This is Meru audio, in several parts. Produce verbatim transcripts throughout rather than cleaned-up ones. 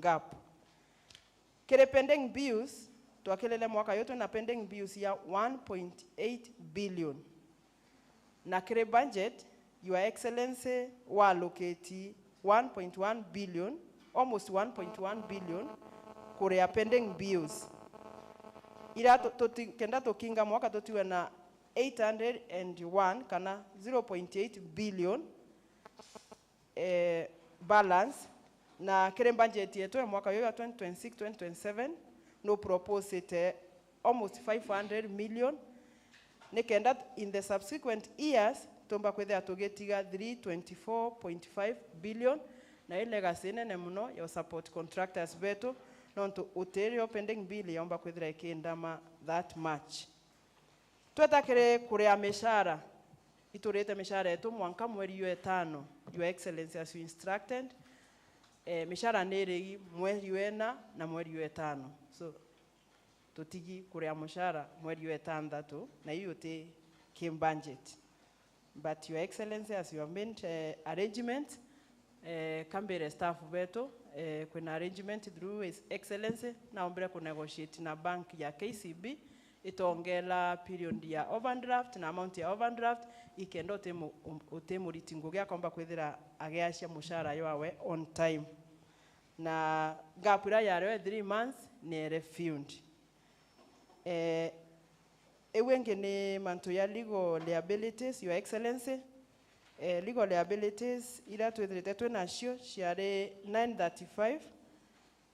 gap. Kiri pending bills, twakirire mwaka uyu twina pending bills ya one point eight billion. Na kiri budget, Your Excellency, wa allocate one point one billion, almost one point one billion, kuria pending bills. Ira tu-, tuti-, kenda tukinga mwaka tutiwe na eight hundred and one kana zero point eight billion, eh, balance, na kiri budget yetu ya mwaka uyu ya twenty twenty-six twenty twenty-seven, no proposite almost five hundred million, nikenda in the subsequent years tumba kwithira tugitiga three twenty-four point five billion, na i legacy nene muno ya support contractors betu, nontu utirio pending bill yaumba kwithira ikindama that much. Tweta kiri kuria mishara, iturite mishara yetu mwanka mweri jwa itano, Your Excellency, as you instructed. Eh, mishara ni irigi mweri jwa ina na mweri jwa itano. So, tutigi kuria mushara mweri jwa itanthatu, na iu uti ki budget. But Your Excellency, as you have made, eh, arrangement, eh, kambire staff betu, eh, kwina arrangement through His Excellency, naombire ku negotiate na bank ya K C B, itongela period ya overdraft na amount ya overdraft, ikenda uti mu-, um-, uti muriti ngugi akomba kwithira agiacia mushara jwawe on time. Na gap iria yario ya three months ni ere filled. Eh, iu ingi ni mantu ya legal liabilities, Your Excellency. Eh, legal liabilities iria twithirite twi nacio ciari nine thirty-five,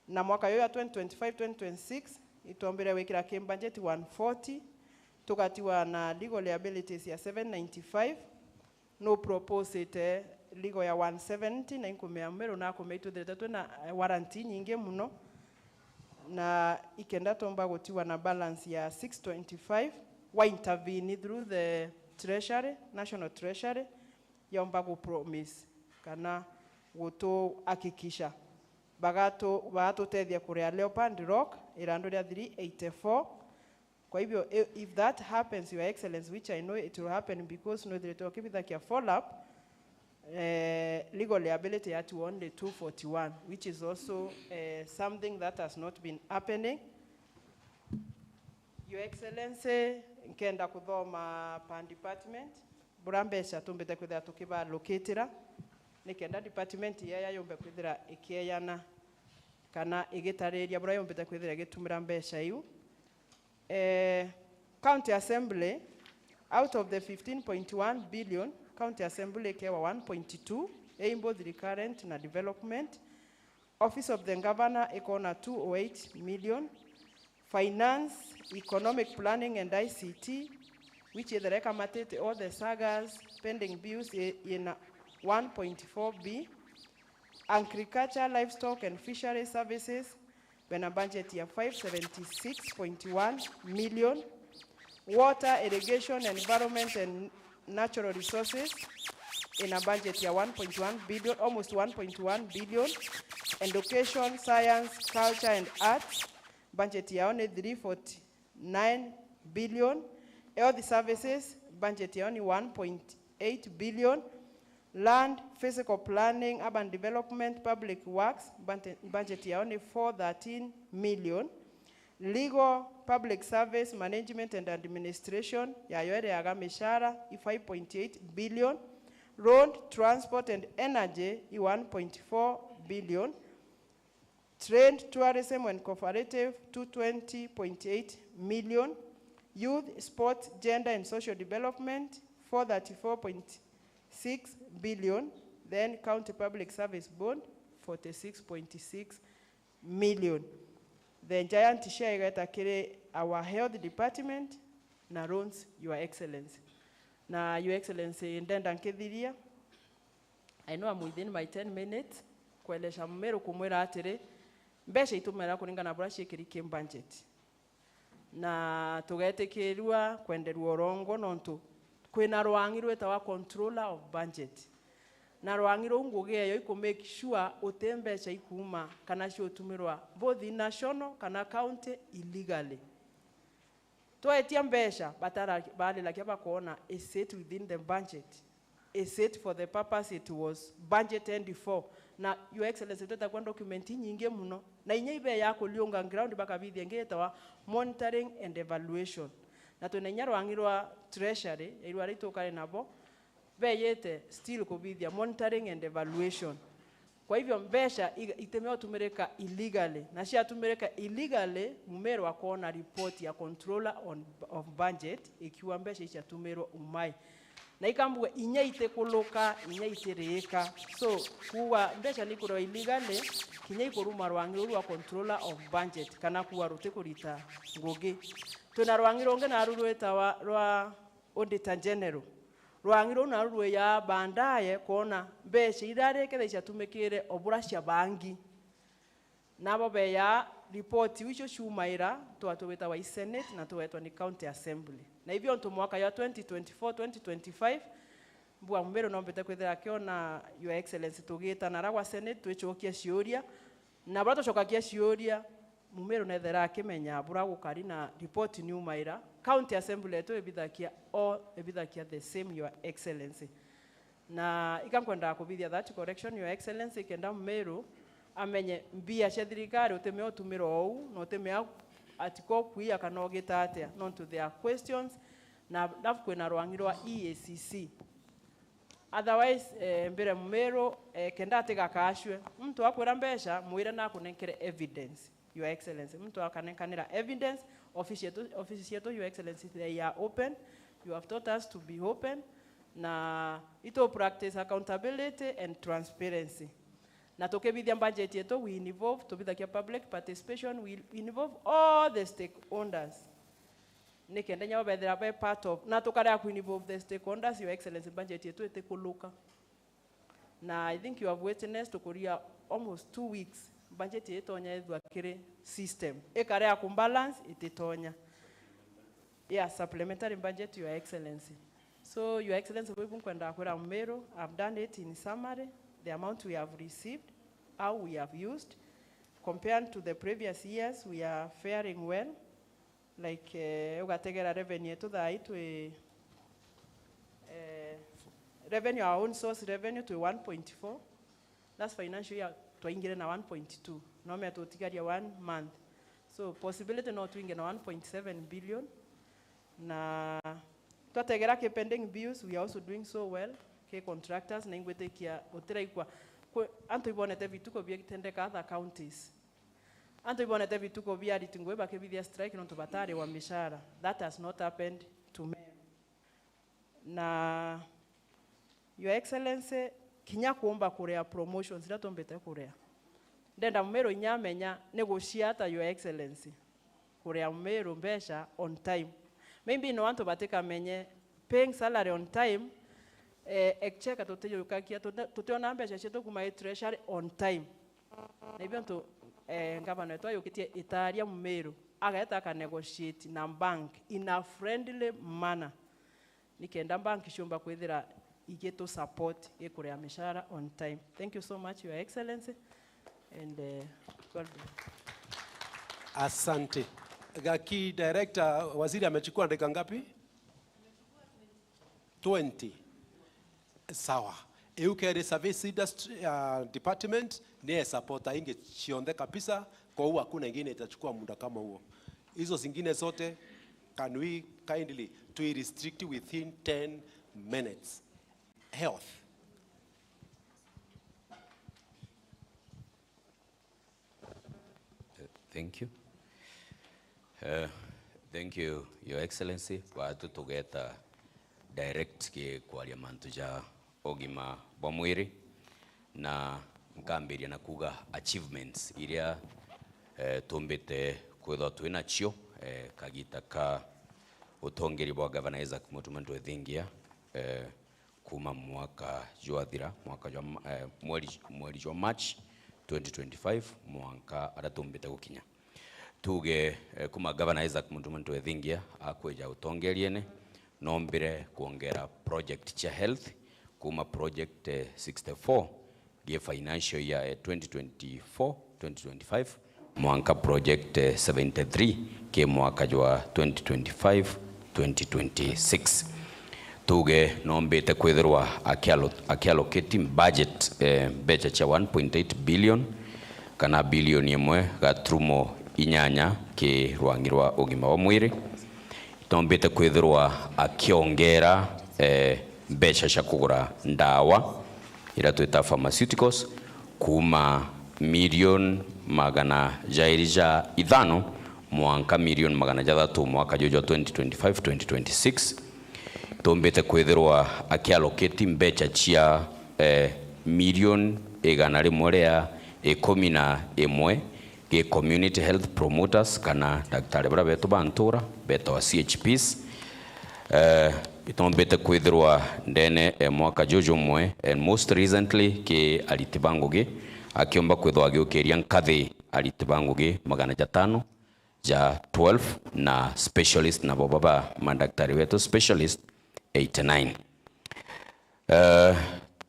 na mwaka uyu ya twenty twenty-five twenty twenty-six itwombire gwikira ki budget one forty, tugatigwa na legal liabilities ya seven ninety-five, no proposite legal ya one seventy, na inkumea Meru na akumea itwithirite twina, eh, warrant inyingi muno, na ikenda tumba gutigwa na balance ya six twenty-five, wa intervene through the treasury, national treasury, yaumba gu promise kana gutuhakikisha bagatu-, bagatutethia kuria Leopard Rock irandu ria three eighty-four. Kwa hivyo, i-, if that happens, Your Excellency, which I know it will happen because nwithiritwe ukibithakia follow up, eh, legal liability yatu only two forty-one, which is also, eh, something that has not been happening. Your Excellency, nkenda kuthoma per department, bura mbeca tumbite kwithira tukibalokitira, nikenda department yeya yumbe kwithira ikieyana kana igitariria bura yumbite kwithira igitumira mbeca iu. Eh, County Assembly, out of the fifteen point one billion, County Assembly ikewa one point two, i both recurrent na development. Office of the Governor ikona two oh eight million. Finance, Economic Planning and I C T, which ithira ikamatite all the sagas, pending bills, i-, ina one point four B. Agriculture, Livestock and Fisheries Services, bena budget ya five seventy-six point one million. Water, Irrigation, Environment and Natural Resources, ina budget ya one point one billion, almost one point one billion. Education, Science, Culture and Arts, budget yao ni three forty-nine billion. Health Services, budget yao ni one point eight billion. Land, Physical Planning, Urban Development, Public Works, budget, budget yao ni four thirteen million. Legal, Public Service, Management and Administration, yayo iriaga mishara i five point eight billion. Road, Transport and Energy i one point four billion. Trade, Tourism and Cooperative, two twenty point eight million. Youth, Sport, Gender and Social Development, four thirty-four point six billion. Then County Public Service Board, forty-six point six million. The giant share igeta kiri our Health Department na roads, Your Excellency. Na Your Excellency, ndenda nkithiria, I know I'm within my ten minutes, kuelesha Mumeru kumwira atiri, mbeca itumira kuringana na buria ciikiri ki budget. Na tugetikirua kwenderua urongo nontu kwina rwang'i rwitawa Controller of Budget. Na rwang'i ruu ngugi eyo iku make sure uti mbeca ikuuma kana ciutumirwa both national kana county illegally. Twetia mbeca, batara-, bariragia bakoona, is it within the budget? Is it for the purpose it was budgeted for? Na Your Excellency, twetagwa document inyingi muno, na inya ibeya kuliunga ground bakabithia ingi yetawa monitoring and evaluation. Na twina inya rwang'i rwa treasury, yairwa aria itukare nabo, beyite still kubithia monitoring and evaluation. Kwa hivyo, mbeca i- itimea utumirika illegally, na ciatumirika illegally, Mumiru akoona report ya Controller on, of Budget ikiuga mbeca ici ciatumirwe umai. Na ikambua inya itikuluka, inya itiriika. So, kuuga mbeca ni ikurwa illegally, kinya ikuruma rwang'i ruu rwa Controller of Budget, kana kuuga rutikurita ngugi. Twina rwang'i rungi naru rwitawa rwa Auditor General. Rwang'i ruu naru rwiyaa baadaye kwona mbeca iria rikethira ciatumikire o buria ciabangi. Nabo beyaa report iu icio ciumaira, twatwitagwa i Senate na twetwa ni County Assembly. Na ivyo untu mwaka jwa twenty twenty-four, twenty twenty-five, mbua Mumiru nombite kwithira akiona Your Excellency tugitana ra gwa Senate twicokia ciuria, na buria tucokagia ciuria, Mumiru nethera akimenya buria gukari na report niumaira. County Assembly yetu ibithakia o, ibithakia the same, Your Excellency. Na ika nkwendaga kubithia that correction, Your Excellency, kenda Mumiru amenye mbia cia thirikari utimea utumira ou, na utimea atika ukuia kana ugita atia, nontu there are questions, na alafu kwina rwang'i rwa E A C C. Otherwise, eh, mbire Mumiru, eh, kenda atigakacwe. Muntu akwira mbeca, mwire nakunenkere evidence, Your Excellency. Muntu akanenkanira evidence, office yetu, office yetu, Your Excellency, they are open. You have taught us to be open. Na itu practice accountability and transparency. Na tukibithia budget yetu, we involve, tubithagia public participation, we involve all the stakeholders. Nikenda nyabo bethira be part of, na tukarega ku involve the stakeholders, Your Excellency, budget yetu itikuluka. Na I think you have witnessed, tukuria almost two weeks, budget itonya ithua kiri system. Ikarega ku balance, ititonya. Yeah, supplementary budget, Your Excellency. So, Your Excellency, bwibu nkwenda kwira Mumiru, I've done it in summary, the amount we have received, how we have used. Compared to the previous years, we are faring well. Like, eh, ugategera revenue yetu thaa ii twi, eh, revenue, our own source revenue twi one point four. Last financial year twaingire na one point two. No mea tutigaria one month. So possibility no twinge na one point seven billion. Na twategera ki pending bills, we are also doing so well. Ki contractors, na ingwitikia utiraigua kwi, antu ibonete vituko biatendeka other counties. Antu ibonete vituko bia ariti ngugi bakibithia strike nontu batariwa mishara. That has not happened to me. Na, Your Excellency, kinya kuumba kuria promotions iria tumbite kuria. Ndenda Mumiru inya amenya ni gucia ata, Your Excellency, kuria Mumiru mbeca on time. Maybe no antu batikamenye paying salary on time, eh, exchequer tutijukagia, tuti-, tutiona mbeca cietu kuma i treasury on time. Na ibio ntu, eh, ngavana wetu ayukitie itaria Mumiru, ageta aka negotiate na bank in a friendly manner, nikenda bank ciumba kwithira igitu support gikuria mishara on time. Thank you so much, Your Excellency, and, eh, God bless. Asante. Gaki director, waziri amechukua dakika ngapi? Twenty. Sawa. Iu keri service industry, uh, department ni support ingi cionthe kabisa, kwa hiyo hakuna ingine itachukua muda kama huo. Hizo zingine zote, can we kindly to restrict within ten minutes? Health. Thank you. Eh, thank you, Your Excellency. Batu tugeta direct ki kwaria mantu ja ugima bwa mwiri, na nkambiria na kuga achievements iria, eh, tumbite kwithwa twi nacio, eh, kagita ka utongeria bwa Governor Isaac Mutuma Ntwethingia, eh, kuma mwaka jwathira, mwaka jwa ma-, eh, mweri, mweri jwa March twenty twenty-five, mwanka aria tumbite gukinya. Tuge, eh, kuma Governor Isaac Mutuma Ntwethingia akwija utongeriene, nombire kwongera project cia health kuma project, eh, sixty-four, gi financial year, eh, twenty twenty-four, twenty twenty-five, mwanka project, eh, seventy-three, ki mwaka jwa twenty twenty-five, twenty twenty-six. tuge, nombite kwithirwa akiallo-, akiallocate budget, eh, mbeca cia one point eight billion, kana bilioni imwe gaturumo inyanya ki rwangi rwa ugima wa mwiri. Itombite kwithirwa akiongera, eh, mbeca cia kugura ndawa, iria twita pharmaceuticals, kuuma milioni magana jairi ja ithano mwanka milioni magana jathatu mwaka juju jwa twenty twenty-five, twenty twenty-six. Itombite kwithirwa akiallocate mbeca cia, eh, milioni igana rimwe ria ikumi na imwe gi community health promoters kana daktari baria betu ba ntura, betagwa C H Ps. Eh, itombite kwithirwa ndene e mwaka juju jumwe, and most recently ki ariti ba ngugi, akiomba kwithirwa agiukiria nkathi ariti ba ngugi magana jatano ja twelve, na specialist nabo baba madaktari betu specialist eighty-nine. Eh,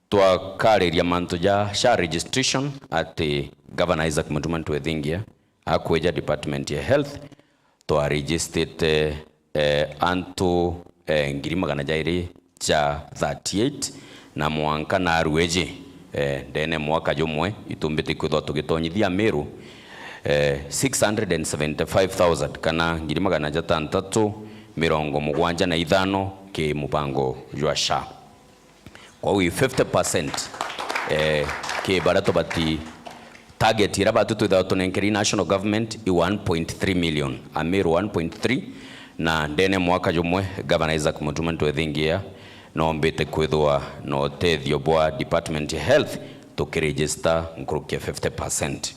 twakariria mantu ja SHA registration, ati Governor Isaac Mutuma Ntwethingia akwija department ya health, twaregistite, eh, antu, eh, ngiri magana jairi ja thirty-eight, na mwanka narueji, eh, ndene mwaka jumwe, itumbite kwithwa tugitonyithia Meru, eh, six hundred and seventy-five thousand, kana ngiri magana jatantatu mirongo mugwanja na ithano ki mubango jwa SHA. Kwou i fifty percent, eh, ki baria tubati, target iria batu twithagwa tunenkeri national government i one point three million, Ameru one point three, na ndene mwaka jumwe, Governor Isaac Mutuma Ntwethingia, nombite kwithwa na utethio bwa department ya health, tukiregister nkuruki ya fifty percent.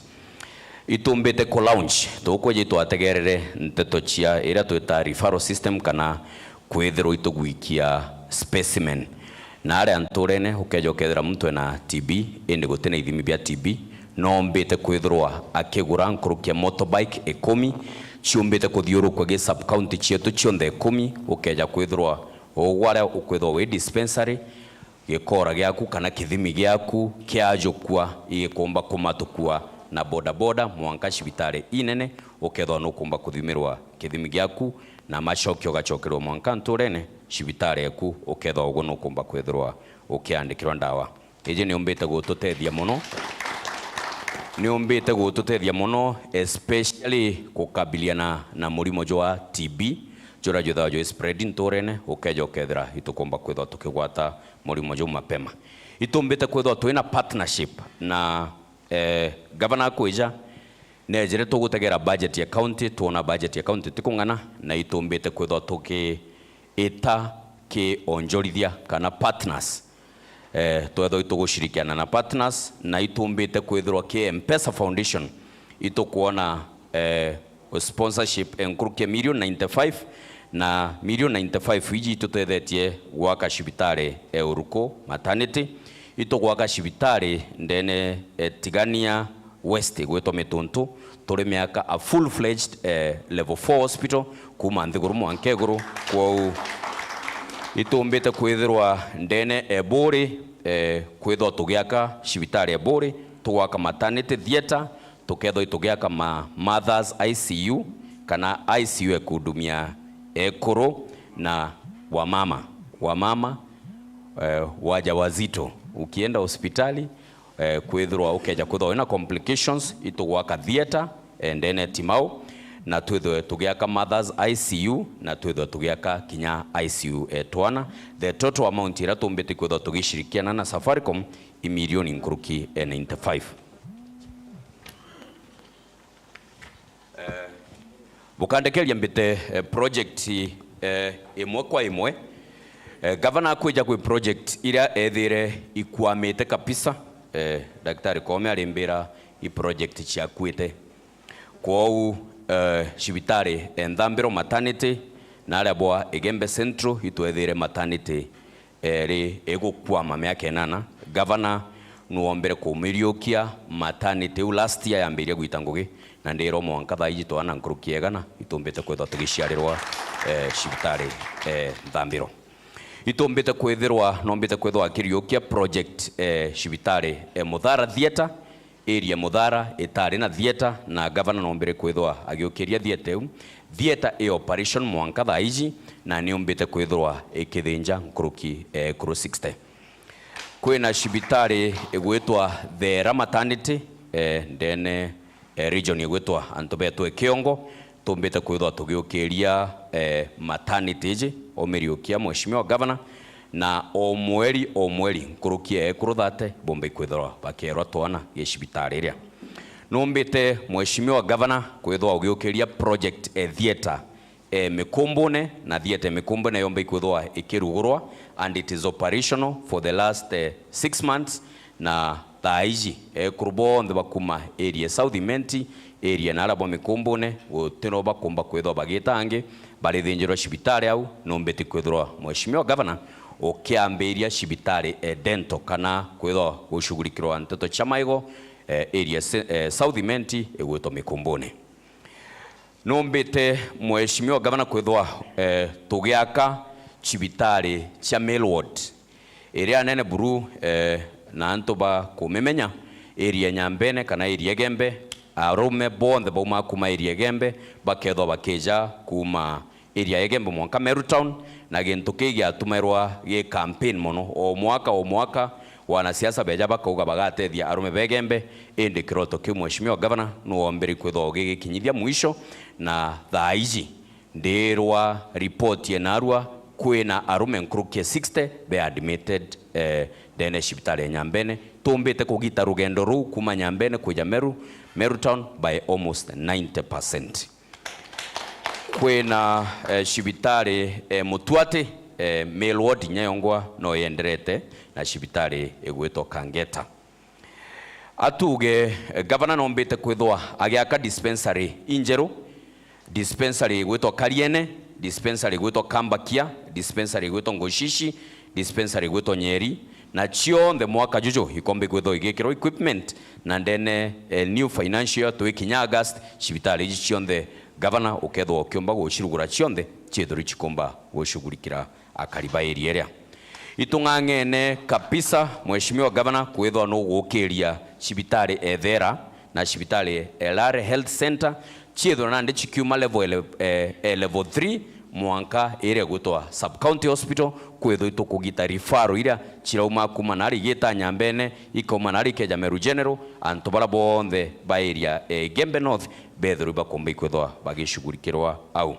Itumbite ku launch, tukweja itwategerere nteto cia iria twita referral system, kana kwithirwa itugwikia specimen. Na aria nturene, ukeja ukethira muntu ena T B, indi gutina ithimi bia T B, nombite kwithirwa akigura nkuruki ya motorbike ikumi, ciumbite kuthiurukua gi sub county cietu cionthe ikumi, ukeja kwithirwa ugwaria ukwithirwa wi dispensary, gikora giaku kana kithimi giaku kiajukua, igikumba kumatukua na bodaboda mwanka cibitari inene, ukethwa nukumba kuthimirwa kithimi giaku, na macoki ugacokerwa mwanka nturene, cibitari eku, ukethwa ugu nukumba kwithirwa ukiandikirwa ndawa. Iji niumbite gututethia mono, niumbite gututethia mono, especially gukabiliana na murimo jwa T B, juria jwithagwa jwi spread nturene, ukeja ukethira itukumba kwithwa tukigwata murimo juu mapema. Itumbite kwithwa twina partnership na, eh, governor akwija, nejire tugutegera budget ya county, twona budget ya county ti kung'ana, na itumbite kwithwa tukiita ki onjorithia kana partners. Eh, twethwa itugushirikiana na partners, na itumbite kwithirwa ki M-Pesa Foundation, itukwona, eh, sponsorship enkuruki ya million ninety-five, na million ninety-five iji itutethetie gwaka cibitari e Uruku maternity. Itugwaka cibitari ndene e Tigania West gwitwa Mituntu, turi miaka a full-fledged, eh, level four hospital kuma nthiguru mwanka iguru. Kwou itumbite kwithirwa ndene e Buri, eh, kwithwa tugiaka cibitari e Buri, tugwaka maternity theatre, tukethwa itugiaka ma mothers I C U, kana I C U e kuhudumia ekuru na wamama, wamama, eh, wajawazito. Ukienda hospitali, eh, kwithirwa ukeja kwithirwa wina complications, itugwaka theatre, eh, ndene Timau, na twithwe tugiaka mothers I C U, na twithwe tugiaka kinya I C U e twana. The total amount iria tumbite kwithwa tugishirikiana na Safaricom i milioni nkuruki e ninety-five. Eh, bukandekeria mbite, eh, project, eh, imwe kwa imwe. Eh, gavana akwija kwi project iria ethire ikwamite kabisa. Eh, Daktari Koome arimbira i project ciakuite. Kwou, eh, cibitari e Nthambiro maternity, na aria bwa Igembe Central itwethire maternity eri igukwama miaka inana. Gavana nuombire kumiriukia maternity iu last year yambirie gwita ngugi, na ndirwa mwanka thaa iji twana nkuruki ya igana itumbite kwithwa tugiciarirwa, eh, cibitari, eh, Nthambiro. Itumbite kwithirwa, nombite kwithwa akiriukia project, eh, cibitari, eh, Muthara Theatre, area Muthara itari na theatre, na gavana noombire kwithirwa agiukiria theatre iu. Theatre i operation mwanka thaa iji, na niumbite kwithirwa ikithinja nkuruki, eh, ekuru sixty. Kwina cibitari igwitwa Thera Maternity, eh, ndene, eh, region igwitwa antu betwe Kiongo, tumbite kwithirwa tugiukiria, eh, maternity iji, umiriukia Mheshimiwa Governor, na o mweri, o mweri, nkuruki ya ekuru thirty bombe ikwithirwa bakierwa twana gicibitari iria. Numbite Mheshimiwa Governor kwithirwa ugiukiria project e theatre e Mikumbune, na theatre e Mikumbune yombe ikwithirwa ikirugurwa, and it is operational for the last, eh, six months, na thaa iji, ekuru bonthe bakuma area South Imenti, area na aria bwa Mikumbune, gutino bakumba kwithirwa bagita angi, barithinjirwa cibitari au. Numbiti kwithirwa Mheshimiwa Governor ukiambiria cibitari e dental kana kwithirwa gushughulikirwa nteto cia maigo, eh, area se-, eh, South Imenti igwitwa Mikumbune. Numbite Mheshimiwa Gavana kwithwa, eh, tugiaka cibitari cia Mill Ward iria nene buru, eh, na antu ba kumimenya, area Nyambene kana area Igembe, arume bonthe bauma kuma area Igembe bakethwa bakija kuma area Igembe mwanka Meru Town, na gintu kii giatumairwa gi campaign mono. O mwaka, o mwaka, wanasiasa beja bakauga bagatethia arume ba Igembe, indi kiroto kiu Mheshimiwa Gavana nuombiri kwithwa ugigikinyithia mwisho, na thaa iji ndirwa report ye narua kwina arume nkuruki ya sixty be admitted, eh, ndene cibitari ya Nyambene. Tumbite kugita rugendo ruu kuma Nyambene kuja Meru, Meru Town by almost ninety percent. Kwina, eh, cibitari, eh, Mutuati, eh, Mill Ward inya yongwa no yenderete na cibitari igwitwa Kangeta. Atuge, eh, gavana nombite kwithwa agiaka dispensary injeru, dispensary igwitwa Kariene, dispensary igwitwa Kambakia, dispensary igwitwa Ngoshishi, dispensary igwitwa Nyeri, na cionthe mwaka juju ikombe kwithwa igikirwa equipment, na ndene, eh, new financial year twikinya August, cibitari iji cionthe gavana ukethwa ukiumba gucirugura cionthe ciithirwe cikumba gucugurikira akari ba area iria. Itung'ang'ene kabisa, Mheshimiwa Gavana, kwithwa nugukiria cibitari ethera na cibitari Elare Health Center, ciithirwa nandi cikiuma level ele-, eh, eh, level three mwanka iria igwitwa sub county hospital, kwithwa itukugita referral iria cirauma kuma nari igita Nyambene, ikauma nari ikeja Meru General, antu bara bonthe ba area, eh, Igembe North bethirwe bakumba ikwithwa bagicugurikirwa au.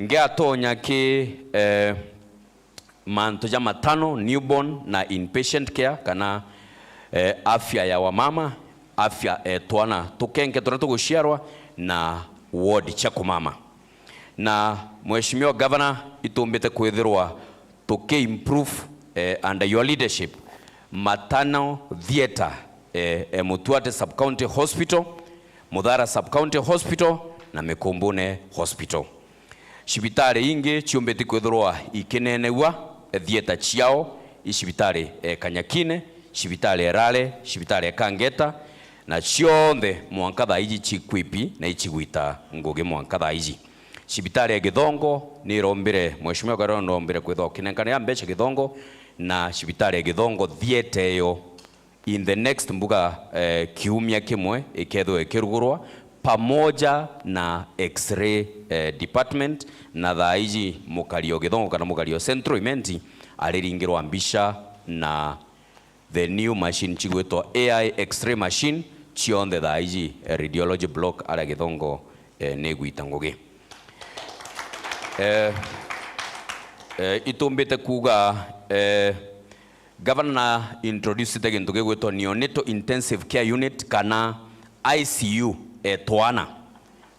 Ngiatonya ki, eh, mantu ja matano, newborn na inpatient care, kana, eh, afya ya wamama, afya, eh, twana tukenke turia tuguciarwa, na ward cia kumama. Na Mheshimiwa Gavana, itumbite kwithirwa tuki-improve, eh, under your leadership, matano theatre, eh, eh, Mutuate Sub-County Hospital, Muthara Sub-County Hospital na Mikumbune Hospital. Cibitari ingi ciumbiti kwithirwa ikinenegua theatre ciao, i cibitari e Kanyakine, cibitari e Rale, cibitari e Kangeta, na cionthe mwanka thaa iji cikwipi na icigwita ngugi mwanka thaa iji. Cibitari e Githongo nirombire, Mheshimiwa Karero nirombire kwithwa ukinenkanira mbeca Githongo, na cibitari e Githongo theatre iyo in the next mbuga, eh, kiumia kimwe ikethwe ikirugurwa pamoja na X-ray, eh, department, na thaa iji mukari o Githongo kana mukari o Central Imenti ariringirwa mbica na the new machine cigwitwa A I X-ray machine, cionthe thaa iji, eh, radiology block aria Githongo, eh, nigwita ngugi. Eh, eh, itumbite kuuga, eh, Gavana na introducete gintu gigwitwa Neonatal Intensive Care Unit kana I C U e twana.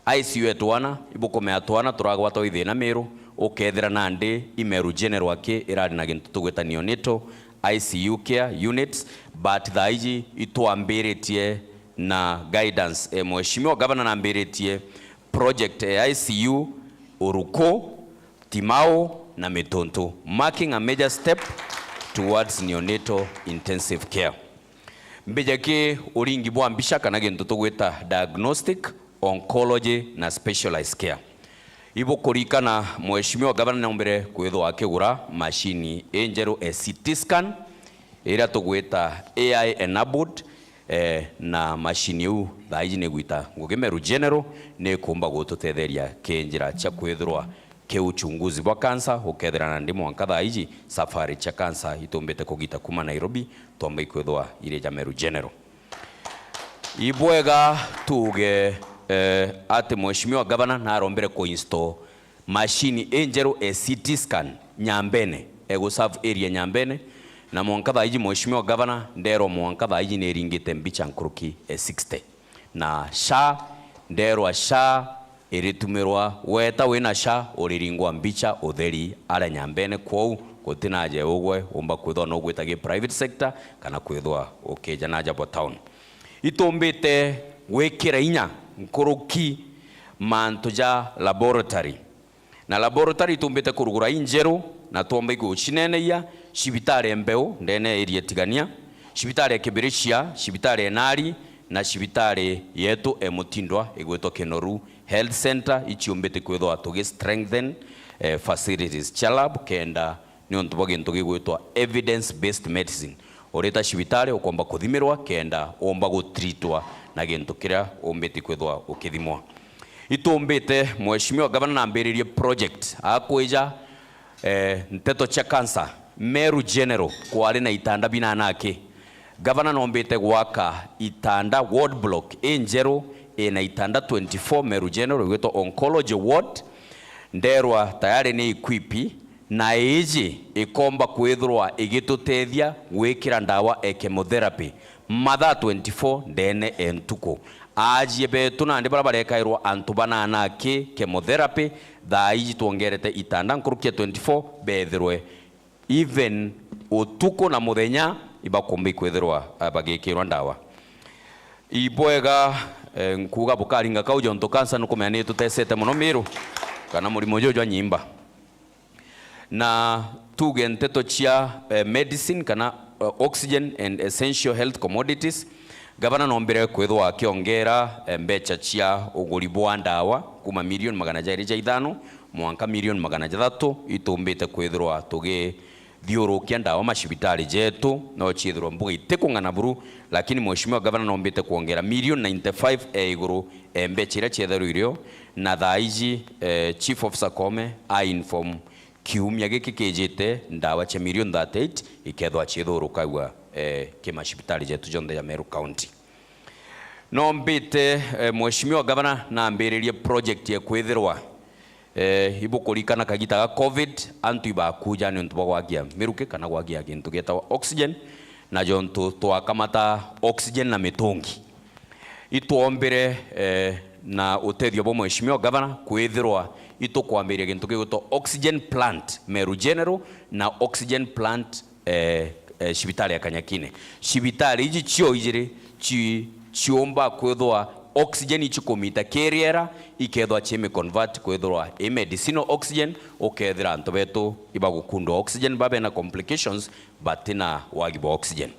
I C U e twana, ibukumea twana turagwatwa i thina Miru, ukethira nandi i Meru General aki irari na gintu tugwita Neonatal I C U Care Units, but thaa iji itwambiritie na guidance e Mheshimiwa Gavana nambiritie project e I C U Uruku, Timau na Mituntu, marking a major step towards neonatal intensive care. Mbija ki uringi bwa mbica kana gintu tugwita diagnostic, oncology na specialized care. Ibukurikana Mheshimiwa Gavana naumbire kwithwa akigura mashini injeru e C T scan, iria tugwita A I enabled, Eh, na mashini iu thaa iji ni gwita ngugi Meru General ni kumba gututetheria ki njira cia kwithirwa ki uchunguzi bwa kansa, ukethira nandi mwanka thaa iji safari cia kansa itumbite kugita kuma Nairobi, twamba ikwithwa iri ja Meru General. Ibwega tuge, eh, ati Mheshimiwa Gavana narombire kuinstall mashini injeru e C T scan Nyambene, eguserve area Nyambene, na mwanka thaa iji Mheshimiwa Gavana, nderwa mwanka thaa iji niringite mbicha nkuruki e sixty. Na SHA, nderwa SHA iritumirwa, weta wina SHA uriringwa mbicha utheri aria Nyambene, kwou gutina aja ugwe umba kwithwa no gwita gi private sector kana kwithwa ukija naja bwa town. Itumbite gwikira inya nkuruki mantu ja laboratory. Na laboratory itumbite kurugura injeru na twomba igucineneia, cibitari e Mbeu ndene area Tigania, cibitari e Kibiricia, cibitari e Nari, na cibitari yetu e Mutindwa igwitwa Kinoru Health Centre, iciumbite kwithwa tugi strengthen, eh, facilities cia lab kenda niuntu bwa gintu gigwitwa evidence based medicine. Urita cibitari ukomba kuthimirwa kenda umba gutreatwa na gintu kiria umbiti kwithwa ukithimwa. Itumbite Mheshimiwa Gavana nambiririe project akwija, eh, nteto cia cancer Meru General kwari na itanda binanaki. Gavana nombite gwaka itanda ward block injeru ina itanda twenty-four Meru General igwitwa oncology ward. Nderwa tayari ni equip na iji ikomba kwithirwa igitutethia gwikira ndawa e chemotherapy mathaa twenty-four ndene e ntuku. Aajie betu nandi baria barekairwa antu bananaki chemotherapy, thaa iji twongerete itanda nkuruki ya twenty-four bethirwe even utuku na muthenya ibakumba ikwithirwa, eh, bagikirwa ndawa. Ibwega, eh, nkuuga bukaringa kau jontu cancer nukumenya nitutesete mono Miru kana murimo juju jwa nyimba. Na tuge nteto cia, eh, medicine kana, eh, oxygen and essential health commodities, gavana nombire kwithwa akiongera, eh, mbecha cia uguri bwa ndawa kuma milioni magana jairi ja ithano mwanka milioni magana jathatu itumbite kwithirwa tugithiurukia ndawa macibitari jetu, no ciithirwa mbuga itikung'ana buru, lakini Mheshimiwa Gavana nombite kwongera milioni ninety-five e iguru e mbecha iria cietherwa irio, na thaa iji, eh, Chief Officer Koome a inform kiumia giki kijite ndawa cia milioni thirty-eight ikethwa ciithurukagua, eh, ki macibitari jetu jonthe ja Meru County. Nombite, eh, Mheshimiwa Gavana nambiririe project ya kwithirwa, eh, ibukurikana kagita ga covid, antu ibakuja niuntu bwa gwagia miruki kana gwagia gintu gietawa oxygen, na jontu twakamata oxygen na mitungi. Itwombire, eh, na utethio bwa Mheshimiwa Gavana kwithirwa itukwambiria gintu gigwitwa oxygen plant Meru General na oxygen plant, eh, eh, cibitari ya Kanyakine. Cibitari iji cio ijiri ci-, ciumba kwithwa oxygen ici kumita kiriera, ikethwa cimi convert kwithirwa i medicinal oxygen, ukethira antu betu ibagukundwa oxygen babe na complications, batina wagi bwa oxygen.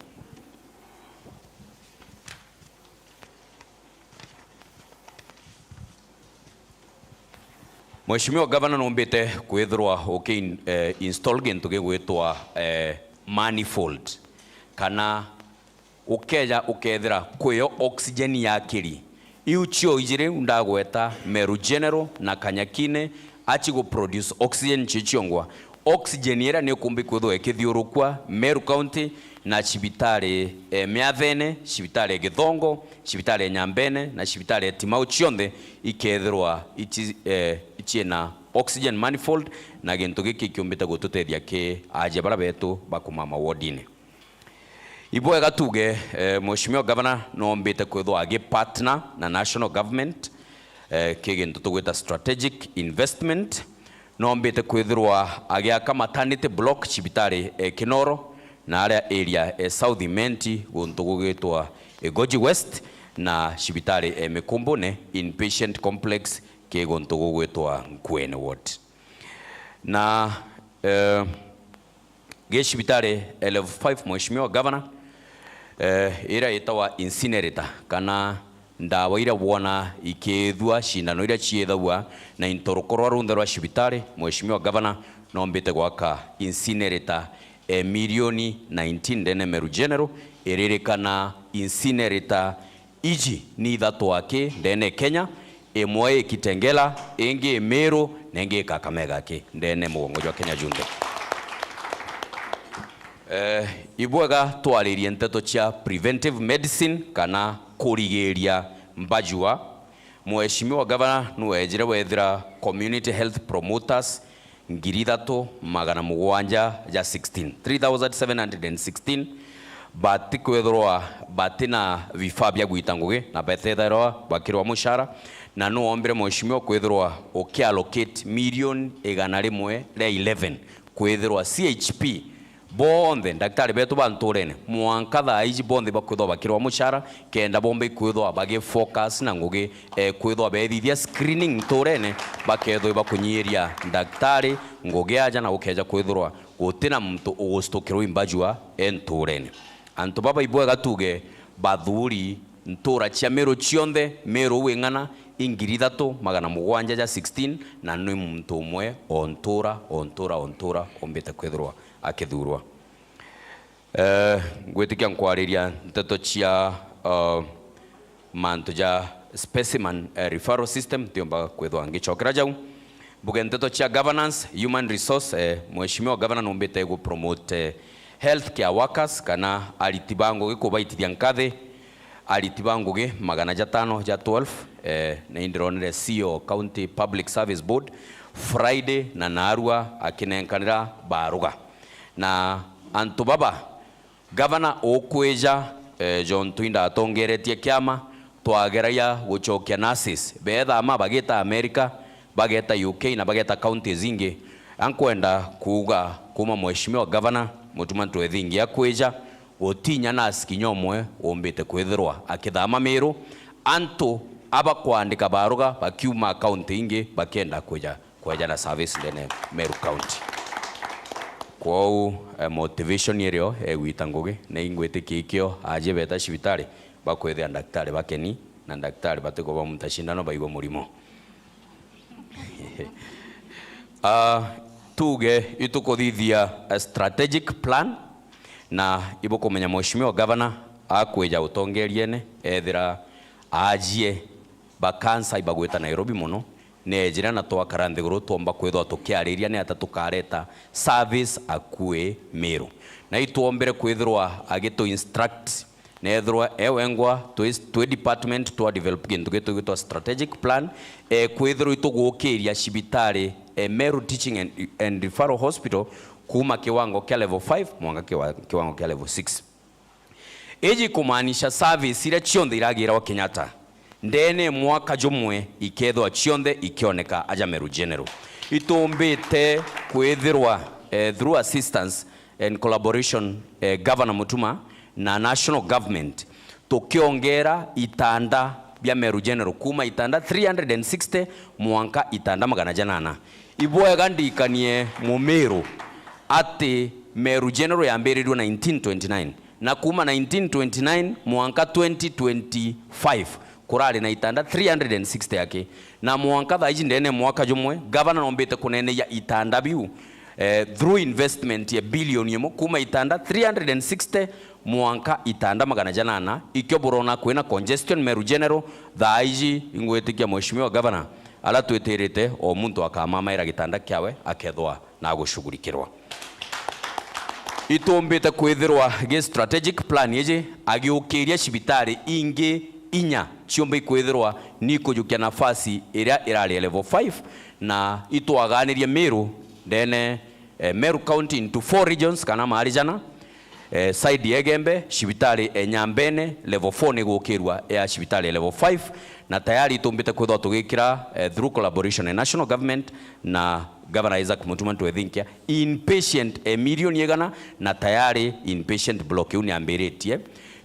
Mheshimiwa Gavana numbite kwithirwa uki-, eh, install gintu gigwitwa, eh, manifold, kana ukeja ukethira kwio oxygen yakiri. Iu cio ijiri ndagweta Meru General na Kanyakine aci gu produce oxygen cio ciongwa. Oxygen iria ni ukumbi kwithirwa ikithiurukua Meru County na cibitari, eh, miathene, cibitari ya Githongo, cibitari ya Nyambene na cibitari ya Timau cionthe ikethirwa ici, eh, iciina oxygen manifold, na gintu giki kiumbite gututethia ki aajia baria betu bakumama wodine. Ibwega tuge, eh, Mheshimiwa Gavana noombite kwithwa agi partner na national government, eh, ki gintu tugwita strategic investment. Noombite kwithirwa agiaka maternity block cibitari e Kinoro na aria area e South Imenti guntu gugwitwa Igoji West, na cibitari e Mikumbune inpatient complex ki guntu gugwitwa Nkuene Ward. Na, eh, Gi cibitari e level five, Mheshimiwa Governor, eh, iria itawa incinerator, kana ndawa iria bwona ikithua, cindano iria ciithagua na into ruko rwa runthe rwa cibitari, Mheshimiwa Governor, noombite gwaka incinerator e milioni nineteen ndene Meru General, iririkana incinerator iji ni ithatu aki ndene Kenya, imwe i Kitengela, ingi i Meru, na ingi i Kakamega aki ndene mugongo jwa Kenya junthe. Eh, ibwega twaririe nteto cia preventive medicine kana kurigiria mbajua. Mheshimiwa Gavana nuwejire wethira community health promoters ngiri ithatu magana mugwanja ja sixteen, three thousand seven hundred and sixteen, batikwithirwa batina vifaa bia gwita ngugi na batethirwa bakirwa mushara, na nuombire Mheshimiwa kwithirwa ukiallocate milioni igana rimwe ria eleven kwithirwa C H P bonthe, ndagitari betu ba nturene, mwanka thaa iji bonthe bakwithwa bakirwa mushara, kenda bomba ikwithwa bagifocus na ngugi, eh, kwithwa beethithia screening nturene, bakethwa ibakunyiiria ndagitari ngugi aja, na gukeja kwithirwa gutina muntu ugucitukirwa imbajua e nturene. Antu baba ibwega tuge bathuri ntura cia Meru cionthe, Meru uu ing'ana, i ngiri ithatu magana mugwanja ja sixteen, na ni muntu umwe o ntura, o ntura, o ntura umbite kwithirwa akithurwa. Eh, ngwitikia nkwariria nteto cia, uh, mantu ja specimen, eh, referral system, ntiumba kwithwa ngicokera jau. Mbuge nteto cia governance, human resource, eh, Mheshimiwa Governor numbite gu promote, eh, healthcare workers kana ariti ba ngugi kubaitithia nkathi, ariti ba ngugi magana jatano ja twelve, eh, na indironire C E O County Public Service Board Friday na narua akinenkanira baruga. Na antu baba, gavana ukwija, eh, jontu indatongeretie kiama, twageragia gucokia nurses. Beethama bagita America, bageta U K na bageta counties ingi. Ankwenda kuuga kuma Mheshimiwa Gavana Mutuma Ntwethingi akwija, gutinya nurse kinya umwe umbite kwithirwa akithama Meru. Antu aba kwandika baruga bakiuma county ingi bakienda kwija kweja na service ndene Meru County. Kwou, eh, motivation irio egwita ngugi, na ingwitikia ikio aje beta cibitari bakwithia ndagitari bakeni, na ndagitari batikuba muntu cindano baigwe murimo. Ah, tuge itukuthithia a strategic plan, na ibukumenya Mheshimiwa Governor akwija utongeriene, ethira aajie ba cancer ibagwita Nairobi mono, neejire na twakara nthiguru twomba kwithwa tukiariria ni ata tukareta service akui Meru. Na itwombire kwithirwa agitu instruct, neethirwa e wengwa twi, twi department twa develop gintu gitu gitwa strategic plan, e kwithirwa itugukiria cibitari, e Meru Teaching and, and Referral Hospital kuma kiwango kia level five mwanka kiwa-, kiwango kia level six. Iji kumaanisha service iria cionthe iragiragwa Kenyatta, ndene mwaka jumwe ikethwa cionthe ikioneka aja Meru General. Itumbite kwithirwa, eh, through assistance and collaboration, eh, Governor Mutuma na National Government, tukiongera itanda bia Meru General kuma itanda three hundred and sixty mwanka itanda magana janana. Ibwega ndikanie Mumiru ati Meru General yambirirwe nineteen twenty-nine. Na kuma nineteen twenty-nine mwanka twenty twenty-five, kurari na itanda three hundred and sixty aki. Na mwanka thaa iji ndene mwaka jumwe, gavana nombite kuneneia itanda biu, eh, through investment ya bilioni imwe, kuma itanda three hundred and sixty mwanka itanda magana janana, ikio burona kwina congestion Meru General. Thaa iji ingwitikia Mheshimiwa Gavana, ala twitirite o muntu akamamaira gitanda kiawe akethwa na gushughulikirwa. Itumbite kwithirwa gi strategic plan iji agiukiria cibitari ingi inya ciumba ikwithirwa ni kujukia nafasi iria irari ya level five, na itwaganirie Meru ndene, eh, Meru County into four regions kana maari jana. Eh, side ya Igembe, cibitari e Nyambene, level four ni gukirwa ya cibitari ya level five, na tayari itumbite kwithwa tugikira, eh, through collaboration ya national government na Governor Isaac Mutuma Ntwethinkia, inpatient e milioni igana, na tayari inpatient block iu ni ambiritie.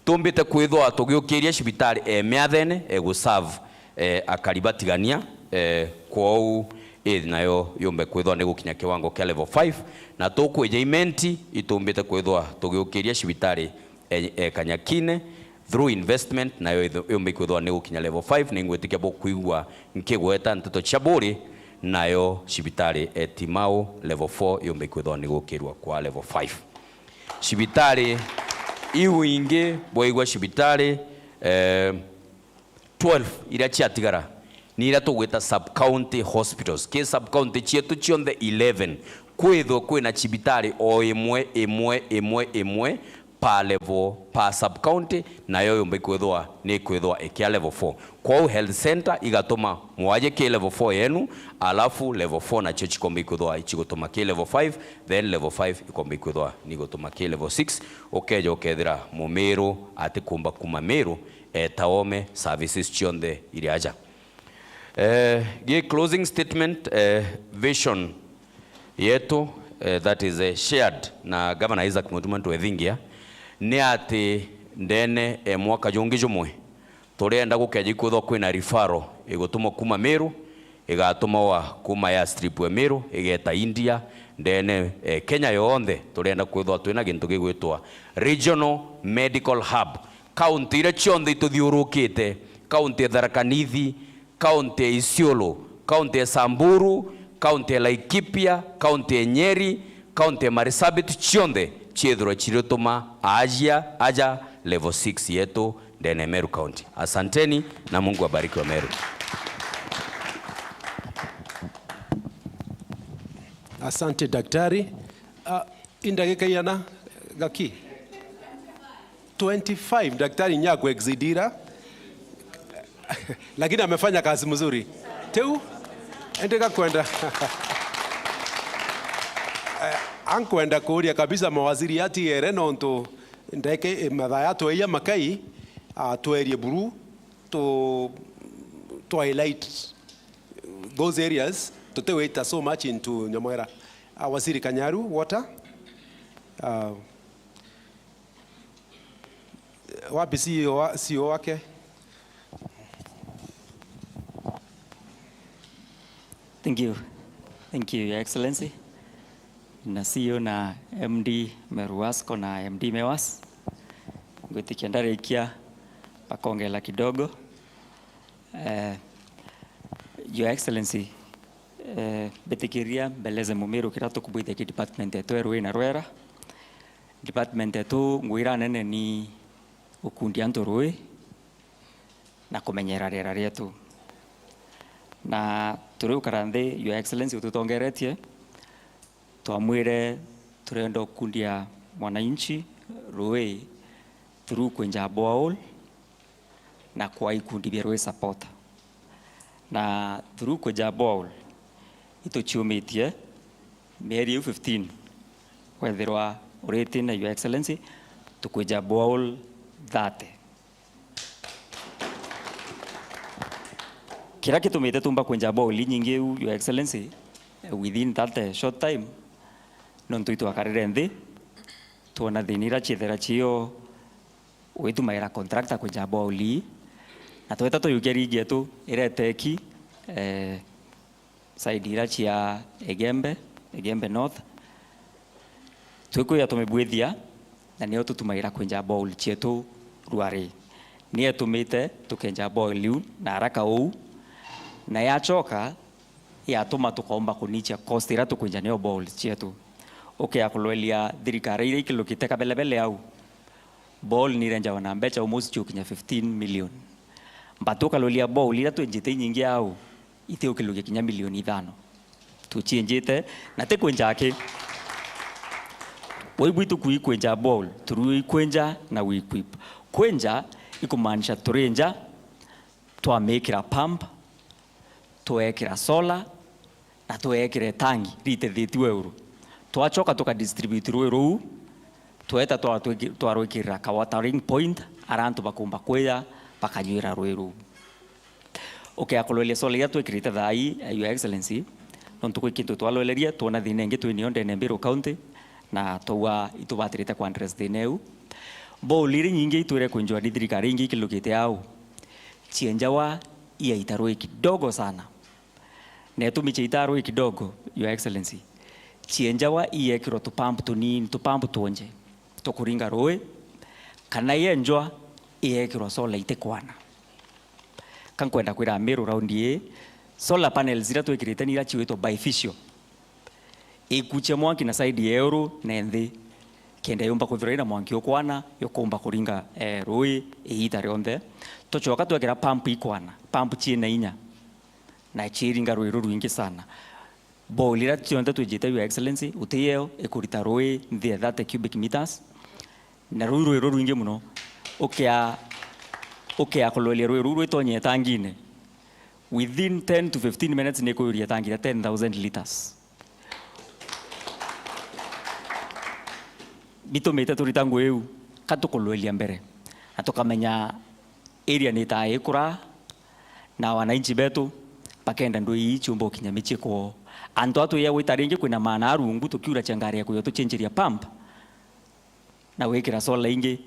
Tumbite kwithwa tugiukiria cibitari e miathene e guserve, eh, akari batigania, eh, kwou ii nayo yumbe kwithwa ni gukinya kiwango kia level five, na tukwija Imenti itumbite kwithwa tugiukiria cibitari e, e Kanyakine through investment, nayo ithu-, yumbe kwithwa ni gukinya level five. Ni ngwitikia bukwigua nkigweta nteto cia Buri, nayo cibitari e Timau level four yumbe kwithwa ni gukirwa kwa level five. Cibitari, Iu ingi bwaigua cibitari, eh, twelve iria ciatigara ni iria tugwita sub-county hospitals. Ki sub-county cietu cionthe eleven, kwithwe kwina cibitari o imwe, imwe, imwe, imwe per level, per sub-county, nayo yumba ikwithwa ni ikwithwa ikia level four. Kwou health center igatuma mwaje ki level four yenu, alafu level four nacio cikomba ikwithwa icigutuma ki level five, then level five ikomba ikwithwa ni igutuma ki level six, ukeja ukethira Mumiru atikumba kuma Miru, eta ome services cionthe iri aja. Eh, gi closing statement, eh, vision yetu, eh, that is, eh, shared na Governor Isaac Mutuma Ntwethingia, ni ati ndene e mwaka jungi jumwe, turienda gukeja ikwithwa kwina referral igutumwa kuma Miru, igatumwa kuma airstrip ya Miru, igeta India, ndene, eh, Kenya yonthe, turienda kwithwa twina gintu gigwitwa Regional Medical Hub. County iria cionthe ituthiurukite, county ya Tharaka Nithi, county ya Isiolo, county ya Samburu, county ya Laikipia, county ya Nyeri, county ya Marsabit, cionthe ciithirwe cirituma aajia aja level six yetu ndene ya Meru County. Asanteni na Mungu abariki wa Meru. Asante daktari. Ah, i ndagika igana, Gaki? Twenty-five, daktari nyakuexidira. Lakini amefanya kazi mzuri. Teu, endeka kwenda. Eh, ankwenda kuuria kabisa mawaziri atiere nontu ndeke, eh, mathaa yatweia makai, ah, twerie buru, tu, tu highlight those areas, tutiwita so much into Nyamwera. Ah, Waziri Kanyaru, water. Ah, wapi C E O wa-, C E O wake? Thank you. Thank you, Your Excellency. Na C E O na M D Meru Wasco na M D Mewas. Ngwitikia ndarikia bakongela kidogo. Eh, Your Excellency, eh, mbitikiria mbeleze Mumiru kiria tukubwithia ki department yetu ya Rui na Rwera. Department yetu ngwira nene ni gukundia antu rui na kumenyera riera rietu. Na turiukara nthi, Your Excellency ututongeretie, twamwire turenda gukundia mwananchi rui through kwenja borehole na kwa ikundi bia rui supporter. Na through kwenja borehole, ituciumitie mieri iu fifteen, wethirwa uriti na Your Excellency, tukwenja borehole thirty. Kiria gitumite tumba kwenja borehole inyingi iu, Your Excellency, within that short time, nontu itwakarire nthi, twona thina iria ciethera cio, witumaira contractor kwenja borehole ii, na tweta tuyukia ringi yetu ireteki, eh, side iria cia Igembe, Igembe North. Twikwija tumibwithia, na nio tutumaira kwenja borehole cietu ruari. Ni etumite tukenja borehole iu na haraka uu, na yachoka, yatuma tukaumba kunichia cost iria tukwinja nio borehole cietu. Ukea kuloelia thirikari iria ikilukite kabelebele au, borehole ni irenjawa na mbecha almost ciukinya fifteen million. But ukaloelia borehole iria twenjite inyingi au, itiukilukia kinya milioni ithano. Tucienjite, na ti kwenja aki. Waigua itukui kwenja borehole, turu ikwenja na we equip. Kwenja ikumaanisha turinja, twamikira pump, twekira solar, na twekire tangi ritithitue uru. Twachoka tukadistribute rui ruu, tweta twa-, twiki-, twarwikirira ka watering point, ara antu bakumba kwija bakanyuira rui ruu. Ukea kuloeria solar iria twikirite thaa ii, Your Excellency, nontu kwi kintu twaloererie, twona thina ingi twinio ndene Mbiru County, na twauga itubatirite ku address thina iu. Borehole iria nyingi itwire kwenjwa ni thirikari ingi ikilukite au, cienjawa iaita rui kidogo sana. Na itumi ciaitaa rui kidogo, Your Excellency, cienjawa iekirwa tupampu tunini, tupampu twonje, tukuringa rui, kana yenjwa iekirwa solar itikwana. Ka nkwenda kwira Miru round ii, solar panels iria twikirite ni iria ciwitwa bifacial. Ikuchia mwanki na side ya iguru na nthi. kenda yumba kwithirwa ina mwanki ukwana, yukumba kuringa, eh, rui iita rionthe. Tucoka twekira pump ikwana, pump ciina inya, na ciiringa rui rurwingi sana. Borehole iria cionthe twijite, Your Excellency, uti yeo ikurita rui nthi ya thirty cubic meters, na rui rui rurwingi muno. Ukia, ukia kulwelia rui ruu rwitonye tangine, within ten to fifteen minutes nikuyuria tangi ya ten thousand liters. Bitumite turita ngui iu, ka tukulwelia mbere, na tukamenya area ni itaa ikura, na wananchi betu bakenda ndui ii ciumba ukinya micii kwoo. Antu a twija gwita ringi kwina maana a rungu tukiura changari ya kuja tuchenjeria pump na gwikira solar ingi,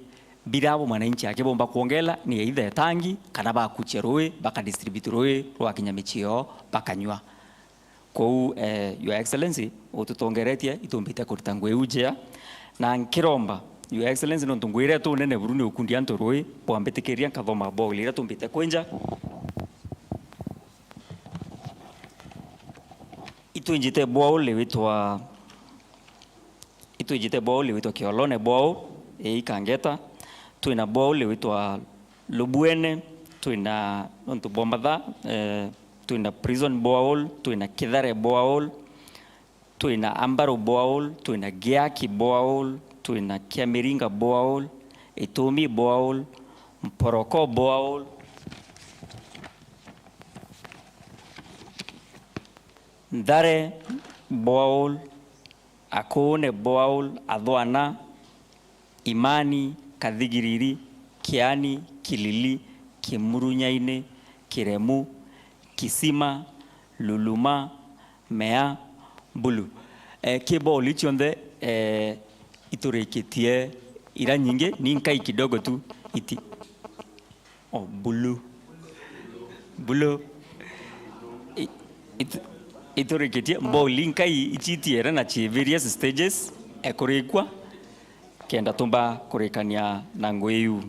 bila abo mwananchi akibomba kwongela ni either tangi kana bakuchia rui, bakadistribute rui rwakinya micii yoo, bakanyua. Kwou, eh, Your Excellency, ututongeretie, itumbite kurita ngui iu njea. Na nkiromba, Your Excellency, nontu ngui iria tunene buru ni ukundi antu rui, bwambitikiria nkathoma borehole iria tumbite kwinja. Itwinjite borehole witwa, itwinjite borehole witwa Kiolone borehole, ii Kangeta. Twina borehole witwa Lubuene, twina nontu bwa mathaa, eh, twina Prison borehole, twina Kithare borehole, twina Ambaru borehole, twina Giaki borehole, twina Kiamiringa borehole, Itumi borehole, Mporoko borehole, Nthare borehole, Akuune borehole, Athwana, Imani, Kathigiriri, Kiani, Kilili, Kimurunyaini, Kiremu, Kisima, Luluma, Mea, Mbulu. Eh, ki borehole cionthe, eh, iturikitie ira nyingi, ni nkai kidogo tu iti. Oh, Mbulu. Mbulu. I-, it-, iturikitie borehole nkai icitie ira na ci various stages, ekurikua, kenda tumba kurikania na ngui iu.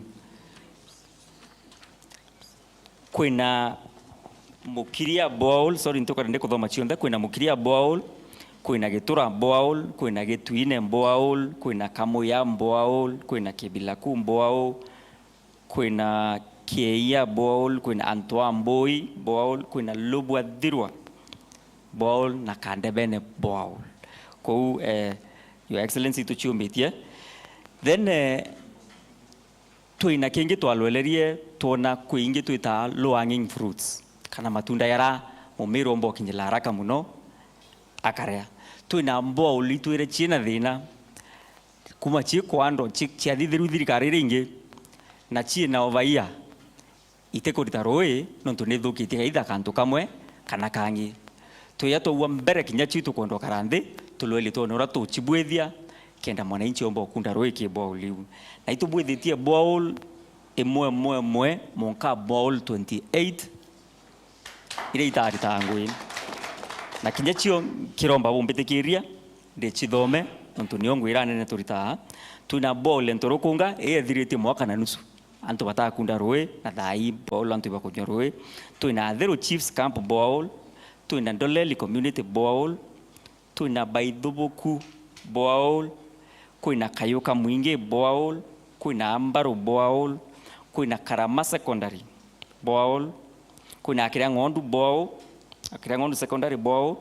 Kwina Mukiria borehole, sorry, ntukwenda ndikuthoma cionthe. Kwina Mukiria borehole, kwina Gitura borehole, kwina Gitwine borehole, kwina Kamuya borehole, kwina Kibilaku borehole, kwina Kieia borehole, kwina Antoa Mbui borehole, kwina Lubwa Thirwa borehole na Kandebene borehole. Kwou, eh, Your Excellency, tuciumbitie. Then, eh, twina kingi twalwelerie, twona kwi ingi twitaa low hanging fruits, kana matunda yara mumira umba ukinyira haraka muno akaria. Twina borehole itwire ciina thina, kuma cikwandwa, ci-, ciathithirua thirikari iria ingi, na ciina over here, itikurita rui nontu nithukitie either kantu kamwe kana kangi. Twija twaua mbere kinya cio tukwenda ukara nthi, tulwelie twone uria tucibwithia, kenda mwananchi omba ukunda rui ki borehole iu. Na itubwithitie borehole imwe, imwe, imwe, monka borehole twenty-eight, iria itaritaga ngui. Na kinya cio nkiromba bumbitikiria ndicithome, nontu nio ngui iria nene turitaga. Twina borehole Nturukunga, ii ethiritie mwaka na nusu. Antu batakunda rui, na thaa ii borehole antu ibakunywa rui. Twina Athiru Chiefs Camp borehole, twina Ndoleli Community borehole, twina Baithubuku borehole, kwina Kayuka Mwingi borehole, kwina Ambaru borehole, kwina Karama Secondary borehole, kwina Akiria Ng'ondu borehole, Akiria Ng'ondu Secondary borehole,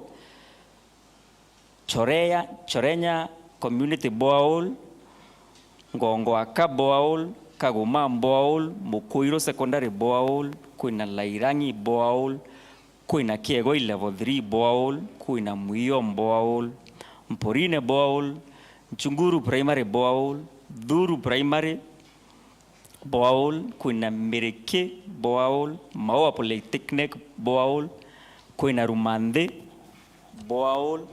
Chorea, Chorenya Community borehole, Ngongoaka borehole, Kaguma borehole, Mukuiro Secondary borehole, kwina Lairangi borehole, kwina Kiegoi Level three borehole, kwina Muio borehole, Mporine borehole, Nchunguru Primary borehole, Thuru Primary borehole, kwina Miriki borehole, Maua Polytechnic borehole, kwina Rumanthi borehole,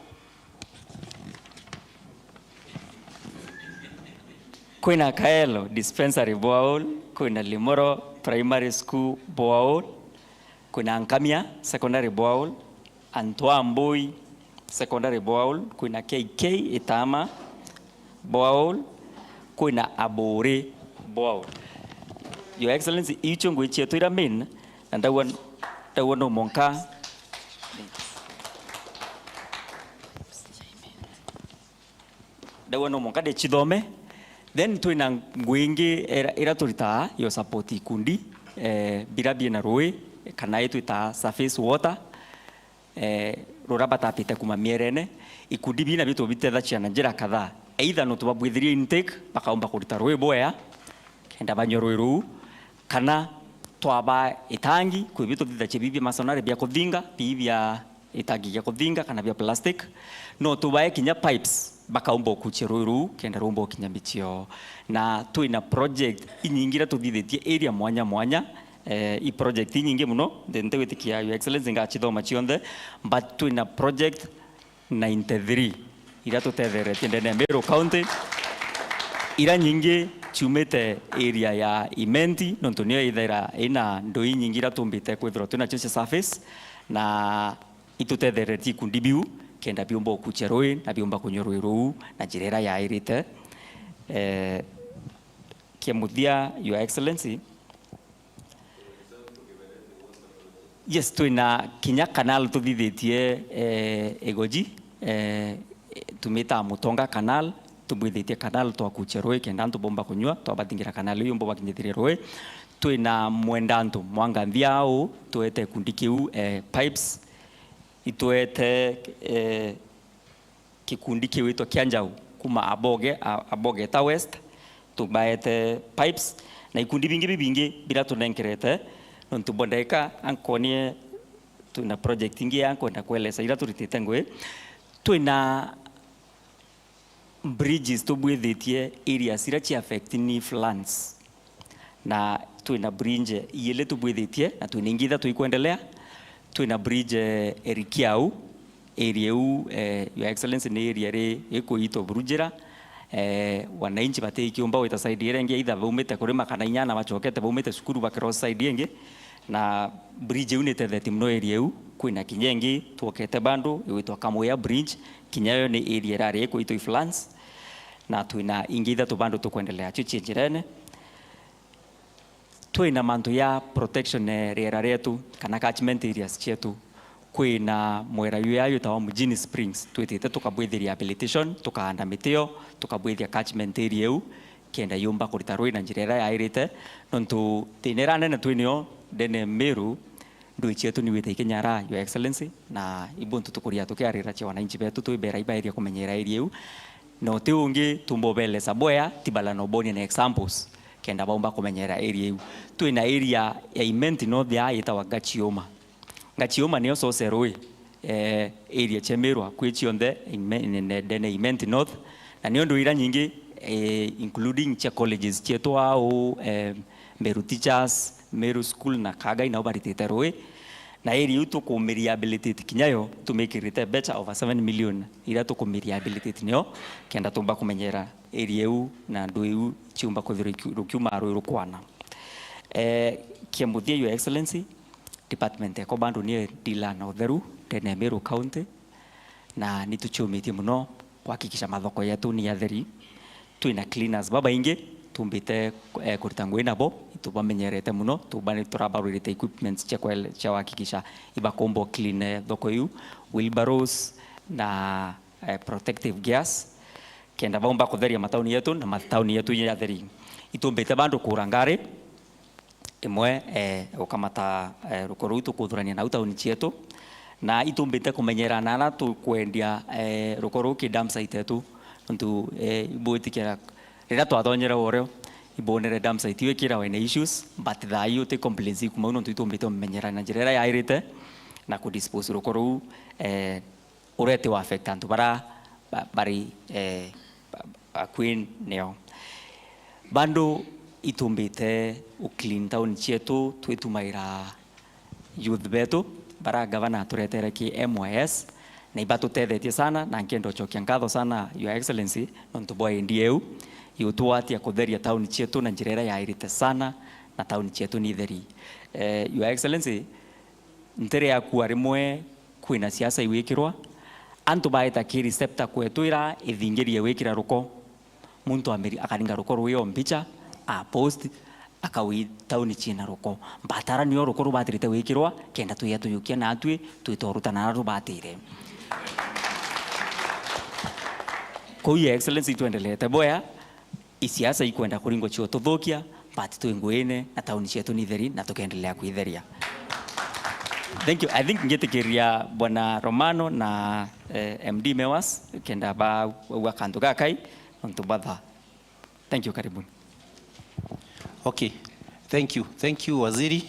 kwina Kaelo Dispensary borehole, kwina Limoro Primary School borehole, kwina Nkamia Secondary borehole, Antoa Mbui Secondary borehole, kwina K K Itama borehole, kwina Aburi borehole. Your Excellency, icio ngui cietu ira main, na ndauga, ndauga no mwanka, ndauga no mwanka ndicithome, Then twina ngui ingi ira, ira turitaa yo support ikundi, eh, bira biina rui, kana itwitaa surface water, eh, ruria batapite kuma mierene. Ikundi bii nabio tubiteethagia na njira kadhaa. Either no tubabwithirie intake, bakaumba kurita rui bwea, kenda banyua rui ruu, kana twabaa itangi, kwi bii tuthithagia bii bia masonary bia kuthinga, bii bia itangi gia kuthinga kana bia plastic, no tubae kinya pipes, bakaumba ukuchia rui ruu kenda rumba ukinya micii yao. Na twina project inyingi iria tuthithitie area mwanya mwanya, eh, i project inyingi muno, nti-, ntigwitikia Your Excellency ngachithoma cionthe, but twina project ninety-three iria tutetheretie ndene ya Meru County, iria nyingi ciumite area ya Imenti, nontu niyo ithaira ina ndui inyingi iria tumbite kwithirwa twinacio cia surface, na itutetheretie ikundi biu kenda biumba ukuchia rui na biumba kunyua rui ruu na njira iria yairite. Eh, kia muthia, Your Excellency, yes, twina kinya canal tuthithitie, eh, Igoji, eh, tumitaga Mutonga Canal, tubwithitie canal twa kuchia rui kenda antu bomba kunyua, twabathingira canal iu yumba bakinyithiria rui. Twina Mwendantu Mwanganthia au, twete kundi kiu, eh, pipes, itwete, eh, kikundi kiwitwa kia Njau kuma Aboge, A-, Abogeta West, tubaete pipes na ikundi bingi bibingi bira tunenkerete, nontu bo ndagika ankonie twina project ingi ya nkwenda kueleza ira turitite ngui. Twina bridges tubwithitie areas iria ci affect ni floods. Na twina bridge iili tubwithitie, na twina ingi ithatu ikwendelea. Twina bridge, eh, Erikiau, area iu, eh, Your Excellency, ni area ri ikuitwa Burujira. Eh, wananchi batikiumba gwita side iria ingi, either baumite kurima kana inya ana bacokete baumite cukuru ba cross side ingi. Na bridge iu ni itethetie muno area iu. Kwina kinya ingi twokete bado, igwitwa Kamwea Bridge, kinya yo ni area irari ikuitwa i floods. Na twina ingi ithatu bado tukwendelea cio cie njirene. Twina mantu ya protection, eh, riera rietu, kana catchment areas cietu. Kwina mwera yu ya yutawa Mujini Springs, twitite tukabwithia rehabilitation, tukaanda miti yo, tukabwithia catchment area iu, kenda yumba kurita rui na njira iria yairite, nontu thina iria nene twinio ndene Meru, ndui cietu ni wita ikinyara, Your Excellency, na ibuntu tukuria tukiarira cia wananchi betu, twibera ibairia kumenyera area iu, na uti ungi tumba ubelesa bwea, tibala no bonia na examples, kenda baumba kumenyera area iu. Twina area ya Imenti North ya yitawa Gachioma. Gachioma niyo source rui, eh, area cia Meru akui cionthe, Ime-, ne-, ne-, ndene Imenti North, na nio ndui iria nyingi, eh, including cia colleges cietu au, eh, Meru Teachers, Meru School na Kagai nao baritite rui. Na area iu tukumiriabilitate kinya yo, tumikirite mbeca over seven million iria tukumiriabilitate nio, kenda tumba kumenyera area iu na ndui iu ciumba kwithirwa ikiu-, rukiuma rui rukwana. Eh, kia muthia, Your Excellency, department yako bado ni dealer na utheru ndene ya Meru County, na ni tuciumitie muno kuhakikisha mathoko yetu ni atheri. Twina cleaners babaingi tumbite, eh, kurita ngui nabo, itubamenyerete muno, tuba-, turabarwirite equipments cia kwele-, cia kuhakikisha ibakombo clean, eh, thoko iu, wheelbarrows na, eh, protective gears, kenda baumba kutheria matauni yetu na matauni yetu ya atheri. Itumbite bado kura ngari, imwe, eh, gukamata, eh, ruko ruu tukuthurania nau tauni cietu, na itumbite kumenyera na ara tukwendia, eh, ruko ruu ki dump site yetu, nontu, eh, ibwitikira riria twathonyere urio, ibonere dump site iu ikira wene issues, but thaa ii uti complaints ikuma au nontu itumbite kumenyera na njira iria yairite na kudispose ruko ruu, eh, urete wa affect antu bara ba-, bari, eh, ba-, akui nio. Bado itumbite u clean town cietu twitumaira youth betu bara gavana aturetere ki M Y S, na ibatutethetie sana, na nkenda ucokia nkatho sana, Your Excellency, nontu bwa idea iu yutwatia kutheria town cietu na njira iria yairite sana, na town cietu ni theri. Eh, Your Excellency, ntere yakua rimwe kwina siasa iwikirwa, antu baeta ki receptor kwetu ira ithingirie wikira ruko. Muntu ameri-, akaringa ruko rwio mbicha, a post, akawi tauni ciina ruko. Mbatara nio ruko rubatirite wikirwa, kenda twia tuyukia natwi, twita urutana ara rubatire. Kou, Your Excellency, itwendelete bwea, isiasa ikwenda kuringwa cio tuthukia, but twi nguine na tauni cietu ni theri na tukendelea kwitheria. Thank you. I think ngitikiria Bwana Romano na, eh, M D Mewas kenda baua kantu gakai nontu batha. Thank you, karibuni. Okay. Thank you. Thank you, Waziri.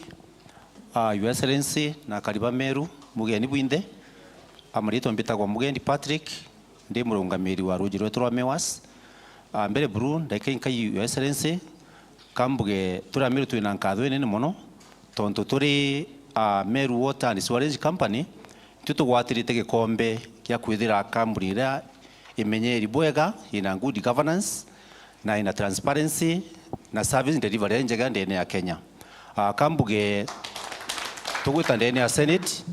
Ah, Your Excellency, na kariba Meru, mugeni bwinthe. Ah, maritwa mbitagwa Mugendi Patrick, ndi murungamiri wa ruuji rwetu rwa Mewas. Ah, mbere buru, ndakika inkai, Your Excellency, kambuge turi Ameru twina nkatho inene mono, tontu turi, ah, Meru Water and Sewerage Company, nitwi tugwatirite gikombe gia kwithira kambuni iria imenyeri bwega, ina good governance, na ina transparency, na service delivery njega ndene ya Kenya. Ah, kambuge tugwita ndene ya Senate,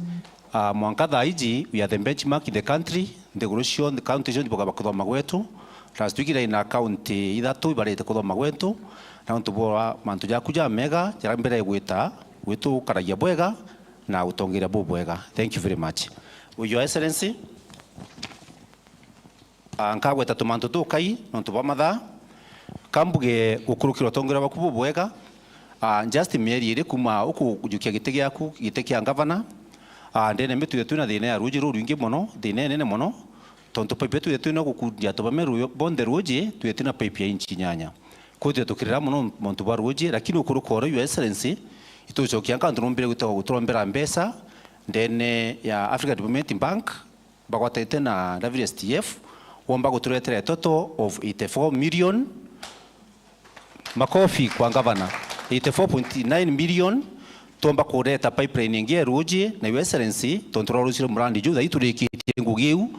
ah, mwanka thaa iji, we are the benchmark in the country, nthiguru cionthe, county cionthe bakaba kuthoma gwetu. Last week ira ina county ithatu ibarite kuthoma gwetu, na untu bwa mantu jaku jamega, jara mbere gwita, gwitukaragia bwega, na utongeria bubwega. Thank you very much. Your Excellency, ah, nkagweta tumantu tukai nontu bwa mathaa. Kambuge gukurukira utongeria bwaku bubwega, ah, just mieri iri kuma ukujukia giti giaku, giti kia ngavana, ah, ndene Meru twithire twina thina ya ruuji rurwingi mono, thina inene mono, tontu pipe twithire twina gukundia antu ba Meru bonthe ruuji, twithire twina pipe ya inchi inyanya. Kwou twithire tukirira mono montu bwa ruuji, lakini ukuruka oro, Your Excellency, itucokia nka antu numbire gwita guturombera mbeca ndene ya African Development Bank, bagwatite na W S T F, womba guturetera a total of eighty-four million. Makofi kwa ngavana. Eighty-four point nine million, twomba kureta pipeline ingi ya ruuji, na Your Excellency, tontu rwarucire murandi juu, thaa ii turikitie ngugi iu.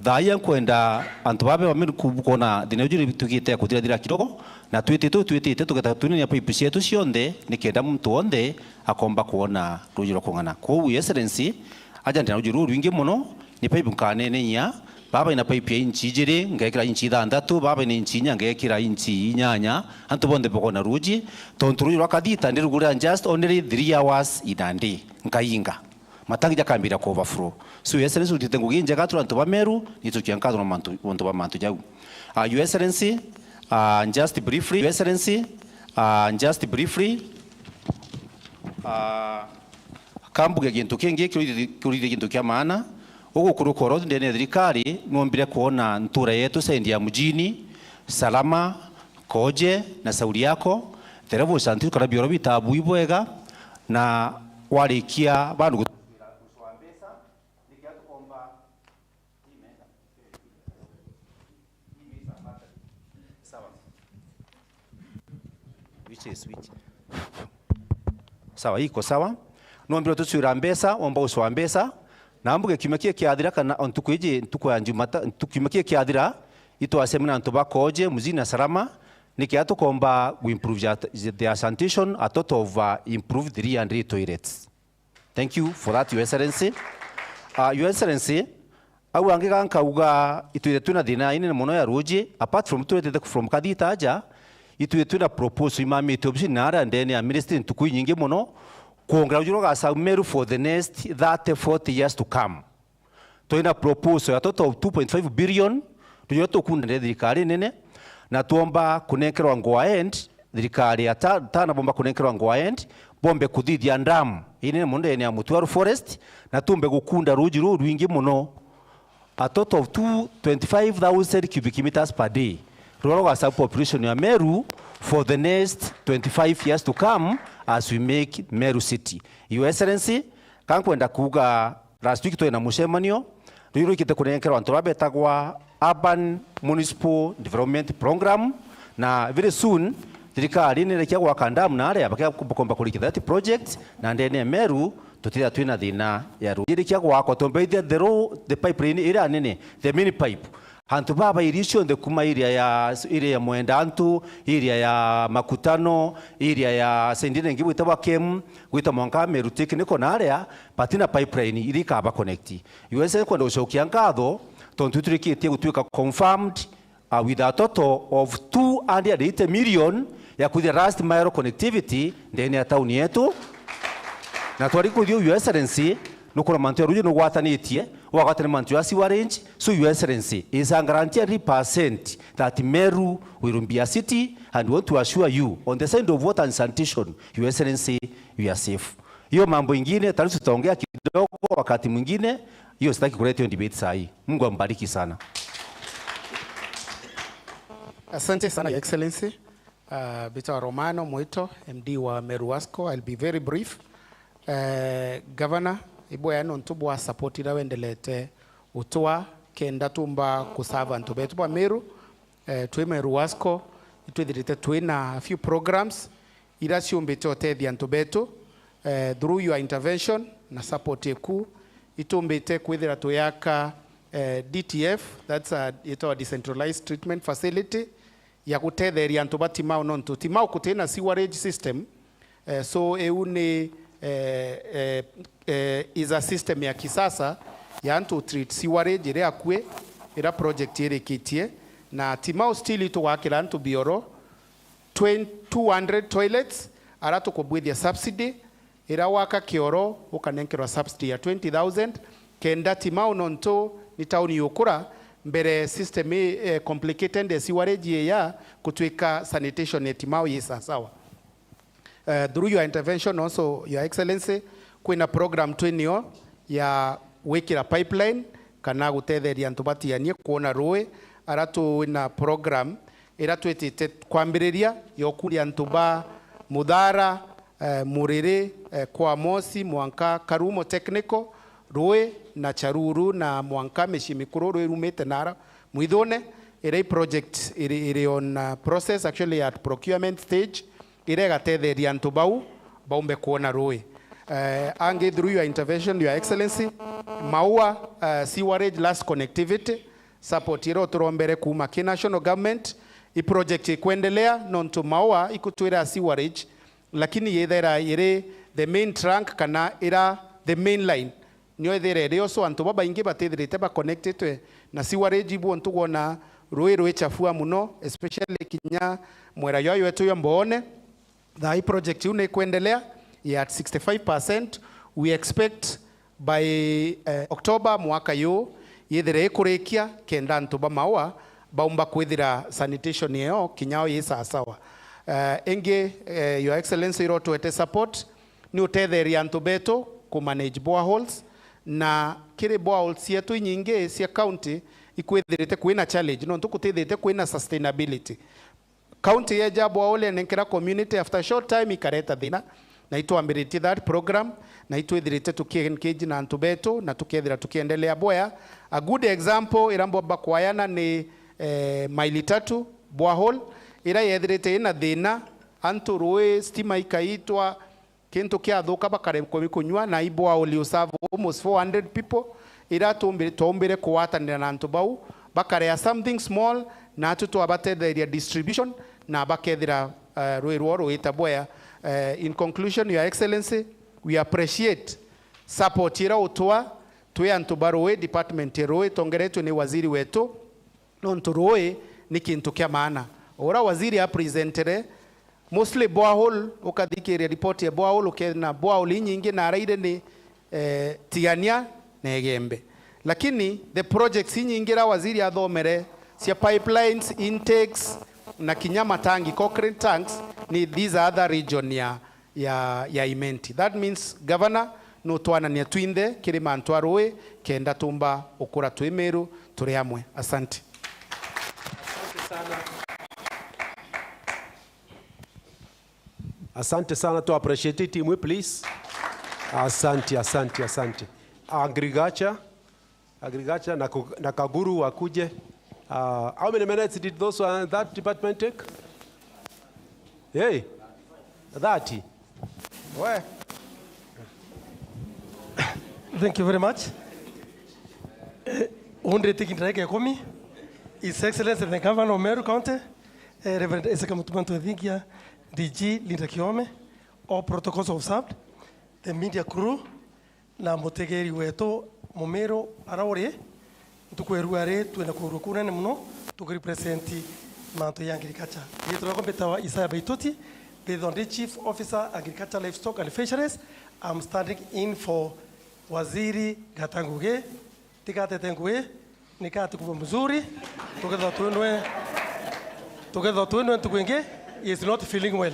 Thaa ii nkwenda antu babe bamwe ku-, kuona thina uju ritukite ya kuthirathira kidogo, na twitite, twitite, tugeta tunenia pipe cietu cionthe, nikenda muntu wonthe akomba kuona ruuji rwa kung'ana. Kwou, Your Excellency, aja ndina ruuji rurwingi mono, ni pipe nkaneneyia, baba ina pipe ya inchi ijiri, ngekira inchi ithanthatu, baba ina inchi inya, ngekira inchi inyanya, antu bonthe bakona ruuji, tontu ruuji rwa Kathita ndirugurira just only three hours in a day, nkainga. Matangi jakambira ku overflow. So, Your Excellency, urutite ngugi injega turi antu ba Meru, nitukia nkatho na mantu, mantu ba mantu jau. Ah, Your Excellency, ah, just briefly, Your Excellency, ah, just briefly, ah, kambuge gintu kingi kiurithia, kiurithia gintu kia maana. Ugukuruka oro ndene ya thirikari, nwombire kuona ntura yetu sendi ya mujini, Salama, Koje na Sauri yako, the levels until kana bioro bitabui bwega, na warikia bandu gutwira gucwa mbeca, nikia tukomba. Sawa. Which is which? Sawa, iko sawa. Nwombire tucwira mbeca, womba gucwa mbeca, na mbuge kiumia kia kiathira kana o ntuku iji, ntuku ya Jumata-, ntuku, kiumia kia kiathira, itwacemania na antu ba Koje, Mujini na Salama, nikia tukomba gu improve ya, their sanitation, a total of, uh, improved three hundred toilets. Thank you for that, Your Excellency. Uh, Your Excellency, au angi ga nkauga itwire twina thina inene mono ya ruuji, apart from turetete from Kathita aja, itwire twina proposal imamite obisini na aria ndene ya ministry ntuku inyingi mono, kwongera ruuji rwa Gasau Meru for the next thirty, forty years to come. Twina proposal ya total of two point five billion, ruuji ruria tukunda ndene thirikari nene, na twomba kunenkerwa go ahead, thirikari ya Ta-, Tana bomba kunenkerwa go ahead, bombe kuthithia dam inene mono ndene ya Mutuaru Forest, na tumbe gukunda ruuji ruu rwingi mono, a total of two, twenty-five thousand cubic meters per day, ruria rugasau population ya Meru for the next twenty-five years to come as we make Meru city. Your Excellency, ka nkwenda kuuga, last week twina mucemanio, ruuji rwikite kunenkerwa antu baria betagwa Urban Municipal Development Program, na very soon thirikari nirikia gwaka dam na aria bakomba kurikia that project, na ndene ya Meru tutithia twina thina ya ruuji. Irikia gwakwa, tumbethia the ro-, the pipeline iria nene, the main pipe. Antu baba iria cionthe kuma area ya, area ya Mwenda Antu, area ya Makutano, area ya Saint Ndene ingi gwitagwa Kem, gwita mwanka Meru Technical na aria, batina pipeline iria ikaba connect. U S A kwenda gucokia nkatho, tontu iturikitie gutuika confirmed, uh, with a total of two hundred eighty million ya kwithira last mile connectivity ndene ya tauni yetu. Na twari kuthia, Your Excellency, nukura mantu ya ruuji nugwatanitie, Wagwatania mantu ya sewerage, so Your Excellency, is a guarantee one hundred percent that Meru will be a city, and we want to assure you, on the side of water and sanitation, Your Excellency, we are safe. Hiyo mambo ingine, tutaongea kidogo wakati mwingine, hiyo sitaki kuleta hiyo debate saa hii. Mungu ambariki sana. Asante sana, Your Excellency. Uh, mbitagwa Romano Mwito, M D wa Meru Wasco. I'll be very brief. Uh, Governor, ibwega nontu bwa support iria wendelete utwa kenda tumba kuserve antu betu ba Meru. Uh, twi Meru Wasco, itwithirite twina a few programs iria ciumbite utethia antu betu. Uh, through your intervention na support eku, itumbite kwithira tuyaka, uh, D T F, that's a, yitagwa decentralized treatment facility, ya gutetheria antu ba Timau, nontu Timau kutina sewerage system. Eh, so iu ni, eh, eh, eh, is a system ya kisasa ya antu treat sewerage iria akui, ira project irikitie, na Timau still itugakira antu bioro twenty, two hundred toilets, ara tukubwithia subsidy, ira waka kioro ukanenkerwa subsidy ya twenty thousand, kenda Timau, nontu ni tauni yukura, mbere system i, eh, complicated ya sewerage ya kutwika sanitation ya Timau yi sasawa. Eh, through your intervention also, Your Excellency, kwina program twinio ya gwikira pipeline kana gutetheria antu batianie kwona rui, ara twina program ira twitite kwambiriria ya ukuria antu ba Muthara, eh, Muriri, eh, kwa Mosi, mwanka Karumo Technical, rui na Charuru na mwanka micii mikuru rui rumite nara mwithune, ira i project iri, iri on, uh, process, actually at procurement stage, ira igatetheria antu bau baumbe kwona rui. Eh, angi through your intervention, Your Excellency, Maua, uh, sewerage last connectivity, support ira uturombere kuuma ki national government, i project ikwendelea, nontu Maua ikutwira sewerage, lakini yithaira iri the main trunk kana ira the main line, nio ithire iri usu antu babaingi batithirite ba connectitwe na sewerage. Ibu untu gwona rui rwichafua muno, especially kinya mwera jwa jwetu jwa Mboone. Thaa ii project iu ni ikwendelea ya at sixty-five percent. We expect by, eh, October mwaka yu yithire ikurikia, kenda antu ba Maua baumba kwithira sanitation iyo kinya o yi sasawa. Eh, ingi, eh, Your Excellency, ira utwete support ni utetheria antu betu ku manage boreholes, na kiri boreholes cietu inyingi cia county ikwithirite kwina challenge nontu kutithite kwina sustainability. County yeja borehole enenkera community, after a short time ikareta thina, na itwambiritie that program, na itwithirite tuki-engage na antu betu, na tukethira tukiendelea bwea. A good example ira mbomba kwayana ni, eh, Maili Tatu borehole, ira yethirite ina thina, antu rui, stima ikaitwa, kintu kiathuka bakaremwa kunywa, na i borehole u serve almost four hundred people, ira tumbire, twaumbire kugwatanira na antu bau, bakarea something small, na atu twabatetheria distribution, na bakethira, eh, rui rwao ruita bwea. Eh, in conclusion, Your Excellency, we appreciate support ira utwa twi antu ba rui, department ya rui, tongeretwe ni waziri wetu, nontu rui ni kintu kia maana. Ura waziri apresentere, mostly borehole, ukathikiria report ya borehole, ukena borehole inyingi na araire ni, eh, Tigania na Igembe. Lakini the projects inyingi ira waziri athomere cia pipelines, intakes, na kinya matangi, concrete tanks, ni these are other region ya ya, ya Imenti. That means, Governor, nutwanania twinthe kiri mantu a rui kenda tumba ukura twi Meru turi amwe. Asante. Asante sana, tu appreciate timu, please. Asante, asante, asante. Agriculture. Agriculture na, ku- na Kaguru wakuje. Uh, how many minutes did those uh, that department take? Hey, thirty. Where? Thank you very much. Eh, Hundrete kindi ndagika ikumi. His Excellency the Governor of Meru County, eh, Reverend Isaac Mutuma Ntwethingia, D G Linda Kiome, all protocols observed, the media crew, na mutegeri wetu Mumiru ara uri, ntuku ya rua ri twina kwirua kunene muno tukirepresent mantu ya agriculture. Riitwa riakwa mbitawa Isaya Baituti, mbithwa ndi Chief Officer Agriculture, Livestock and Fisheries. I'm standing in for Waziri Gata Ngugi. Tigatete ngui, nikati kuba mzuri, tukethwa twinwe, tukethwa twinwe ntuku ingi, he is not feeling well.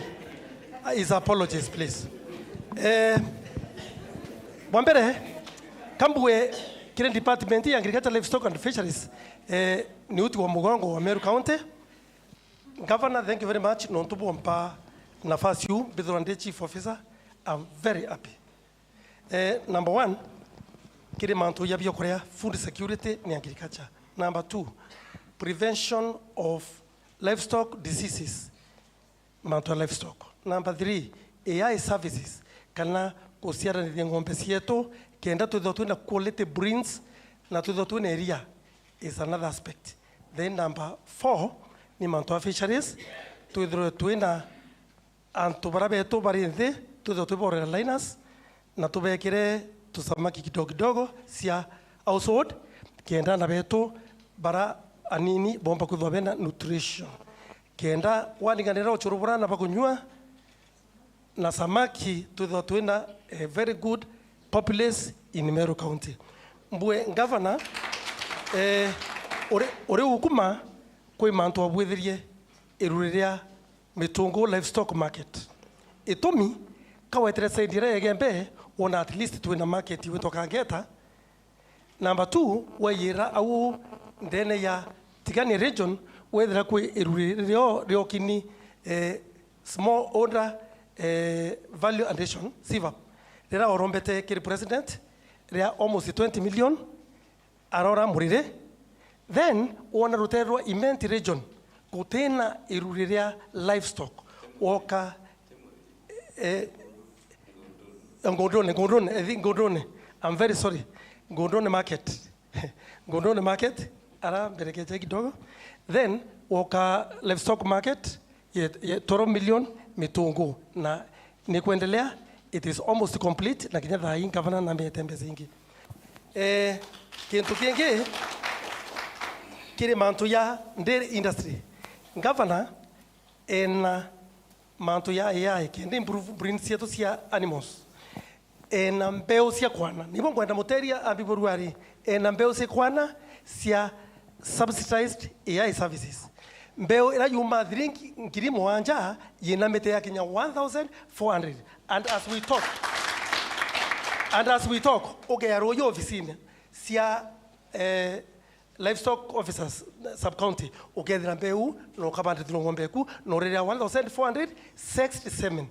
Uh, his apologies, please. Eh, bwa mbere, kambue kiri department ya Agriculture, Livestock and Fisheries, eh, ni uti wa mugongo wa Meru County. Governor, thank you very much, nontu bwompa nafasi uu mbithirwa ndi chief officer. I'm very happy. Eh, number one, kiri mantu ja biokuria, food security ni agriculture. Number two, prevention of livestock diseases, mantu ya livestock. Number three, A I services, kana guciaranithia ng'ombe cietu, kenda twithirwa twina quality breeds na twithirwa twina iria is another aspect. Then number four, ni mantu ya fisheries, twithirwe twina antu bara betu bari nthi, twithirwe twiborera liners, na tubekire tusamaki kidogo kidogo cia household, kenda ana betu bara anini bomba kwithirwa bena nutrition. Kenda waringanira ucuru bura na bakunyua na samaki, twithirwa twina a very good populace in Meru County. Mbue Governor, eh, uri, uri ukuma kwi mantu abwithirie iru riria Mitungu livestock market. Itumi, kawetere side iria ya Igembe, wona at least twina market igwitwa Kangeta. Number two, wayira au ndene ya Tigania region, wethira kwi iru rio, riokini, eh, small order, eh, value addition, SIVAP, rira orombete kiri president, ria almost twenty million, arora murire, then wona rutere rwa Imenti region, gutina iru riria livestock, woka, eh, Ngunduni, Ngunduni, I think Ngunduni. I'm very sorry. Ngunduni market. Ngunduni market, ara mberekeje kidogo. Then, woka livestock market, ye, ye twelve million Mitungu. Na ni kuendelea, it is almost complete, na kinya thaa ii ngavana nambete mbeca ingi. Eh, kintu kingi, kiri mantu ya dairy industry. Ngavana ena mantu ya A I, kenda improve breeds cietu cia animals. Ena mbeu cia kwana. Nibo ngwenda muteria ambiboru ari, ena mbeu cia kwana cia subsidized A I services. Mbeu ira yuma thiringi ngiri mugwanja yina miti ya kinya one thousand four hundred. And as we talk, and as we talk, ugea ruyu ofisini cia, eh, livestock officers sub county, ukethira mbeu na ukabandithirwa ng'ombe eku na uriria one thousand four hundred sixty-seven.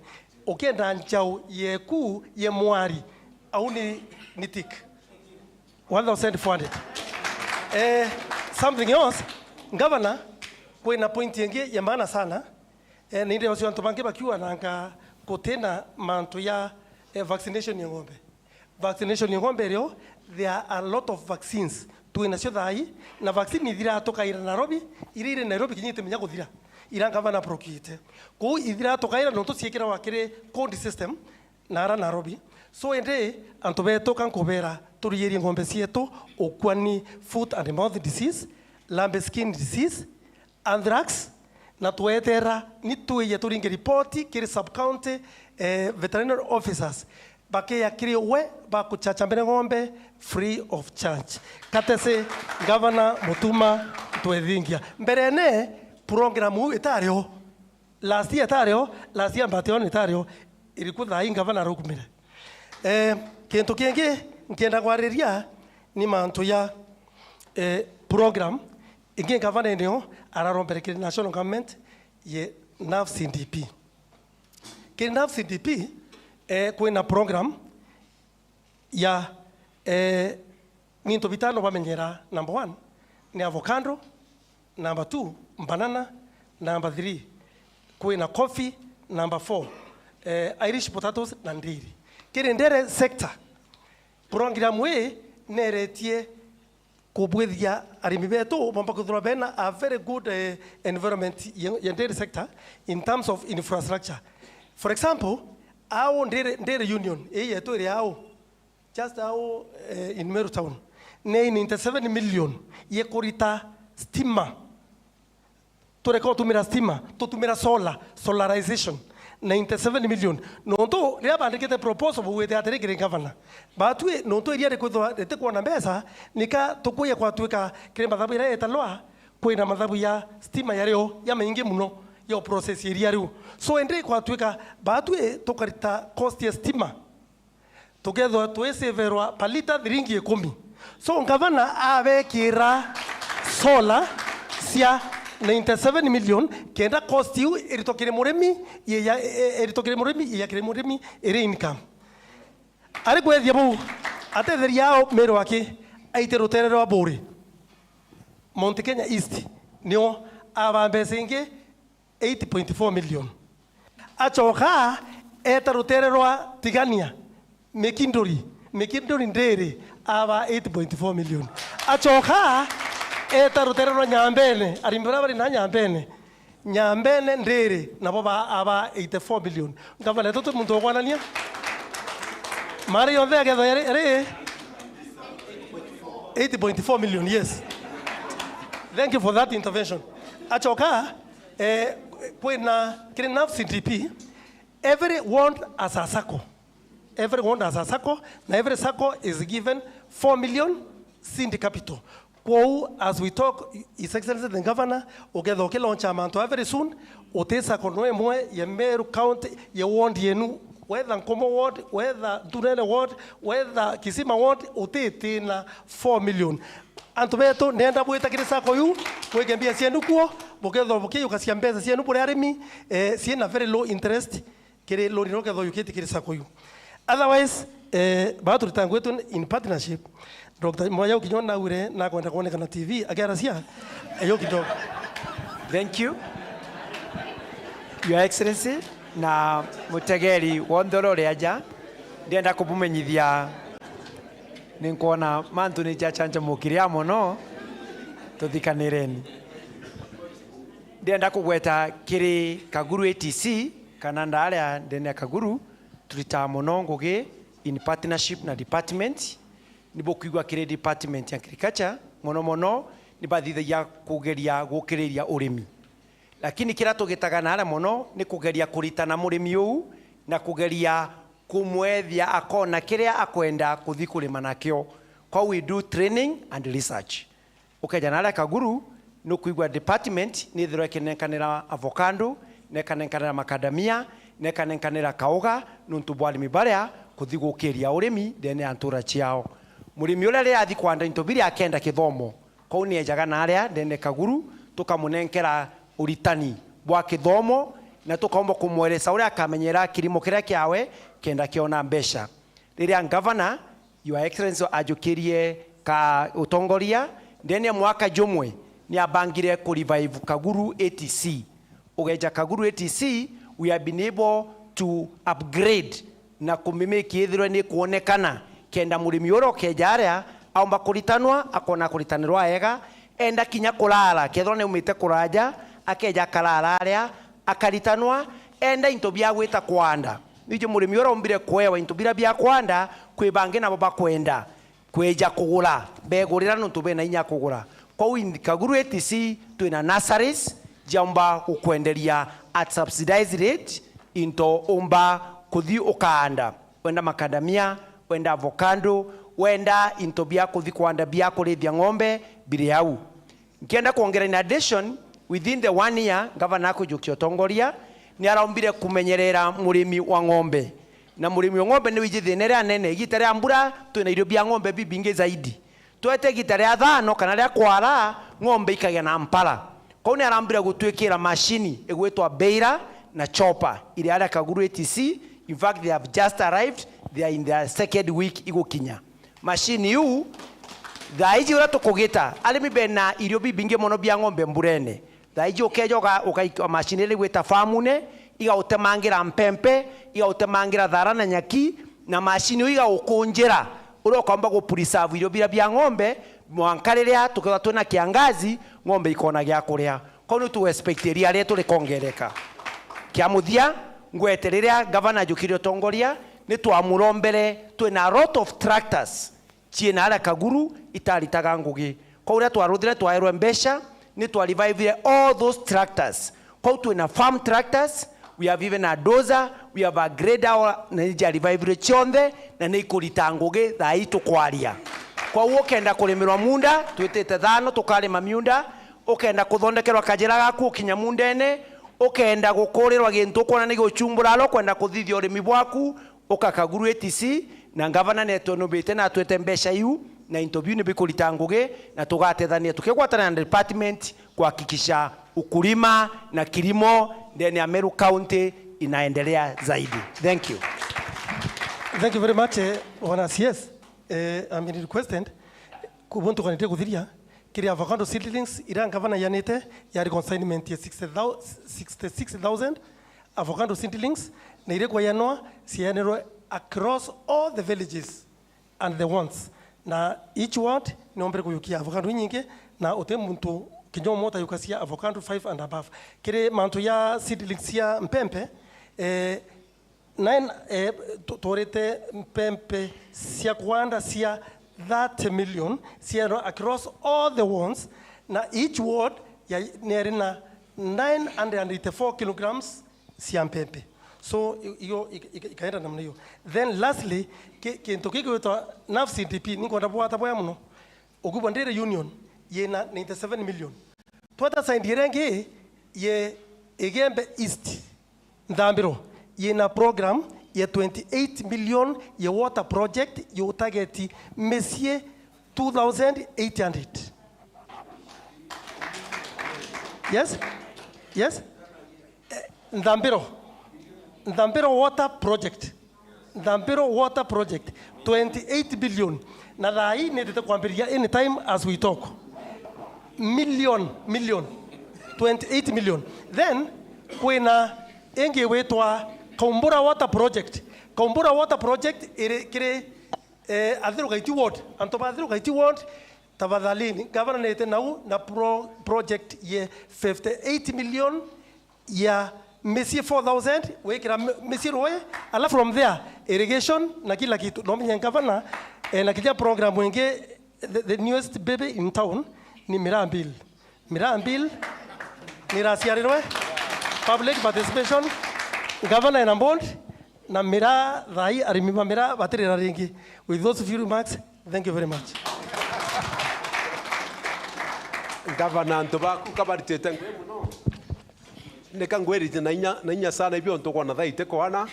Ukienda njau yeku ye mwari, au ni, ni tik. One thousand four hundred. Eh, something else, Governor, kwina point ingi ya maana sana. Eh, nindi ucio antu bangi bakiuga nanga gutina mantu ya, eh, vaccination ya ng'ombe. Vaccination ya ng'ombe irio, there are a lot of vaccines twinacio thaa ii, na vaccine ithira tukaira Nairobi, iria iri Nairobi kinya itimenya kuthira, ira ngavana procurete. Kuu ithira tukaira nontu ciikiragwa kiri cold system na ara Nairobi. So indi antu betu ka nkubera turiirie ng'ombe cietu ukua ni foot and mouth disease, lambskin disease, anthrax, na tweterera ni twije turinge ripoti kiri sub county, eh, veterinary officers, bakeya kiri we bakuchacha mbere ng'ombe free of charge. Katese Governor Mutuma Ntwethingia. Mberene program iu itari o. Last year itari o, last year mbati on itari o. Iriku thaa ii Governor arukumire. Eh, kintu kingi nkienda kwariria ni mantu ya, eh, program ingi Governor nio ararombere kiri national government ye NAFS D P. Kiri NAFS D P, eh, kwina program ya, eh, mintu bitano bamenyera. Number one ni avocado, number two banana, number three kwina coffee, number four, eh, Irish potatoes na ndiri. Kiri ndere sector, program ii neretie kubwithia arimi betu bomba kwithirwa bena a very good, eh, environment ya, ya dairy sector in terms of infrastructure. For example, au dairy, dairy union ii yetu iri au, just au, eh, in Meru town, ni ninety-seven million yekurita stima. Tureka utumira stima, tutumira solar, solarization. ninety-seven million. Nontu riria bandikite proposal, baugite atiri kiri ngavana, batwi nontu iria rikwithwa ritikwona mbeca, nika tukuya kwatuika kiri mathabu iria italwa, kwina mathabu ya stima yario ya maingi muno ya process iria riu. So indi kwatuika batwi tukarita cost ya stima, tukethwa twiseverwa per litre thiringi ikumi. So ngavana abekira solar cia ninety-seven million, kenda cost iu iritwe kiri murimi, iya, e-, iritwe kiri murimi, iya kiri murimi, iri income. Ari kwethia buu, atetheria ao Meru aki aite rutere rwa Buri, Mount Kenya East, nio aba mbeca ingi eight point four million. Acoka eta rutere rwa Tigania, Mikinduri, Mikinduri Ndiri, aba eight point four million. Acoka eta rutere rwa Nyambene, arimi baria bari na Nyambene, Nyambene Ndiri, nabo ba, aba eighty-four million. Ngavana, tuti muntu ugwanania. Mari yonthe agetho yari, yari eight point four million, yes. Thank you for that intervention. Acoka, eh, kwina kiri N A F C D P, every ward as a sacco. Every ward as a sacco, na every sacco is given four million seed capital. Kwou, as we talk, His Excellency the Governor, ukethwa ukilauncha mantu aa very soon, uti sacco no imwe ya Meru County ya ward yenu, whether Nkomo ward, whether Nturene ward, whether Kisima ward, utitina four million. Antu betu, ndenda bwita kiri sacco yu, bwike mbia cienu kuo, bukethwa bukiiyukacia mbeca cienu buri arimi, eh, ciina very low interest, kiri loan iria ukethwa uyukitie kiri sacco yu. Otherwise, eh, baa turita ngwetu in partnership, Doctor Mwaya Ukinyo naugire nakwenda kwonekana T V, akiaracia, ayo kidogo. Thank you, Your Excellency, na mutegeri wonthe uria uri aja, ndienda kubumenyithia, ninkwona mantu ni jacanjamukire mono, tuthikanireni. Ndienda kugweta kiri Kaguru A T C, kana ndaria ndene ya Kaguru, turitaa mono ngugi in partnership na department. Ni bukwigua kiri department ya agriculture, mono mono ni bathithagia kugeria gukiriria urimi. Lakini kiria tugitaga naria mono ni kugeria kuritana murimi uu na kugeria kumwethia akona kiria akwenda kuthi kurima nakio. Kwa we do training and research. Ukeja naria Kaguru, nukwigua department nithirwa ikinenkanira avocado, nekanenkanira macadamia, nekanenkanira kauga, nuntu bwa arimi baria kuthi gukiria urimi ndene ya ntura ciao. Murimi uria riria athi kwanda into biria akenda kithomo, kwou niejaga naria ndene Kaguru, tukamunenkera uritani bwa kithomo, na tukaumba kumweresa uria akamenyera kirimo kiria kiawe kenda kiona mbeca. Riria ngavana, Your Excellency, ajukirie ka utongoria, ndene ya mwaka jumwe ni abangire ku revive Kaguru A T C. Ugeja Kaguru A T C, we have been able to upgrade na kumimiki ithirwe ni kuonekana, kenda murimi uria ukeja aria aumba kuritanwa, akona kuritanirwa ega, enda kinya kurara, kethirwa ni aumite kuraja, akeja akarara aria, akaritanwa, enda into bia gwita kwanda. Niji murimi uria umbire kuewa into biria bia kwanda, kwi bangi nabo bakwenda kweja kugura, begurira nontu bena inya kugura. Kwou in Kaguru A T C twina nurseries jaumba gukwenderia at subsidized rate into umba kuthi ukaanda. Wenda macadamia, wenda avocado, wenda into bia kuthi kwanda bia kurithia ng'ombe, biri au. Nkienda kwongera, in addition, within the one year, ngavana akujukia utongoria, ni araumbire kumenyerera murimi wa ng'ombe. Na murimi wa ng'ombe ni wiji thina iria nene. Igita ria mbura, twina irio bia ng'ombe bibingi zaidi. Twete igita ria thano kana ria kwara, ng'ombe ikagia na mpara. Kwou ni araumbire gutwikira mashini igwitwa baler na chopper, iria aria Kaguru A T C, in fact, they have just arrived, they are in their second week igukinya. Mashini iu, thaa iji uria tukugita, arimi bena irio bibingi mono bia ng'ombe mburene. Thaa iji ukeja uga-, ugaika mashini iria igwita famune, igautemangira mpempe, igautemangira thara na nyaki, na mashini iu igaukunjira uria ukaumba gupreserve irio biria bia ng'ombe, mwanka riria tukethirwa twina kiangazi, ng'ombe ikona gia kuria. Kwou ni tu expect iria rietu rikongereka. Kia muthia, ngwete riria ngavana ajukirie utongoria, ni twamurombere twina a lot of tractors ciina aria Kaguru itaritaga ngugi. Kwou riria twaruthire twaerwe mbeca, ni twa revivire all those tractors. Kwou twina farm tractors, We have even a dozer, we have a grader, na ija revival cionthe, na ni ikurita ngugi thaa ii tukwaria. Kwou ukenda kurimirwa munda, twitite thano, tukarima miunda. Ukenda kuthondekerwa kajira gaku ukinya mundene, ukenda gukurirwa gintu ukwona ni guchumbura alo, ukwenda kuthithia urimi bwaku, uka Kaguru A T C, na ngavana netwe nubite na atwete mbeca iu, na into biu ni bikurita ngugi, na tugatethania tukigwatana na department kuhakikisha ukulima na kilimo ndani ya Meru County inaendelea zaidi. Thank you. Thank you very much, eh, Bwana C S. Eh, I'm requested, ku-, buntu kanitie kuthiria, kiri avocado seedlings iria ngavana yanite yari consignment ya sixty thousand, sixty-six thousand avocado seedlings, na iria kwayanwa ciayanirwe across all the villages and the wants. Na each ward niombere kuyukia avocado inyingi, na uti muntu kinya umwe utayukacia avocado five and above. Kiri mantu ya seedlings cia mpempe, eh, nine, eh, tu-, turite mpempe cia kuanda cia thirty million cia across all the wards, na each ward ya, ni iri na nine hundred and eighty-four kilograms cia mpempe. So, i-, iyo ik-, ik-, ikaenda namna hiyo. Then lastly, ki-, kintu kigwitwa NAFS C D P, ninkwenda bwata bwaya muno. Ukubwa Ndiri Union yina ninety-seven million. Twata side iria ingi ye Igembe East, Nthambiro, yina program ya twenty-eight million ya water project ya utageti micii two thousand eight hundred. Yes? Yes? Eh, Nthambiro. Nthambiro Water Project. Nthambiro Water Project, twenty-eight billion. Na thaa ii nitite kwambiriria anytime as we talk. Million, million. Twenty-eight million. Then, kwina ingi witwa Kaumbura Water Project. Kaumbura Water Project iri kiri, eh, Athiru Gaiti Ward. Antu ba Athiru Gaiti Ward, tafadhalini, ngavana nite nau na pro-, project ye fifty-eight million ya micii four thousand, wikira mi-, micii rui, ala from there, irrigation na kila kitu. No menye ngavana, eh, na kinya program ingi, the, the newest baby in town ni Miraa Bill. Miraa Bill niraciarirwe, public participation, ngavana ena board, na miraa, thaa ii arimi ba miraa batirira ringi. With those few remarks, thank you very much. Ngavana, antu baku kabaritite ngugi muno. Nika ngwirite na inya, na inya sana ibio ntu kwona thaa itikwana,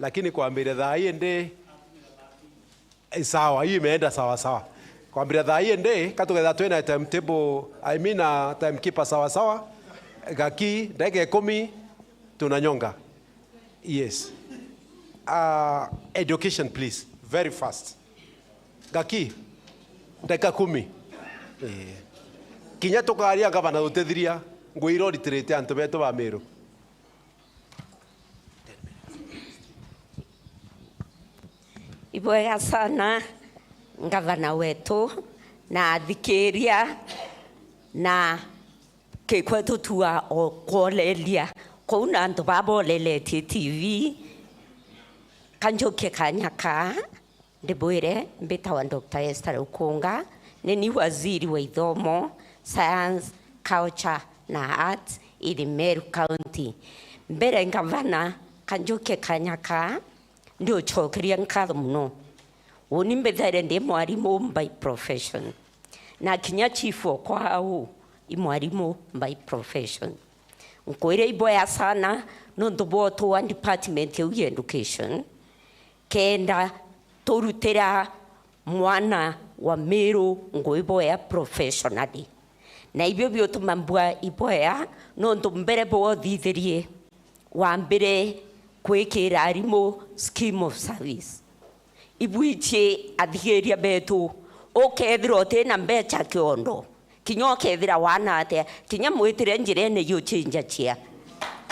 lakini kwambire thaa ii ndi, eh, sawa, hii imeenda sawa sawa. Kwambire thaa ii ndi, katugetha twina timetable, I mean, a timekeeper sawa sawa. Gaki, ndagika ikumi, tunanyonga. Yes. Uh, education, please. Very fast. Gaki, ndagika kumi. Eh. Kinya tukaria ngavana tutithiria, ngwira uritirite antu betu ba Miru. Ibwega sana, ngavana wetu, na athikiria, na kikwetu tua o kwoleria. Kou na antu baboleretie T V, kanjukie kanya kaa, ndibwire, mbitawa Doctor Esther Rukunga, ni ni waziri wa ithomo, science, culture na arts in Meru County. Mbere ngavana, kanjukie kanya kaa, ndiucokeria nkatho muno. Uni mbithaire ndi mwarimu by profession. Na kinya chief okwa au i mwarimu by profession. Nkwire ibwea sana nontu bwa utua department iu ya education, kenda turutira mwana wa Miru ngui bwea professionally. Na ibio biutuma mbua ibwea nontu mbere bwothithirie wambire kwikira arimu scheme of service. Ibwichie athigiria betu, ukethira uti na mbecha kiondo, kinya ukethira wana atia, kinya mwitire njirene yuchinja chia.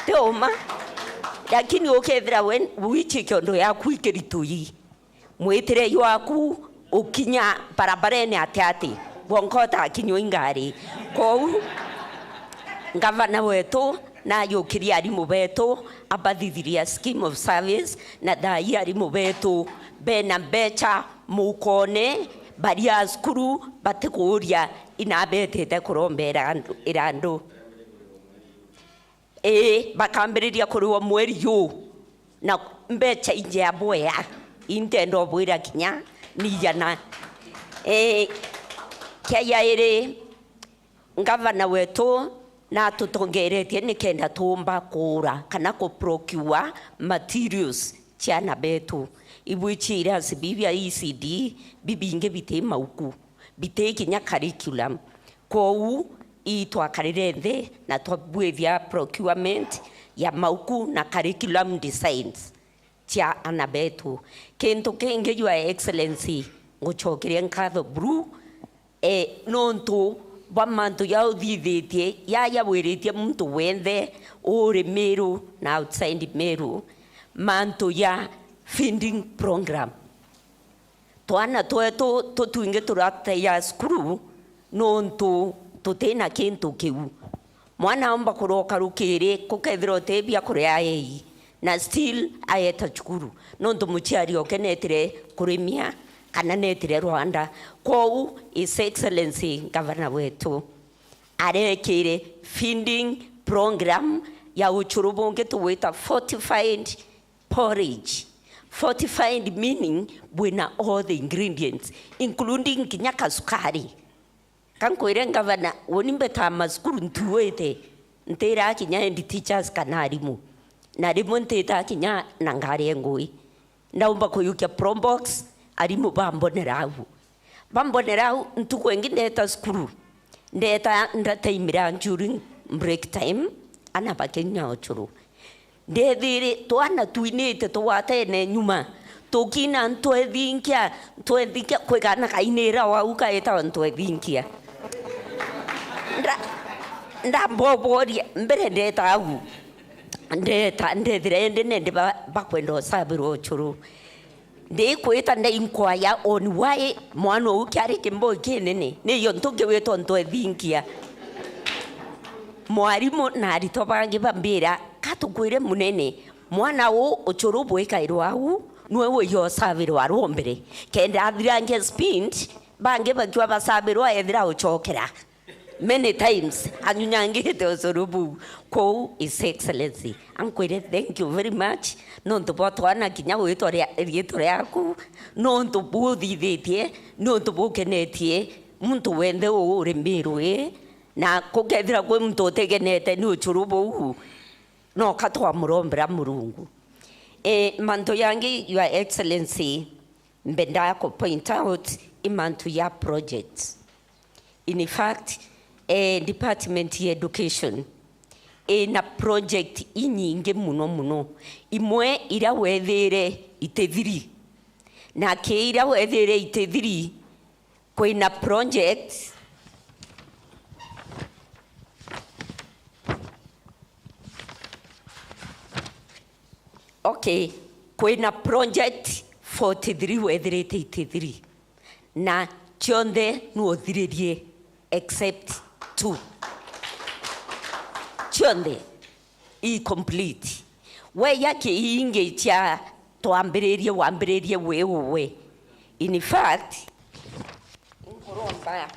Ti uma? Lakini ukethira we wichie kiondo yaku ikiritu ii, mwitire jwaku ukinya barabarene ati ati, bwonka utakinywa ingari. Kou, ngavana wetu najukirie arimu betu, abathithiria scheme of service, na thaa ii arimu betu bena mbecha mukone, bari a cukuru, batikuuria ina betite kurombera andu, irandu. Ii, bakambiriria kuriwa mweri juu, na mbeca injea bwea, intenda ubwira kinya ni ijana. Ii, kia jairi, ngavana wetu natutongeretie nikenda tuumba kuura kana ku procure materials cia ana betu. Ibwichi irasi bibia E C D bibingi biti mauku, biti kinya curriculum. Kwou itwakarire nthi na twabwithia procurement ya mauku na curriculum designs cia ana betu. Kintu kingi, Your Excellency, ngucokeria nkatho buru, eh, nontu bwa mantu ja uthithitie, ja jawiritie muntu wenthe uri Meru na outside Meru, mantu ja feeding program. Twana twetu tutwingi turateja cukuru nontu tutina kintu kiu. Mwana aumba kuroka rukiri, gukethirwa uti bia kuria ei, na still aeta cukuru, nontu muciari oke netire kurimia kana netire rwanda. Kwou His Excellency Ngavana wetu arekire feeding program ya ucuru bungi tugwita fortified porridge. Fortified meaning bwina all the ingredients, including kinya kasukari. Kankwire ngavana, uni mbetaa macukuru ntuite, ntiraa kinya head teachers kana arimu, na rimwe ntitaa kinya na ngari ya ngui. Ndaumba kuyukia probox, arimu bambonera au. Bambonera au, ntuku ingi ndeta cukuru, ndeta ndataimira during break time, ana bakinya ucuru. Ndethiri twana twinite tugwatene nyuma, tukina ntwethinkia, ntwethinkia, kwi kana kainira wau kaitawa ntwethinkia. Nda-, ndamboboria, mbere ndeta au, ndeta, ndethira indi nende ba-, bakwenda usabirwa ucuru. Ndikwita ndainkwaya on why mwana uu kiari kimboi kinene, ni yo ntu kiwitwa ntwethinkia. Mwarimu na aritwa bangi bambira, "Katukwire munene, mwana uu ucuru bwikairwa au, nwe uyo usabirwa arwa mbere, kenda athirangia speed, bangi bakiwa basabirwa ethira ucokera." Many times, anyunyangite ucuru buu. Kwou, His Excellency, ankwire, thank you very much, nontu bwa twana kinya gwitwa ria-, riitwa riaku, nontu buthithitie, nontu bukenetie muntu wenthe uu uri Meru ii, na gukethira kwi muntu utigenete ni ucuru buu, noka twamurombera Murungu. E, mantu yangi, Your Excellency, mbendaa ku point out i mantu ya projects. In fact, eh, department ya education ina project inyingi muno muno. Imwe iria wethire itithiri. Na ki iria wethire itithiri, kwina project, okay, kwina project forty-three wethirite itithiri. Na cionthe nuuthiririe except two. Cionthe i complete. Weya kiingi cia twambiririe, wambiririe wi uwe. In fact, nkuromba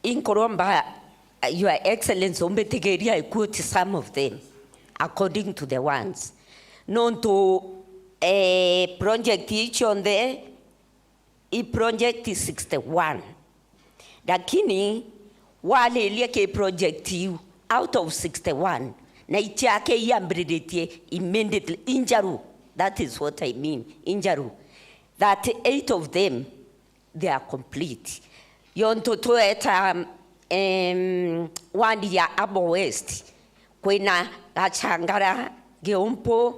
Inkuromba, Your Excellency, umbitigiria I quote some of them according to the ones. Nontu, eh, project ii cionthe, i project sixty-one. Lakini wariria ki project iu, out of sixty-one, na ichake iambiriritie immediately, injaru, that is what I mean, injaru, thirty-eight of them, they are complete. Yontu tweta, em, ward ya Abo West, kwina Gachangara, Giumpu,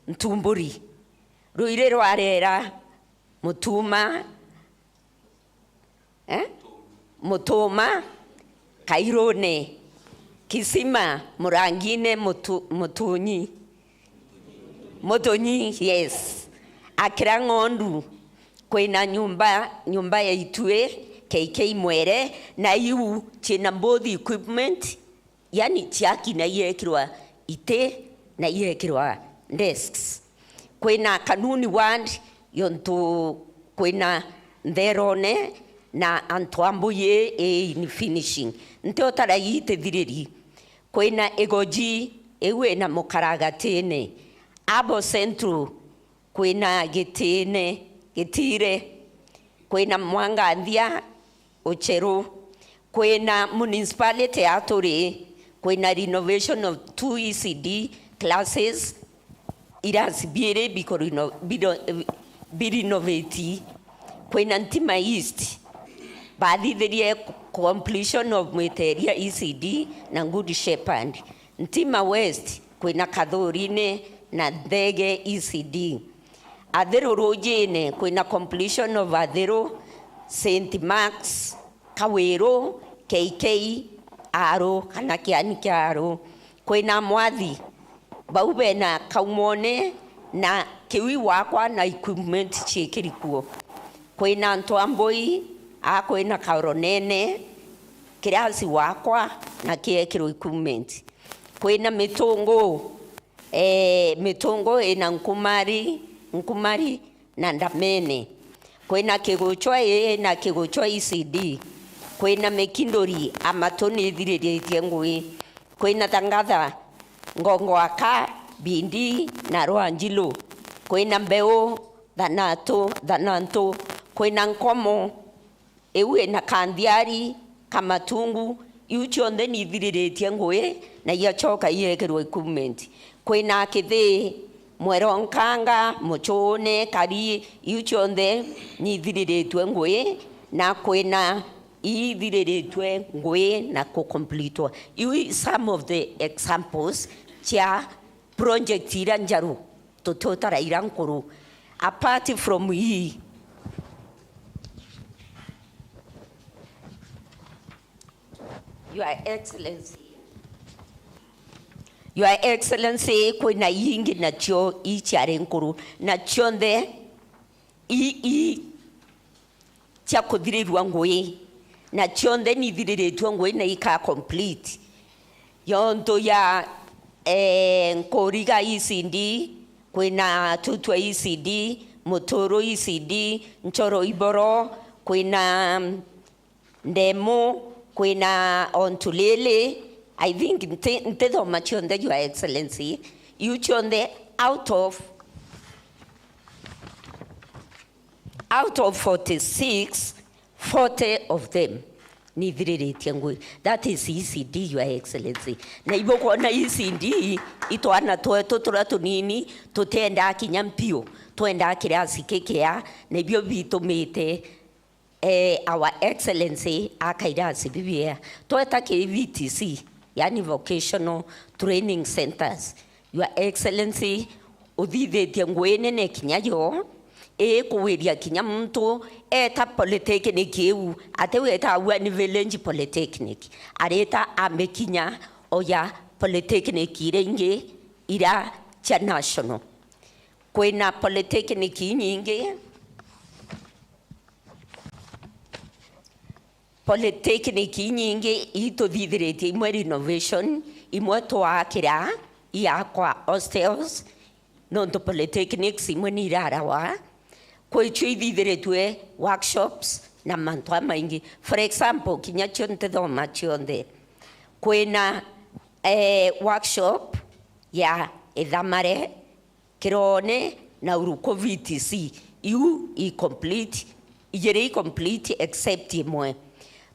Ntumburi. Ruiri rwa Rera, Mutuma, eh? Mutuma, Kairune, Kisima, Murangine, Mutu-, Mutunyi. Mutunyi, yes. Akira Ng'ondu, kwina nyumba, nyumba ya itui, K K Mwere, na iu china both equipment, yani chiaki na iekirwa iti na iekirwa desks. Kwina Kanuni ward, yontu kwina Ntherone na antu a mbuyi ii in finishing. Nti utara ii itithiriri. Kwina igoji iu ina mukara gatine. Abo Central, kwina Gitine, Gitire, kwina Mwanganthia, Ucheru, kwina municipality ya Turi, kwina renovation of two E C D classes, irasi biiri bikurino-, biro-, birinoveti. Kwina Ntima East, bathithirie completion of Mwiteria E C D na Good Shepherd. Ntima West, kwina Kathurini na Nthege E C D. Athiru Rujine, kwina completion of Athiru, Saint Mark's, Kawiru, K K, Aru kana Kiani kia Aru. Kwina Mwathi, bau bena Kaumone na Kiwi wakwa na equipment ciikiri kuo. Kwina Ntwambui, a kwina Kaoronene, kirasi wakwa na kiekirwe equipment. Kwina Mitungu, ee, Mitungu ina Nkumari, Nkumari na Ndamene. Kwina Kiguchwa ii na Kiguchwa E C D. Kwina Mikinduri, Amatu nithiriritie ngui. Kwina Thangatha, Ngongoaka, Bindi na Rwanjilu. Kwina Mbeu, Thanatu, Thanantu. Kwina Nkomo, iu ina Kanthiari, Kamatungu, iu cionthe nithiriritie ngui na iacoka iekirwe equipment. Kwina Kithii, Mwero Nkanga, Muchune, Kari, iu cionthe nithiriritue ngui na kwina ithiriritue ngui na kukomplitwa. Iu i some of the examples cia project iria njaru, tututara iria nkuru. Apart from ii, Your Excellency, Your Excellency, kwina ingi nacio ii ciari nkuru, na cionthe ii, ii cia kuthirirua ngui, na cionthe nithiriritue ngui na ika complete. Yontu ya, eh, Nkuriga E C D, kwina Tutwa E C D, Muturu E C D, Nchoro Iboro, kwina Ndemu, kwina Ontulili. I think nti-, ntithoma cionthe, Your Excellency. Iu cionthe out of Out of forty-six, forty of them nithiriritie ngui. That is E C D, Your Excellency. Na ibukwona E C D, itwana twetu turia tunini tutiendaa kinya mpio, twendaa kirasi kikia, na ibio bitumite, eh, Our Excellency akairasi bibia. Tweta ki V T C, yani Vocational Training Centers. Your Excellency, uthithitie ngui nene kinya yo, ikuwiria kinya muntu eta polytechnic iu, ati weta aua ni village polytechnic, areta ambe kinya oya polytechnic iria ingi ira cia national. Kwina polytechnic inyingi, Polytechnic inyingi ituthithiritie imwe renovation, imwe twakira iakwa hostels, nontu polytechnics imwe ni irarawa, kwicio ithithiritue workshops na mantu amaingi. For example, kinya cio ntithoma cionthe, kwina, eh, workshop ya Ithamare, Kirone na Uruku V T C, iu i complete, ijiri i complete except imwe.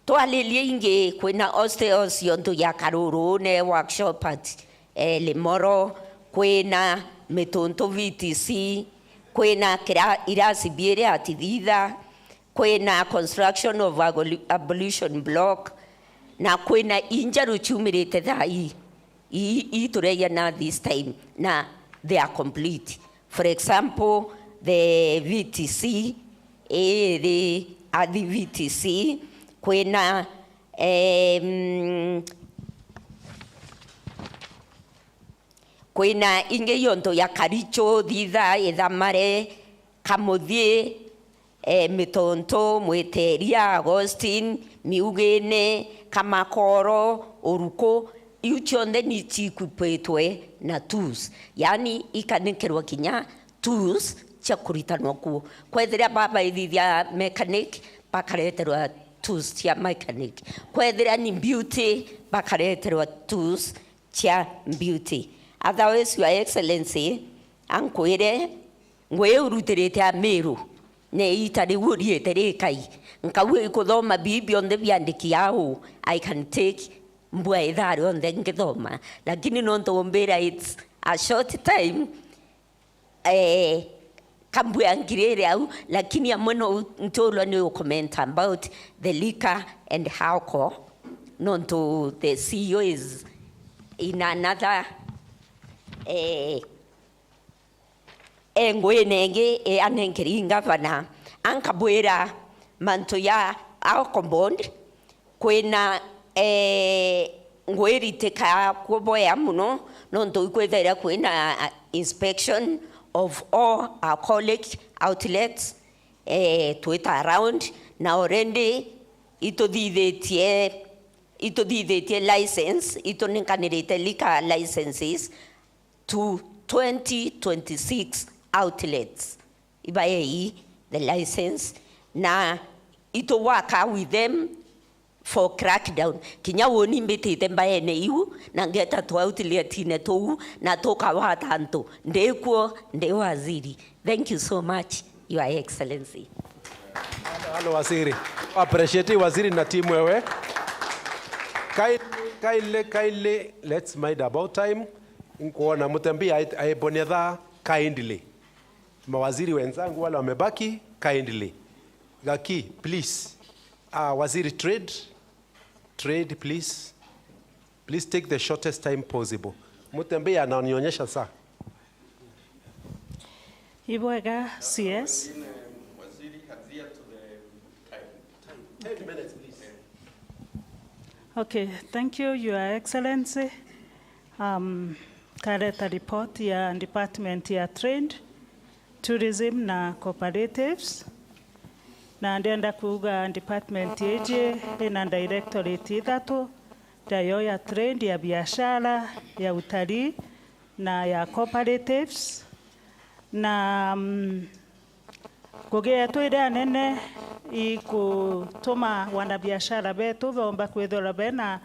Twaririe ingi, kwina hostels yontu ya Karuru ne workshop at, eh, Limoro, kwina Mituntu V T C, kwina kira-, irasi biiri at Thitha, kwina construction of aboli-, ablution block, na kwina injeru ciumirite thaa ii, ii, ii tureja na this time, na they are complete. For example, the V T C, iri Athi V T C, kwina, em, kwina ingi yontu ya Karicho, Thitha, Ithamare, Kamuthii, eh, Mitonto, Mwiteria, Augustine, Miugine, Kamakoro, Uruku, iu cionthe ni cikwipitwe na tools. Yani, ikanikirwa kinya tools cia kuritanwa kuo. Kwethira babaithithia mechanic, bakareterwa tools cia mechanic. Kwethira ni beauty, bakareterwa tools cia beauty. Otherwise, Your Excellency, ankwire, ngui iu urutirite Amiru, ni iita riu uriite rikai. Nkauga ikuthoma bii bionthe biandiki au, I can take mbua ithaa rionthe ngithoma. Lakini nontu umbira it's a short time, eh, kambua ngirire au, lakini amwe no nturwa ni u comment about the liquor and alcohol, nontu the C E O is in another, eh, e nguine ingi, eh, anenkeri ngavana, ankabwira mantu ya alcohol board, kwina, eh, ngwiritika kuboya muno, nontu ikwithaira kwina, ah, inspection of all alcoholic outlets, eh, twita around, na already ituthithitie, ituthithitie license, itunenkanirite liquor licenses to twenty twenty-six outlets. Ibaei the license, na itu work with them for crackdown. Kinya uni mbitite mbaene iu, na ngeta tu outletine tuu, na tukawata antu. Ndikuo, ndi waziri. Thank you so much, Your Excellency. Hello, waziri. Appreciate waziri na timu ewe. Kindly, kindly, kindly, let's mind about time. Nkuona Mutembei ai-, aibonia thaa kindly. Mawaziri wenzangu wale wamebaki, kindly. Gaki, please. Ah, waziri trade, trade, please. Please take the shortest time possible. Mutembei ananionyesha saa. Ibwega, C S. Ten minutes, please. Okay, thank you, Your Excellency. Um, kareta report ya department ya trade, tourism na cooperatives. Na ndienda kuuga department iji ina directorate ithatu, ndayo ya trade, ya biashara, ya utalii na ya cooperatives. Na, mm, ngugi yetu iria nene ikutuma wanabiashara betu bomba kwithirwa bena,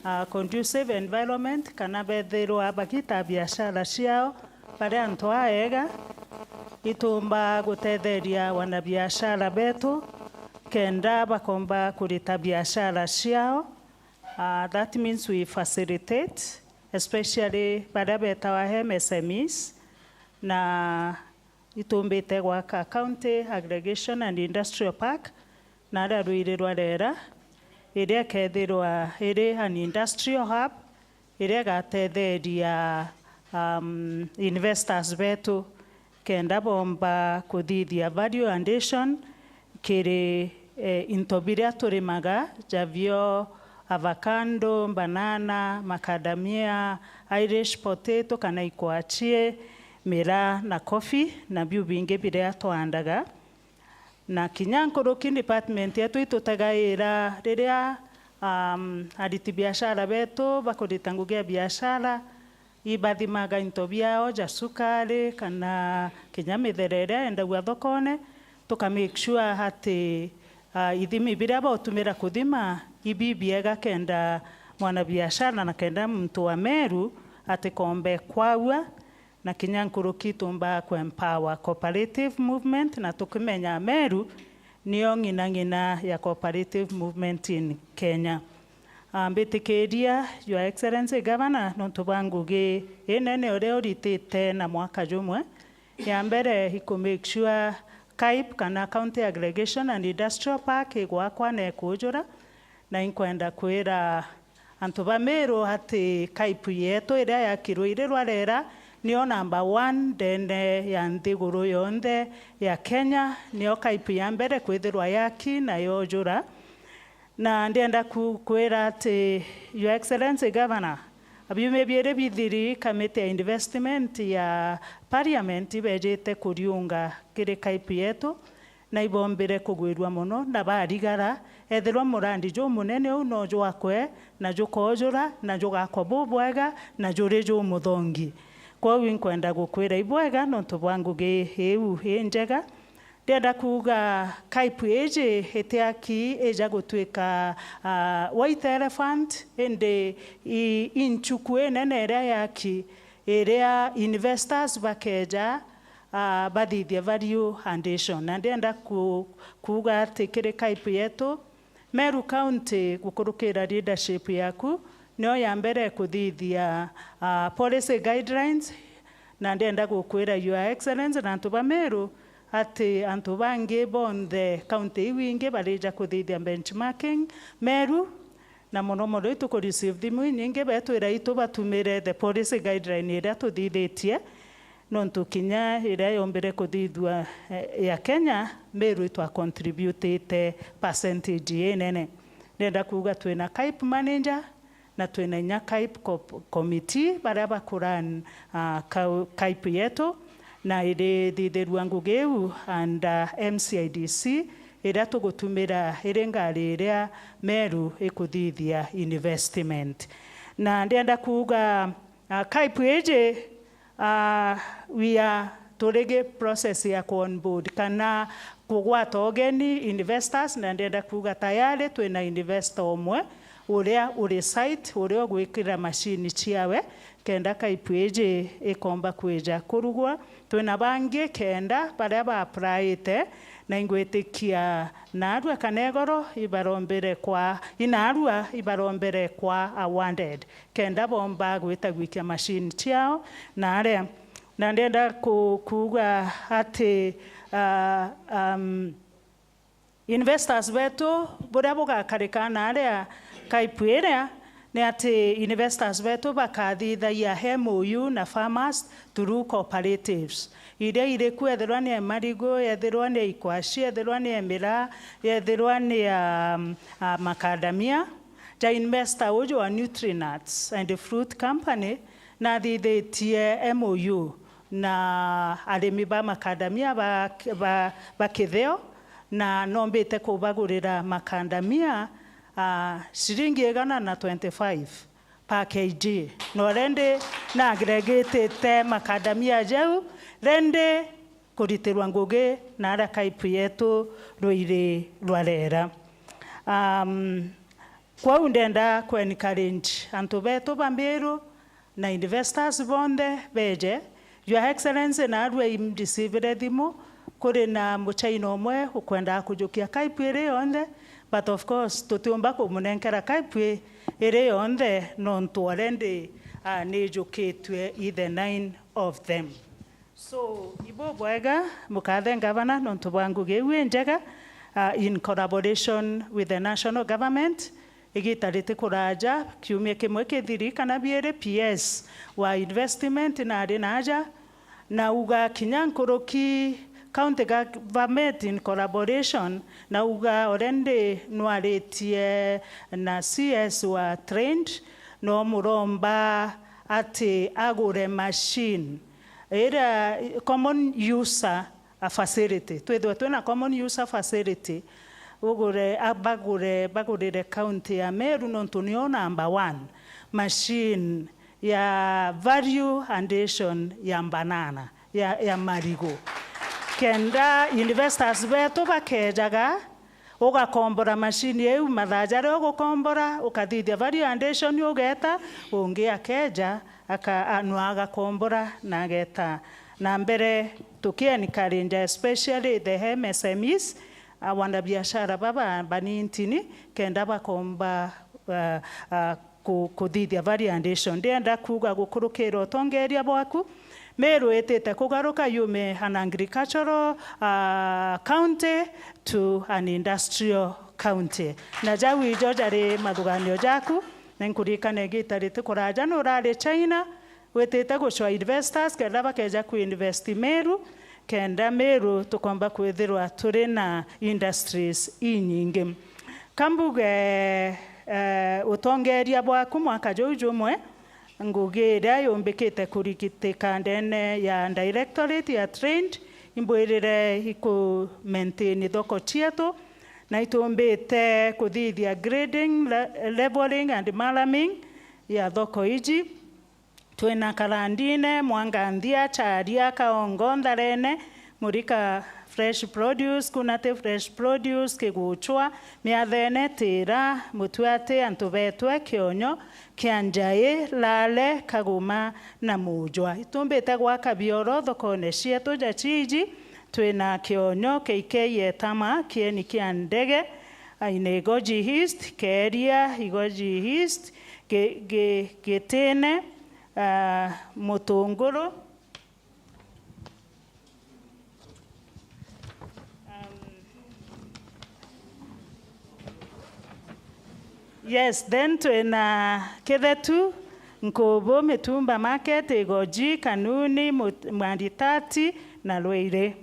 ah, conducive environment, kana bethirwa bagita biashara ciao bari antu aega, itumba gutetheria wanabiashara betu kenda bakomba kurita biashara ciao. Ah, that means we facilitate, especially baria betawa M S M Es, na itumbite gwaka County Aggregation and Industrial Park, na aria rwiri rwa rera, iria ikethirwa iri an industrial hub, iria igatetheria, um, investors betu kenda bomba kuthithia value addition kiri, eh, into biria turimaga, javio avocado, banana, macadamia, Irish potato kana ikwachie, miraa na coffee, na biu bingi biria twandaga. Na kinya nkuruki department yetu itutegaira riria, um, ariti biashara betu bakurita ngugi ya biashara, ibathimaga into biao ja sukari kana kinya mithere iria yendagua thokone, tuka make sure ati, ah, ithimi biria bautumira kuthima ibi biega kenda mwanabiashara na kenda muntu wa Meru atikombe kwagua, na kinya nkuruki tumba ku empower cooperative movement, na tukimenya Meru niyo ng'ina ng'ina ya cooperative movement in Kenya. Ah, mbitikiria, Your Excellency Governor, nontu bwa ngugi inene uria uritite na mwaka jumwe. Ya mbere, iku make sure KAIP kana County Aggregation and Industrial Park igwakwa na ikujura, na inkwenda kwira antu ba Meru ati KAIP yetu iria yakirwe iri rwa rera niyo number one ndene ya nthiguru yonthe ya Kenya, niyo KAIP ya mbere kwithirwa yaki na yojura. Na ndienda ku-, kwira ati, Your Excellency Governor, biumia biiri bithiri, kamiti ya investment ya Parliament ibejite kuriunga kiri KAIP yetu, na ibombire kugwirua mono, na barigara, ethirwa murandi jumunene uu no jwakwe, na jukoojura, na jugakwa bubwega, na juri jumuthongi. Kwou inkwenda gukwira ibwega nontu bwa ngugi iu injega. Ndienda kuuga KAIP iji itiaki ija gutuika, ah, white elephant, indi i, i nchuku inene iria yaki, iria investors bakeja, ah, bathithia value addition. Na ndienda ku, kuuga ati kiri KAIP yetu, Meru County, gukurukira leadership yaku, nio ya mbere kuthithia, ah, policy guidelines, na ndienda gukwira Your Excellency na antu ba Meru ati antu bangi bonthe county iu ingi barija kuthithia benchmarking. Meru, na mono mono itu ku receive thimu inyingi, betwira itu batumire the policy guideline iria tuthithitie, nontu kinya iria yombire kuthithua, eh, ya Kenya, Meru itwa contributite percentage inene. Ndienda kuuga twina KAIP manager na twina inya KAIP co-, committee baria bakuran, ah, kau-, KAIP yetu, na irithithirua ngugi iu under M C I D C, iria tugutumira iri ngari iria Meru ikuthithia investment. Na ndienda kuuga, ah, KAIP iji, ah, we are, turi gi process ya ku onboard kana kugwata ugeni investors, na ndienda kuuga tayari twina investor umwe uria uri site, uria ugwikira machine ciawe kenda KAIP iji ikomba kwija kurugwa. Twina bangi kenda baria ba applyite, na ingwitikia naarua kana igoro ibarombere kwa, inaarua ibarombere kwa awarded, kenda bomba gwita gwikia machine ciao na aria. Na ndienda ku-, kuuga ati, ah, um, investors betu buria bugakarika na aria KAIP iria, ni ati investors betu bakathithagia M O U na farmers through cooperatives. Iria iri ku, ethirwa ni ya marigu, ethirwa ni ya ikwashi, ethirwa ni ya miraa, ethirwa ni ya, um, ah, macadamia, ja investor uju wa Nutrinuts and Fruit Company nathithitie M O U na arimi ba macadamia ba, ba, ba Kitheo, na nombite kubagurira macadamia, ah, ciringi igana na twenty-five per K G. Na already na aggregatite macadamia jau, ready kuritirwa ngugi na aria KAIP yetu rwiri rwa rera. Um, kwou ndenda ku encourage antu betu ba Meru na investors bonthe beje. Your Excellency, naarua imreceivire thimu, kuri na Muchina umwe ukwendaa kujukia KAIP iri yonthe, but of course tutiumba kumunenkera KAIP iri yonthe nontu already, ah, nijukitue i the nine of them. So, ibubwega, mukathe ngavana, nontu bwa ngugi iu injega, ah, in collaboration with the national government, igita riti kuraja, kiumia kimwe kithiri kana biiri, P S wa investment nari naja, nauga kinya nkuruki county government in collaboration, nauga already nwaritie na C S wa Trade, no muromba ati agure machine iria common user a facility, twithwe twina common user facility, ugure, a-, bagure, bagurire county ya Meru, nontu nio number one machine ya value addition ya banana, ya, ya marigu. Kenda investors betu bakejaga, ugakombora machine iu, mathaa jaria ugukombora, ukathithia value addition, ugeta, ungi akeja, aka-, a-, nwa agakombora na ageta na mbere, tuki encourage especially the M S M Es, a, wanabiashara baba banintini, kenda bakomba, uh, uh, ku-, kuthithia value addition. Ndienda kuuga gukurukira utongeria bwaku, Meru itite kugaruka yume an agricultural, ah, county to an industrial county. Na jau ijo jari mathuganio jaku, na nkuririkana igita riti kuraja nurari China, witite gucwa investors kenda bakeja ku invest Meru, kenda Meru tukomba kwithirwa turi na industries inyingi. Kambuge, eh, utongeria bwaku mwaka juu jumwe, ngugi iria yumbikite kurigitika ndene ya directorate ya trade, imbwirire iku maintain thoko cietu, na itumbite kuthithia grading, le-, leveling and marlaming ya thoko iji. Twina Karandine, Mwanganthia, Charia, Kaongo, Ntharene, Murika Fresh Produce, Kunati Fresh Produce, Kiguchwa, Miathene, Tira, Mutuati, antu betwe, Kionyo, Kianjai, Lale, Kaguma na Mujwa. Itumbite gwaka bioro thokone cietu ja Chiji, twina Kionyo, K K Etama, Kieni kia Ndege, aine Igoji East, Keria, Igoji East, Gi-, Gi-, Gitine, ah, Mutunguru. Um, yes, then twina Kithetu, Nkubu, Mitumba Market, Igoji, Kanuni, Mut-, Mwanditati na Rwiri.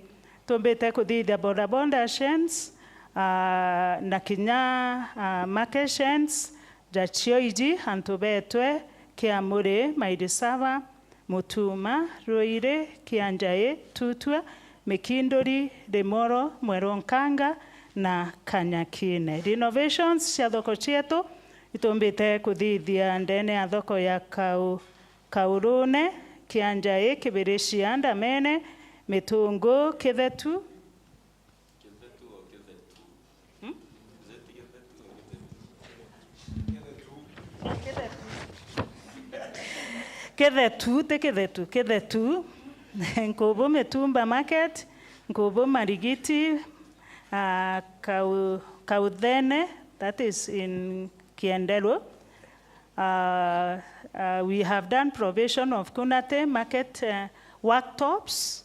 Tumbite kuthithia bodaboda sheds, ah, na kinya, ah, market sheds ja Chiji, antu betwe, Kiamuri, Maili Sava, Mutuma, Rwiri, Kianjai, Tutwa, Mikinduri, Limuru, Mweru Nkanga na Kanyakine. Renovations cia thoko cietu itumbite kuthithia ndene ya thoko ya Kau-, Kaurune, Kianjai, Kibiricia, Ndamene, Mitungu, Kithetu, Kithetu, ti Kithetu, Kithetu. Nkubu Mitumba Market, Nkubu Marigiti, ah, Kau-, Kauthene, that is in Kienderu. Ah, ah, we have done provision of Kunati Market, eh, worktops.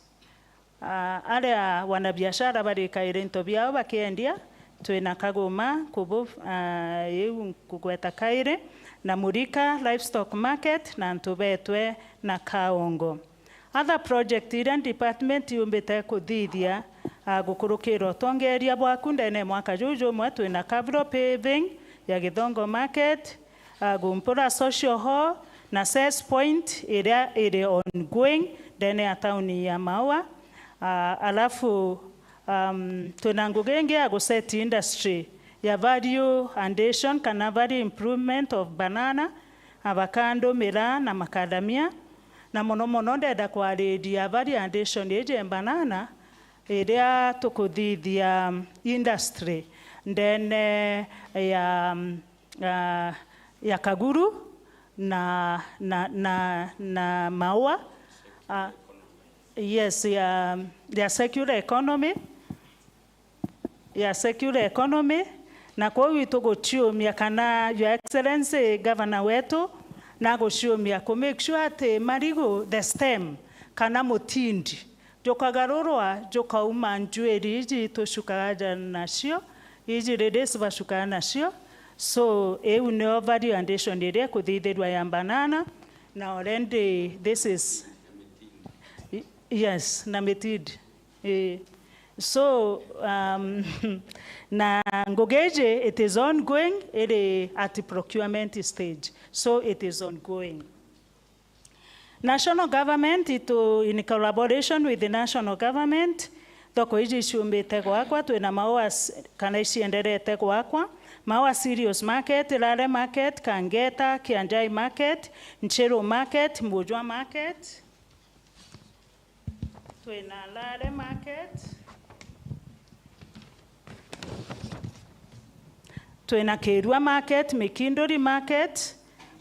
Ah, aria wanabiashara barikaire into biao bakiendia, twina Kaguma, Nkubu, ah, iu nkugweta kairi, na Murika Livestock Market, na antu betwe na Kaongo. Other project iria department yumbite kuthithia, ah, gukurukira utongeria bwaku ndene ya mwaka juju jumwe, twina Kavro Paving ya Githongo Market, ah, Gumpura Social Hall na Cess Point iria iri ongoing ndene ya tauni ya Maua. Ah, alafu, um, twina ngugi ingi ya guset industry ya value addition kana value improvement of banana, avocado, miraa na macadamia. Na mono mono ndenda kwariria value addition iji ya banana iria tukuthithia industry ndene ya, ah, ya Kaguru na, na, na, na Maua. Ah, yes, ya, ya circular economy, ya circular economy, na kwou ituguciumia kana Your Excellency Governor wetu naguciumia ku make sure ati marigu, the stem, kana mutindi, jukagarurwa, jukauma njuiri iji tucukaga ja nacio, iji release bacukaga nacio. So, iu nio value addition iria ikuthithirua ya banana, na already this is, yes, na mitindi. Ii. So, um, na ngugi iji, it is ongoing, iri at procurement stage. So, it is ongoing. National government itu, in collaboration with the national government, thoko iji iciumbite gwakwa, twina Maua s-, kana icienderete gwakwa, Maua Cereals Market, Lale Market, Kangeta, Kianjai Market, Nchiru Market, Mujwa Market, twina Lale Market, twina Kirua Market, Mikinduri Market,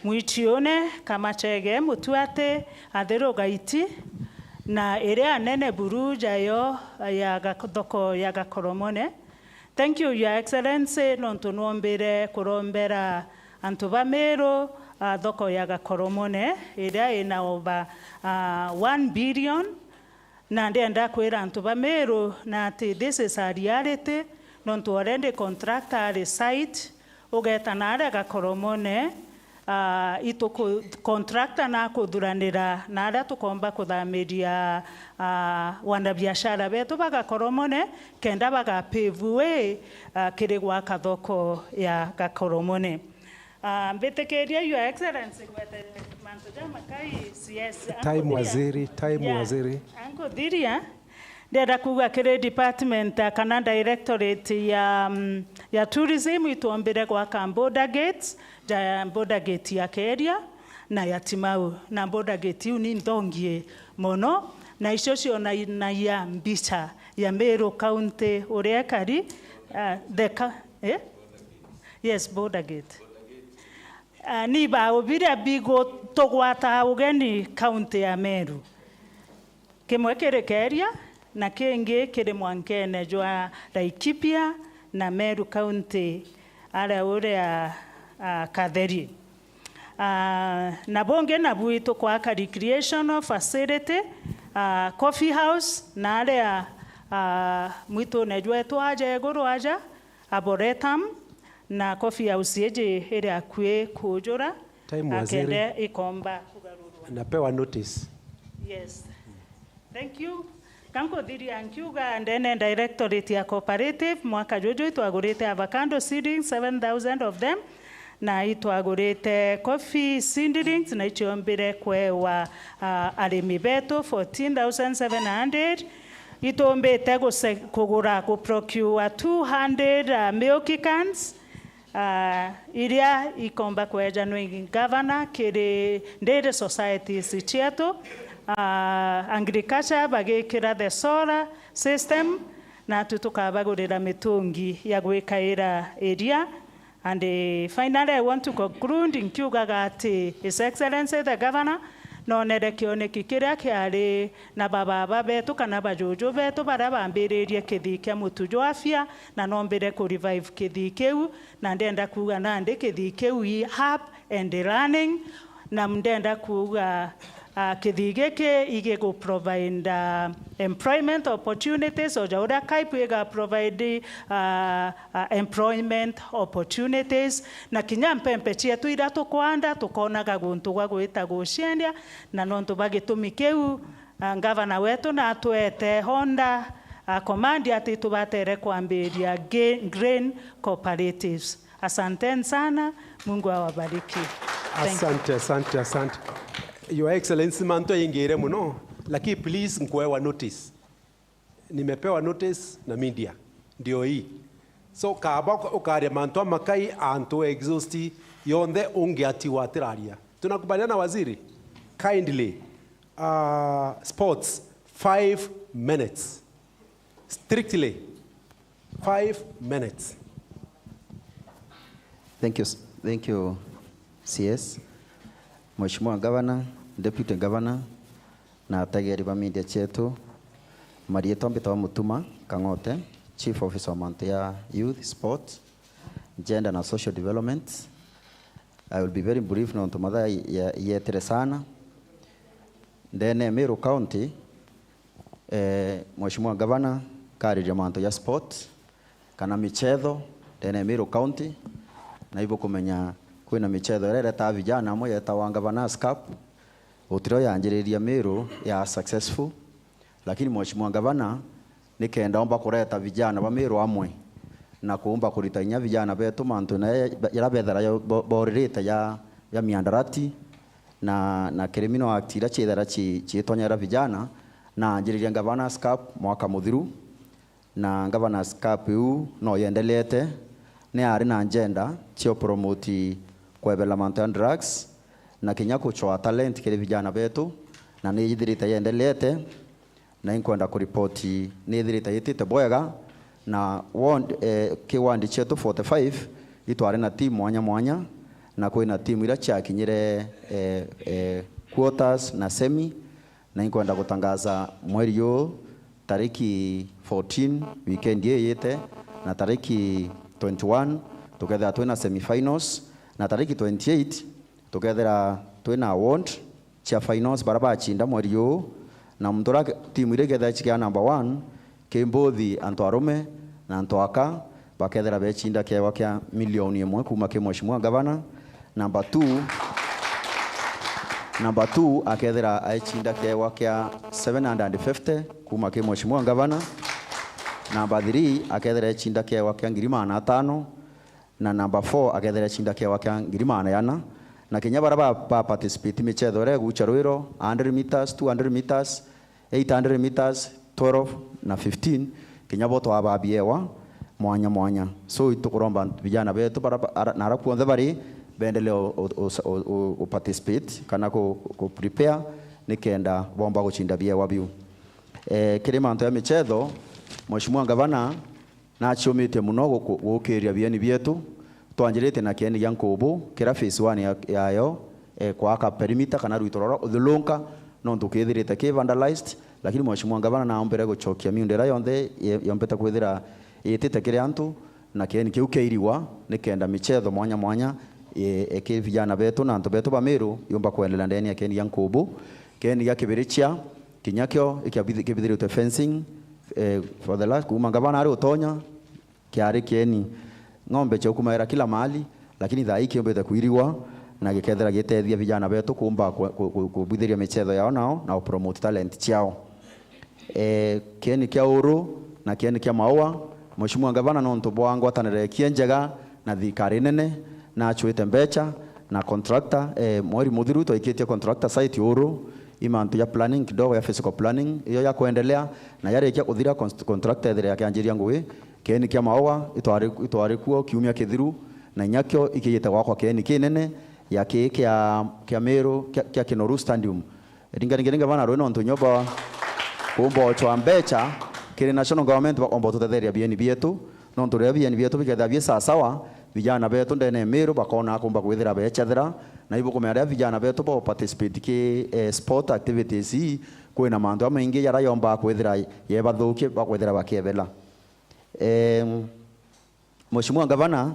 Mwichiune, Kamachege, Mutuati, Athiru Gaiti, na iria nene buru jayo ya Gak-, thoko ya Gakoromone. Thank you, Your Excellency, nontu nwombire kurombera antu ba Meru, ah, thoko ya Gakoromone, iria ina over, ah, one billion. Na ndienda kwira antu ba Meru na ati this is a reality, nontu already contractor ari site, ugeta na aria Gakoromone, ah, ituku-, contractor na kuthuranira na aria tukomba kuthamiria, ah, wanabiashara betu ba Gakoromone, kenda baga pave way, ah, kiri gwaka thoko ya Gakoromone. Ah, mbitikiria, Your Excellency, ngwete mantu jamakai, yes, time, waziri, time, yeah, waziri. Ankuthiria, ndenda kuuga kiri department, ah, kana directorate ya, mm, ya tourism, itwombire gwaka border gates, ja border gate ya Keria, na ya Timau, na border gate iu ni nthongie mono, na icio cionanagia mbica ya Meru County uria ikari, ah, the ca-, eh? Yes, border gate. Ah, ni bau biria bigutugwata ugeni county ya Meru. Kimwe kiri Keeria, na kingi kiri mwankene jwa Laikipia na Meru County, aria uria, ah, Katheri. Ah, na bungi nabu itukwaka recreational facility, ah, coffee house, na aria, ah, mwitune jwetu aja iguru aja, Arboretum, na coffee house iji iri akui kujura, Time, Waziri. Akende ikomba kugarurwa. Napewa notice. Yes. Thank you. Kankuthiria nkiuga ndene directorate ya cooperative, mwaka juju itwagurite avocado seedlings, seven thousand of them, na itwagurite coffee seedlings, na iciombire kwewa, ah, arimi betu fourteen thousand seven hundred. Itumbite guse-, kugura, guprocure two hundred, ah, milk cans, ah, iria ikomba kwejanwa i gavana kiri dairy societies cietu, ah, agriculture bagikira the solar system, natu tukabagurira mitungi ya gwikaira iria. And, eh, finally, I want to conclude nkiugaga ati His Excellency the Governor nonere kioneki kiria kiari na bababa betu kana bajuju betu baria bambiririe kithii kia mutu jwa afya, na nombire ku revive kithii kiu, na ndenda kuuga nandi kithii kiu i up and running, na ndenda kuuga, ah, kithii giki igigu provide, ah, employment opportunities, o ja uria KAIP iga provide, ah, ah, employment opportunities, na kinya mpempe cietu iria tukwanda tukonaga guntu gwa gwita guciendia, na nontu bwa gitumi kiu, ah, ngavana wetu natwete honda, ah, command ati tubatere kwambiria ge-, grain cooperatives. Asanteni sana, Mungu awabariki. Thank you. Asante, asante, asante. Your Excellency, mantu yaingire muno, lakini please, nkuewa notice. Nimepewa notice na media. Ndio hii. So, kaba uka-, ukaria mantu amakai, antu exhaust yonthe ungiatigwa atiraria. Tunakubaliana, Waziri? Kindly, uh, sports, five minutes. Strictly, five minutes. Thank you, s-, thank you, C S. Mheshimiwa Governor, Deputy Governor, na ategeri ba media cietu, marietwa mbitagwa Mutuma Kang'ote, Chief Officer wa mantu ya Youth, Sport, Gender na Social Development. I will be very brief nontu mathaa ye-, yetire sana. Ndene ya Meru County, eh, Mheshimiwa Governor kariria mantu ya sport kana michetho ndene ya Meru County, na ibukumenya kwina michetho iria iretaga vijana amwe yetawa Governor's Cup, gutiro yanjiriria Meru ya successful, lakini Mheshimiwa Governor nikenda omba kureta vijana ba Meru amwe na kuumba kurita inya vijana betu mantu na jaria bethera bo-, boririte ja, ja miandarati, na, na Criminal Act iria ciethera ci-, ciitonyera vijana, na anjiririe Governor's Cup mwaka muthiru, na Governor's Cup iu no yendelete, ni ari na njenda cio promote kwebela mantu ya drugs, na kinya kuchoa talent kiri vijana betu, na ni yithirite yendelete, na inkwenda kuripoti nithirite yitite bwega, na ward, eh, ki ward cietu forty-five itwari na team mwanya mwanya, na kwina team iria ciakinyire, eh, eh, quarters na semi, na inkwenda gutangaza mweri uyu tariki fourteen, weekend ii yite, na tariki twenty-one tukethira twina semi finals, na tariki twenty-eight tukethira twina award cia finals baria bacinda mweri uu, na muntu uria timu iria ikethira cikia number one, ki mbuthi antu arume na antu aka bakethira becinda kiewa kia milioni imwe kuma ki Mheshimiwa Gavana. Number two, number two akethira aicinda kiewa kia seven hundred and fifty kuma ki Mheshimiwa Gavana. Number three akethira ecinda kiewa kia ngiri magana atano. Na number four akethira ecinda kiewa kia ngiri magana jana, na kinya baria ba, ba participate michetho iria igucha rwiro, a hundred meters, two hundred meters, eight hundred meters, twelve na fifteen, kinya bo twababiewa mwanya mwanya. So itukuromba vijana betu bara, ara, na ara kuonthe bari, bendelee u, u, u, u, u participate kana ku, ku prepare nikenda bomba gucinda biewa biu. Eh, kiri mantu ya michetho, Mheshimiwa Ngavana naciumitie muno guku-, gukiria bieni bietu. Twanjirite na kieni gia Nkubu, kira phase one ya, yayo, eh, kwaka perimeter kana rwito roro uthulunka, nontu kithirite ki vandalized, lakini Mheshimiwa Ngavana naombire gucokia miunda iria yonthe ye-, yombete kwithira yitite kiri antu, na kieni kiu kiairigwa, nikenda michetho mwanya mwanya, eh, eh, ki vijana betu na antu betu ba Meru yumba kwendelea ndeni ya kieni gia Nkubu. Kieni gia Kibirichia, kinya kio ikiabithi-, kibithiritwe fencing, eh, for the last, kuuma ngavana ari utonya, kiari kieni ng'ombe cia ukumaira kila mahali, lakini thaa ii kiumbite kuirigwa na gikethira gitethia vijana betu kuumba ku, ku, ku, kubwithiria michetho yao nao na upromote talent ciao. Eh, kieni kia Uru na kieni kia Maua, Mheshimiwa Ngavana, nontu bwa ngwataniro ikie njega na thirikari nene, nachuite mbecha na contractor, eh, mweri muthiru twaikitie contractor site Uru, i mantu ya planning kidogo ya physical planning, iyo ya kuendelea, na yarikia kuthira cons-, contractor ethire akianjiria ngugi. Kieni kia Maua itwari, itwari kuo kiumia kithiru, na inya kio ikijite gwakwa kieni kinene ya ki kia, kia Meru kia, kia Kinoru Stadium. Ringa, ringa, ringa bana rwe nontu nyoba kumbochwa mbecha kiri national government bakomba tutetheria bieni bietu, nontu riria bieni bietu bikethira bi sawasawa, vijana betu ndene ya Meru bakona kumba kwithira bechethera, na ibukumenya riria vijana betu ba participate ki, eh, sport activities ii, kwina mantu jamaingi jaria yomba kwithira yebathukie bakwithira bakiebela. Em, Mheshimiwa Ngavana,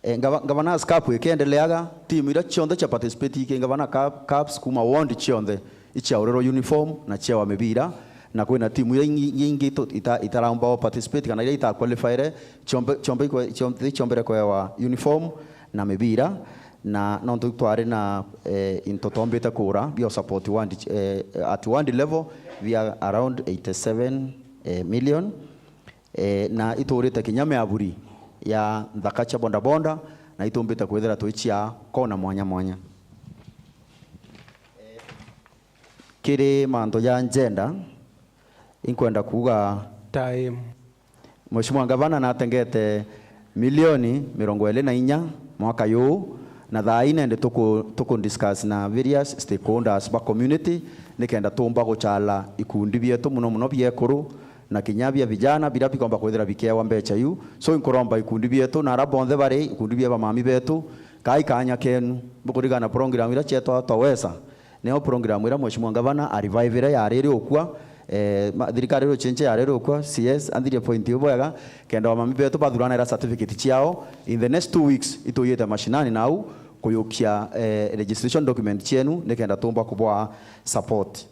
eh, Ngava-, Ngavana's Cup ikiendeleaga, timu iria cionthe cia participate iki Ngavana Cup, Cups kuma ward cionthe ichiaurirwa uniform na chiewa mibira, na kwina timu iria ingi, ingi tu-, ita-, itaraumba o participate kana iria itaqualifyre, chiombe, chiombe ikwe-, chiom-, ichiombere kwewa uniform na mibira, na nontu twari na, eh, into tombite kura bio support ward, eh, at ward level bia around eighty-seven, eh, million. Eh, na iturite kinya miavuri ya nthaka cia bodaboda, na itumbite kwithira twi cia kona mwanya mwanya. Kiri mantu ja njenda, inkwenda kuuga time. Mheshimiwa Ngavana natengete milioni mirongo iri na inya mwaka juu, na thaa ii nende tuku, tuku discuss na various stakeholders ba community, nikenda tumba guchala ikundi bietu, muno muno biekuru, na kinya bia vijana biria bikomba kwithira bikewa mbecha iu. So, inkuromba ikundi bietu na ara bonthe bari ikundi bia bamami betu, kai kanya kenu, bukurigana program iria cietwa Twaweza, nio program iria Mheshimiwa Ngavana a revive iria yariri ukua, eh, ma-, thirikari iria uchenche yariri ukua, C S, anthirie point iu bwega, kenda bamami betu bathurana ira certificate ciao. In the next two weeks, ituyite mashinani nau kuyukia, eh, registration document cienu, nikenda tumba kubwa support.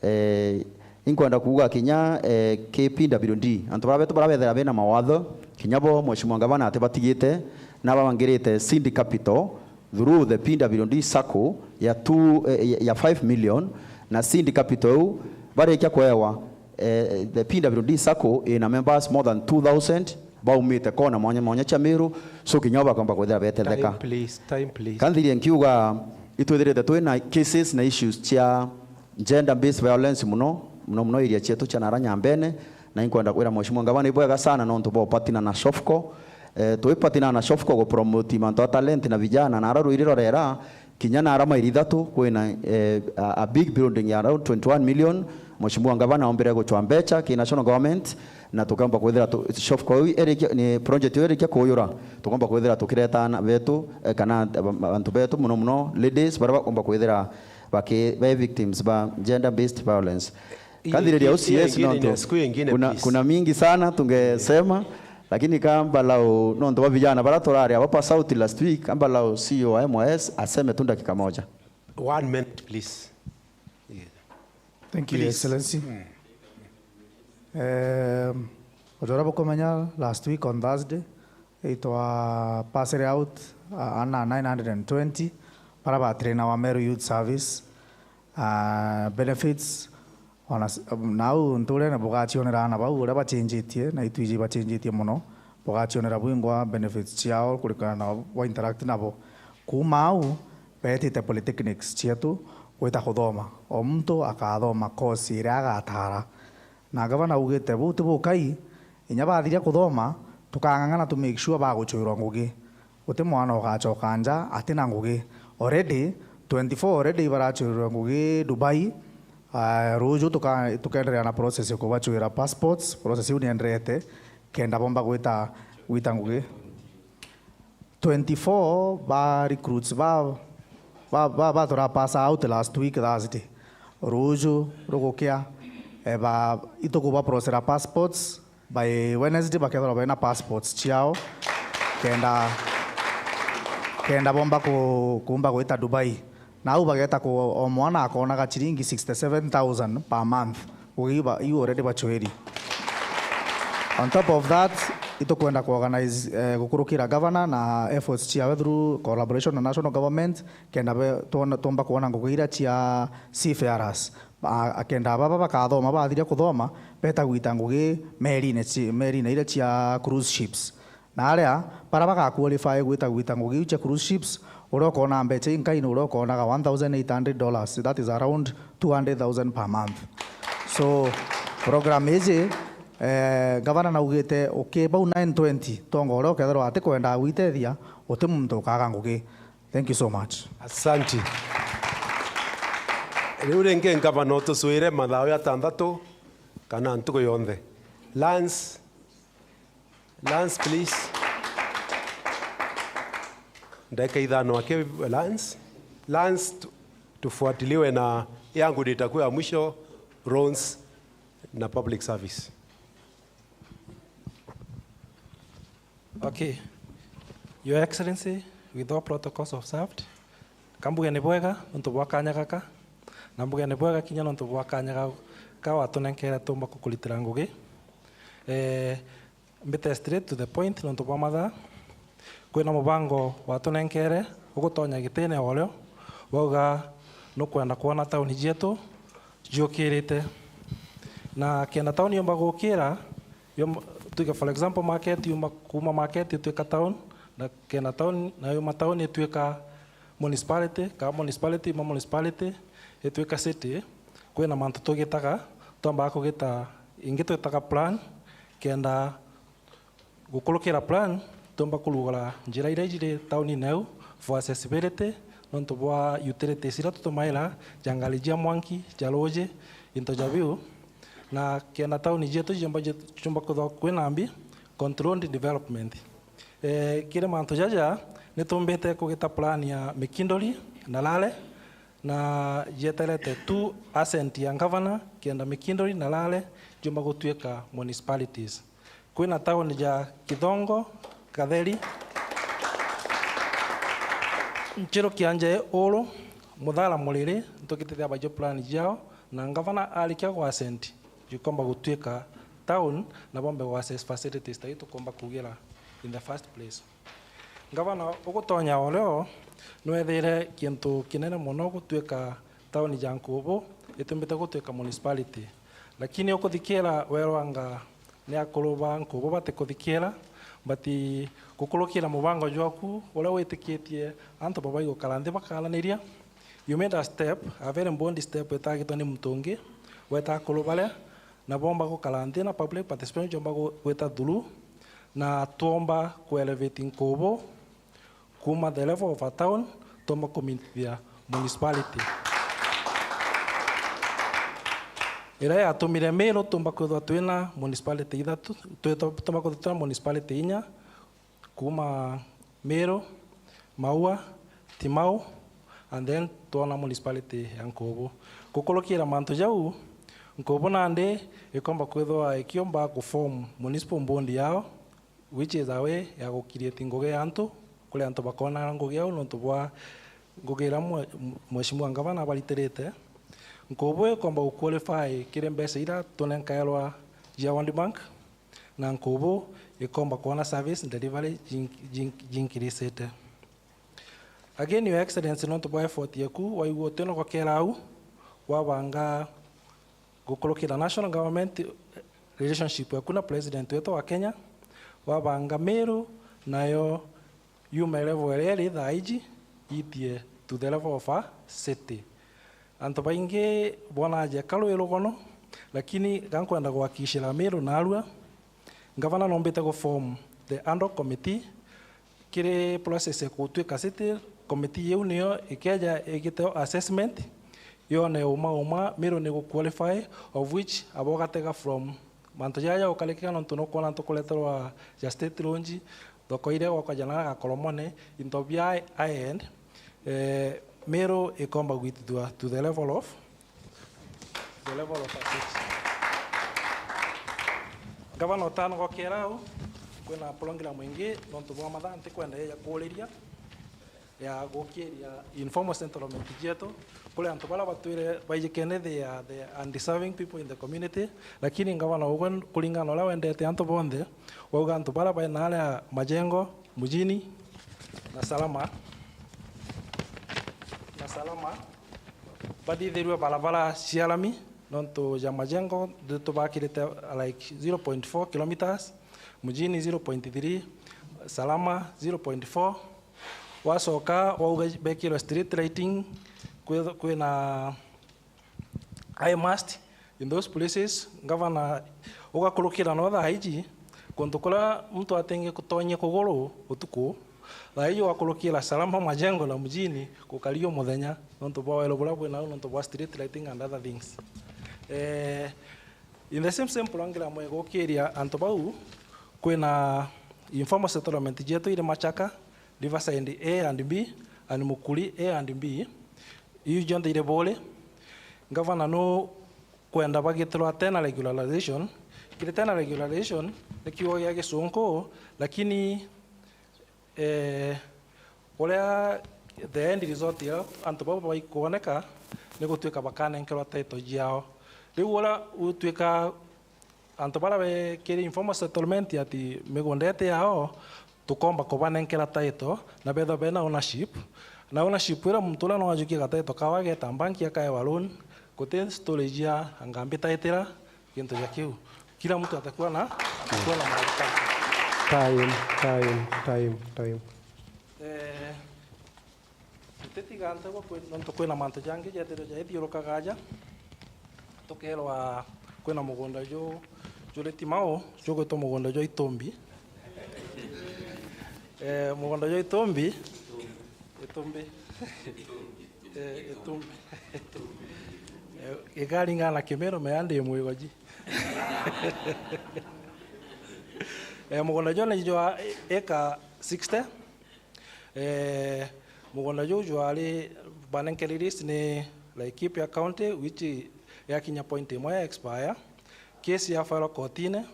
Eh, inkwenda kuuga kinya, eh, ki P W D, antu bara betu bara bethira bena mawatho, kinya bo Mheshimiwa Ngavana atibatigite, nababangirite seed capital through the P W D sacco ya two, eh, ya five million, na seed capital iu barikia kwewa, eh, the P W D sacco ina members more than two thousand, baumite kona mwanya mwanya cia Meru, so kinya bo bakomba kwithira betetheka. Time, please. Time, please. Kanthirie nkiuga, itwithirite twina cases na issues cia gender based violence muno, muno muno area cietu cia nara Nyambene, na inkwenda kwira Mheshimiwa Ngavana ibwega sana nontu bwa upatina na SHOFCO. Eh, twipatina na SHOFCO gupromote mantu a talent na vijana, na ara rwiri rorera, kinya na ara mairi ithatu kwina, eh, a, a big building ya around twenty-one million. Mheshimiwa Ngavana ombire guchwa mbecha ki national government, na tukomba kwithira tu, SHOFCO iu irikia, ni project iu irikia kuyura, tukomba kwithira tukireta ana betu, eh, kana aba-, antu betu, muno muno ladies, baria bakomba kwithira baki-, be victims ba gender based violence. Kathiriria O C S ingine, nontu siku ingine, kuna, please, kuna mingi sana tungesema, lakini kamba lau nontu wa vijana bara turari hapa South last week, kamba lau C E O wa M Y S aseme tu dakika moja. One minute, please. Thank you, please. Excellency. Mm. Um, ujora bukumenya last week on Thursday, itwa pass out, uh, ana nine hundred and twenty bara ba train our Meru Youth Service, uh, benefits, ona s-, um, nau nturene bugacionera ana bau uria bachenjitie, na itwiji bachenjitie muno, bugacionera bwingwa benefits ciao kurikana na wa interact nabo. Kuma au, betite polytechnics cietu gwita kuthoma. O muntu akathoma course iria agatara. Na gavana augite, buu ti bukai, inya bathiria kuthoma, tukang'ang'ana to make sure baguchwirwa ngugi. Guti mwana ugacoka nja atina ngugi. Already, twenty-four already ibaracurirwe ngugi Dubai. Ah, ruju tuka-, tukenderea na process ya kubacwira passports. Process iu nienderete kenda bomba gwita, gwita ngugi. Twenty-four ba recruits ba, ba, ba, ba tura pass out last week Thursday. Ruju rugukia, eh, ba, itukuba processira passports. By Wednesday bakethirwa bena passports ciao, kenda, kenda bomba ku-, kumba gwita Dubai. Na au bageta ku, o mwana akonaga ciringi sixty-seven thousand per month. Ngugi iu ba-, iu already bacwiri. On top of that, itukwenda ku organize, eh, gukurukira governor na efforts ciawe through collaboration na national government, kenda be-, tuona-, tumba kuona ngugi iria cia seafarers. A-, akenda baba bakathoma, bathiria kuthoma, beta gwita ngugi merine ci-, merine iria cia cruise ships. Na aria bara bagaqualify gwita gwita ngugi iu cia cruise ships, uria ukona mbeca inkai ni uria ukonaga one thousand eight hundred dollars, that is around two hundred thousand per month. So, program iji, eh, gavana naugite, ukibau nine twenty, tonga uria ukethirwa atikwenda gwitethia, uti muntu ukaga ngugi. Thank you so much. Asanti. Riu ringi ngavana utucwire mathaa ya tantatu kana ntuku yonthe. Lance, Lance, please. Ndagika ithano aki, Lance. Lance, tu-, tufuatiliwe na yangu nitakuwa ya mwisho, Rons na public service. Okay. Your Excellency, with all protocols observed, kambuge ni bwega nontu bwa kanya gaka, na mbuge ni bwega kinya nontu bwa kanya gau ka watunenkere tumba kukuritira ngugi. Eh, mbite straight to the point nontu bwa mathaa. Kwina mubango watunenkere ugutonya gitine o rio, wauga nukwenda kwona tauni cietu ciukirite. Na kenda tauni yumba gukira, yum-, tuge for example market yuma, kuma market itwika town, na kenda town, na yuma town itwika municipality, ka municipality yuma municipality itwika city, kwina mantu tugitaga, twambaga kugita ingi twitaga plan, kenda gukurukira plan, tumba kurugura njira iria ijiri taunine au for accessibility, nontu bwa utilities iria tutumaira, ja ngari jia mwanki, ja ruji, into ja biu. Na kenda tauni jietu jiumba, jiumba kwithwa kwina mbi, controlled development. Eh, kiri mantu jaja, nitumbite kugita plan ya Mikindori na Lale, na jieterete tu assent ya governor, kenda Mikindori na Lale jiumba gutwika municipalities. Kwina tauni ja Kithongo, Katheri, Nchiru, Kianjai, Uru, Muthara, Muriri, ntukitite abajo plan jiao, na ngavana arikia gwa assent, jikomba gutwika town, na bombe gwa access facilities ta itukomba kugira in the first place. Ngavana ugutonya o rio nwethire kintu kinene mono gutwika tauni ja Nkubu itumbite gutwika municipality, lakini ukuthikira werwanga ni akuru ba Nkubu batikuthikira, but gukurukira mubango jwaku uria witikitie antu babai gukara nthi bakaraniria, you made a step, a very bold step itagitwa ni muntu ungi, weta akuru baria na bomba gukara nthi na public participation jomba gu-, gwita through, na twomba ku elevate Nkubu kuma the level of a town, twomba kumintithia municipality. Iria yatumire Meru tumba kwithwa twina municipality ithatu, twi-, tumba kwithwa twina municipality inya, kuma Meru, Maua, Timau, and then twona municipality ya Nkubu. Gukurukira mantu jau, Nkubu nandi ikomba kwithwa ikiomba ku form municipal board yao, which is a way ya gu create ngugi ya antu, kuri antu bakona ngugi au nontu bwa ngugi iria mwe-, Mheshimiwa Ngavana abaritirite. Nkubu ikomba gu qualify kiri mbeca iria tunenkairwa cia World Bank, na Nkubu ikomba kwona service delivery jin-, jin-, jinkirisite. Again, Your Excellency, nontu bwa effort yeku, waigua uti nogokera au, wabanga gukurukira national government relationship yeku na president wetu wa Kenya, wabanga Meru nayo yume level iria iri thaa iji, yitie to the level of a city. Antu baingi bonaga jeka rwi rugono, lakini ga nkwenda gwakishira Meru narua, ngavana nombite gu form the ad hoc committee, kiri process ya gutwika city, committee iu niyo ikeja igiteo assessment, yone uma uma Meru ni gu qualify, of which abo gatega from mantu jaja ukarikika, nontu nukwona antu kureterwa ja state launch, thoko iria gwakwa jana gakoromone, into bia high end, eh, Meru ikomba gwitithua to the level of, the level of assets. Ngavana, utano gokera au, kwina program ingi, nontu bwa mathaa ntikwenda ya kuriria, ya gukiria informal settlement cietu, kuri antu baria batwire baijikene, they are the undeserving people in the community, lakini ngavana ugwe kuringana na uria wendete antu bonthe, wauga antu baria bai naaria Majengo, Mujini na Salama, na Salama bathithirue barabara cia lami, nontu ja Majengo tubakirite like zero point four kilometres, Mujini zero point three, Salama zero point four. Wacoka wauga bekirwe street lighting, kwi-, kwina eye must in those places. Ngavana, ugakurukira no thaa iji, kuntu kuria muntu atengi kutonyia kuguru utuku, thaa iji ugakurukira Salama, Majengo na Mujini gukari o muthenya, nontu bwa welo buria bwinau, nontu bwa street lighting and other things. Eh, in the same, same program ya gukiria antu bau, kwina informal settlement cietu iri Machaka, Riverside A and B, and Mukuri A and B. Iu jonthe iri Buuri. Ngavana nu kwenda bagitirwa tena regularization. Kiri tena regularization ni kiugo gia Gisunku, lakini, eh, uria the end result ya antu bau baikuoneka ni gutwika bakanenkerwa title ciao. Riu uria utwika antu baria bekiri informal settlement ati migunda iti yao, tukomba kubanenkera title na bethwa bena ownership. Na ownership iria muntu uria no ajukie gatitle kawe ageta banki akaewa loan, guti storage ya angambi title, gintu ja kiu. Kila mtu atakuwa na, atakuwa na mahali pake. Time, time, time, time. Eh, Tutitiga ntegwa kwi-, nontu kwina mantu jangi jethirwe jaithiurukaga aja. Tukeerwa kwina mugunda ju-, juri Timau, jugwitwa mugunda jwa Itumbi. Eh, mugunda jwa Itumbi. Itumbi. Eh, Itumbi. Eh, ikaringana na Kimiru, meandi mwigoji. Eh, mugunda juu ni jwa eka sixty. Eh, mugunda juu jwari banenkeri list ni Laikipia County, which yakinya point imwe ya expire. Case ya file kotine,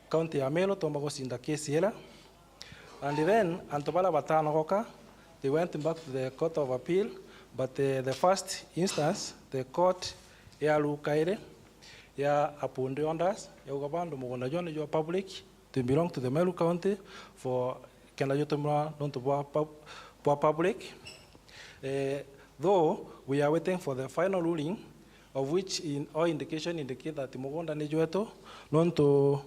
County ya Meru tomba gucinda case iria. And then, antu baria batanogoka, they went back to the Court of Appeal, but, eh, the first instance, the court ya ruka iri ya uphold orders, yauga bandu mugunda juu ni jwa public, they belong to the Meru County for kenda jutumirwa nontu bwa pub-, bwa public. Eh, though we are waiting for the final ruling, of which in all indication indicate that mugunda ni jwetu, nontu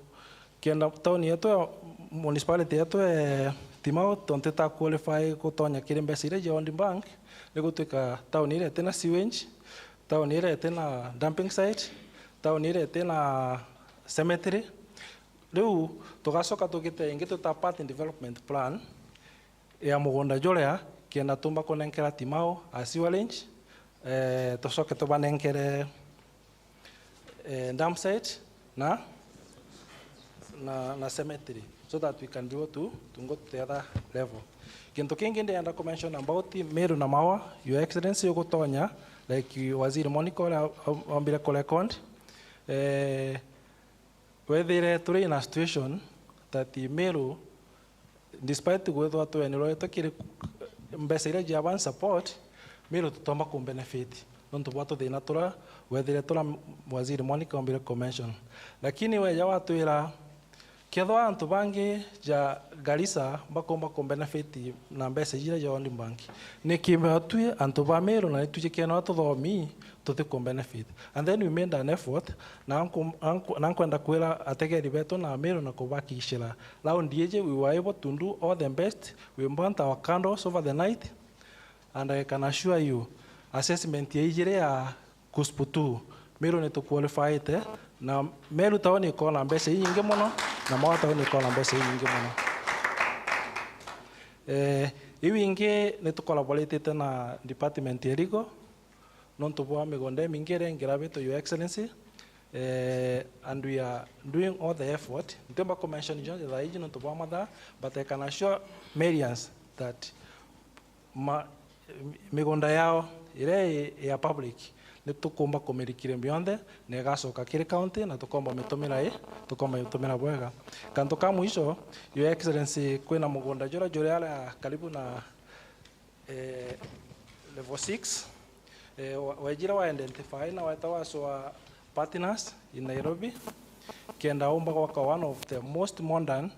kenda town yetu ya, municipality yetu ya Timau, tontu ita qualify gutonya kiri mbeca iria cia World Bank, ni gutwika town iria itina sewage, town iria itina dumping site, town iria itina cemetery. Riu tugacoka tugite ingi twita path development plan ya mugunda juria, kenda tumba kunenkera Timau a sewerage, eh, tucoke tubanenkere, eh, dump site na, na, na cemetery, so that we can be able to, to go to the other level. Gintu kingi ndienda ku mention about Meru na Maua, Your Excellency, ugutonya, like Waziri Monica uria ombire ku record, eh, wethire turi in a situation that Meru, despite gwithwa twenirwe twikiri mbeca iria cia advance support, Meru tutomba ku benefit nontu bwa tuthina turia wethire turia Waziri Monica ombire ku mention. Lakini weja watwira, kethwa antu bangi ja Garissa bakomba ku benefit na mbeca iria ja World Bank, niki twi antu ba Meru na nitwijikene tuthomi tuti ku benefit? And then we made an effort, na nku-, na nku-, na nkwenda kwira ategeri betu na Meru na kubakishira, round iji we were able to do all the best, we burnt our candles over the night, and I can assure you, assessment ya ijiri ya Kuspu two, Meru ni tu qualifyite, na Meru town ikona mbeca inyingi muno, na Maua town ikona mbeca inyingi muno. Eh, iu ingi ni tucollaboratite na department ya legal, nontu bwa migunda imingi iria ingi irabitwe, Your Excellency. Eh, and we are doing all the effort. Ntiumba kumention jonthe thaa iji nontu bwa mathaa, but I can assure Marians that ma, migunda yao iria i ya public ni tukumba kumirikiria bionthe, na igacoka kiri county, na tukomba mitumira i, tukomba mitumira bwega. Kantu ka mwisho, Your Excellency, kwina mugunda juria juri aria karibu na, eh, level six, eh, wa-, wejire wa identify na weta wa soa partners in Nairobi, kenda umba gwaka one of the most modern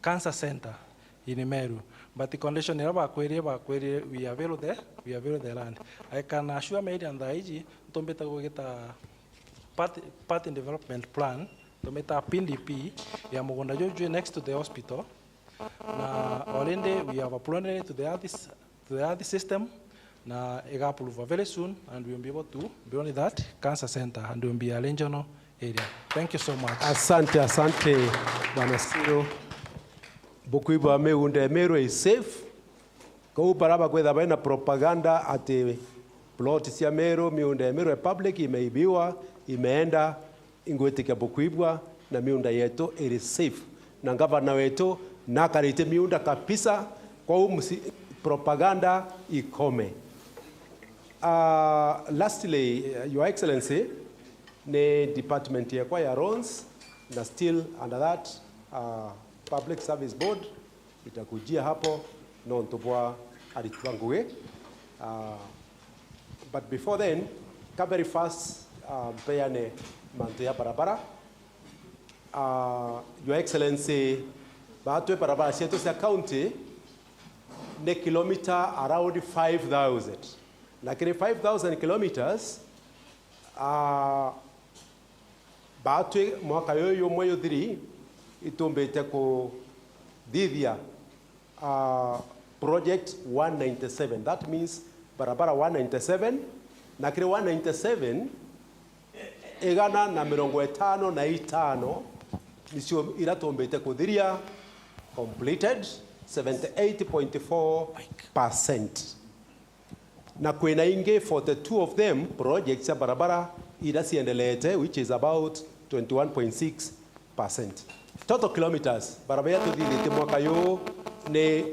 cancer center in Meru. But condition iria bakwirie, bakwirie, we avail the, we avail the land. I can assure Marians thaa iji, ntumbite gwita part, part development plan, tumita P D P, ya mugunda juju jwi next to the hospital. Na already we have uploaded it to the earth, to the earth system, na iga approve very soon, and we will be able to build that cancer center, and we will be a regional area. Thank you so much. Asante, asante, Bwana Siro. Bukwigua migunda ya Meru is safe. Kou bara bakwitha baina propaganda ati plot cia Meru, miunda ya Meru ya public imeibiwa, imeenda, ingwitikia bukwigua, na miunda yetu iri safe. Na ngavana wetu nakarite miunda kabisa, kwou musi-, propaganda ikome. Uh, lastly, Your Excellency, ni department yakwa ya roads, na still under that, uh, Public Service Board, itakujia hapo nontu bwa aritwa ngugi. Uh, but before then, ka very fast, uh, mpeane mantu ya barabara. Uh, Your Excellency, batwi barabara cietu cia county ni kilometer around five thousand. Na kiri five thousand kilometers, uh, batwi mwaka yuyu jumwe juthiri, itumbite kuthithia, uh, project one ninety-seven. That means barabara one ninety-seven, na kiri one ninety-seven, igana na mirongo itano na itano nicio ira tumbite kuthiria, completed seventy-eight point four percent. Na kwina ingi forty-two of them projects cia barabara ira ciendeleete, which is about twenty-one point six percent. Total kilometers, barabara iria tuthithitie mwaka juu ni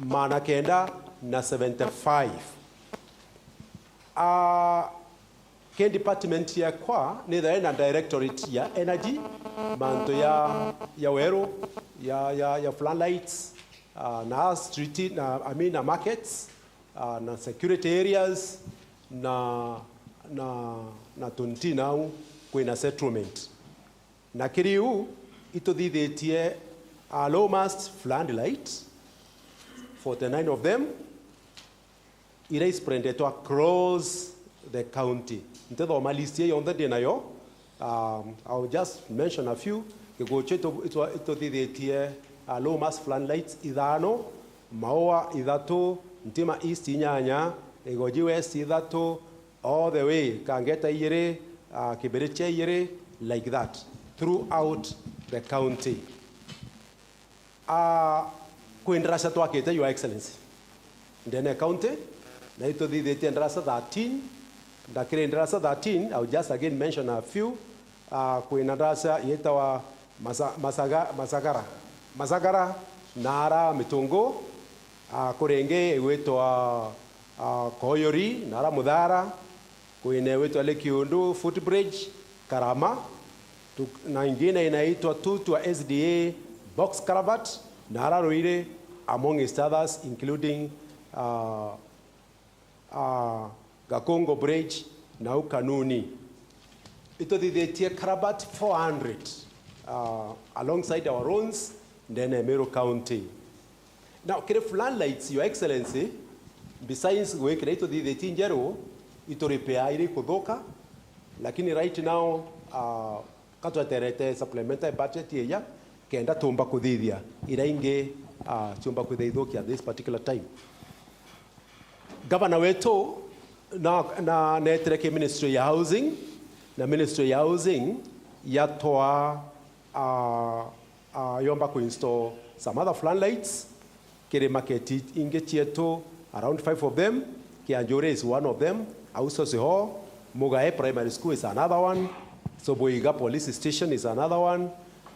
magana kenda na seventy-five. Ah, ki department yakwa, nithae na directorate ya energy, mantu ya, ya weru, ya, ya, ya floodlights, ah, na street, na, I mean, na markets, ah, na security areas, na, na, na tuntina au kwina settlement. Na kiri u, ituthithitie, ah, low mast floodlight, forty-nine of them, ira isprendetwe across the county. Ntithoma list iyo yonthe ndi nayo. Um, I'll just mention a few. Kiguchu itu-, itu-, ituthithitie, uh, low mast floodlights ithano, Maua ithatu, Ntima East inyanya, Igoji West ithatu, all the way, Kangeta ijiri, uh, Kibirichia ijiri, like that, throughout the county. Ah, kwi ndaraca twakite, Your Excellency, ndene ya county, na ituthithitie ndaraca thirteen. Ndakiri ndaraca thirteen, I'll just again mention a few. Ah, kwina ndaraca yitawa Masa-, Masaga-, Masagara. Masagara, nara Mitungu, ah, kuri ingi igwitwa, ah, Koyori, nara Muthara, kwina igwitwa Lake Kiundu footbridge, Karama, tu-, na ingine inaitwa Tutwa S D A box culvert, nara Ruiri, amongst others, including, uh, uh, Gakongo Bridge, nau Kanuni. Ituthithitie culvert four hundred, uh, alongside our roads, ndene ya Meru County. Now, kiri floodlights, Your Excellency, besides gwikira ituthithitie njeru, ituripea iri kuthuka, lakini right now, uh, ka tweterete supplementary budget iija, kenda tumba kuthithia ira ingi, uh, ciumba kwithia ithukia at this particular time. Gavana wetu na, na netire ki Ministry ya Housing, na Ministry ya Housing yatwa, uh, uh, yomba ku install some other floodlights. kiri market ingi cietu, around five of them. Kianjuri is one of them. Auso Siho, Mugae Primary School is another one. Soboiga Police Station is another one.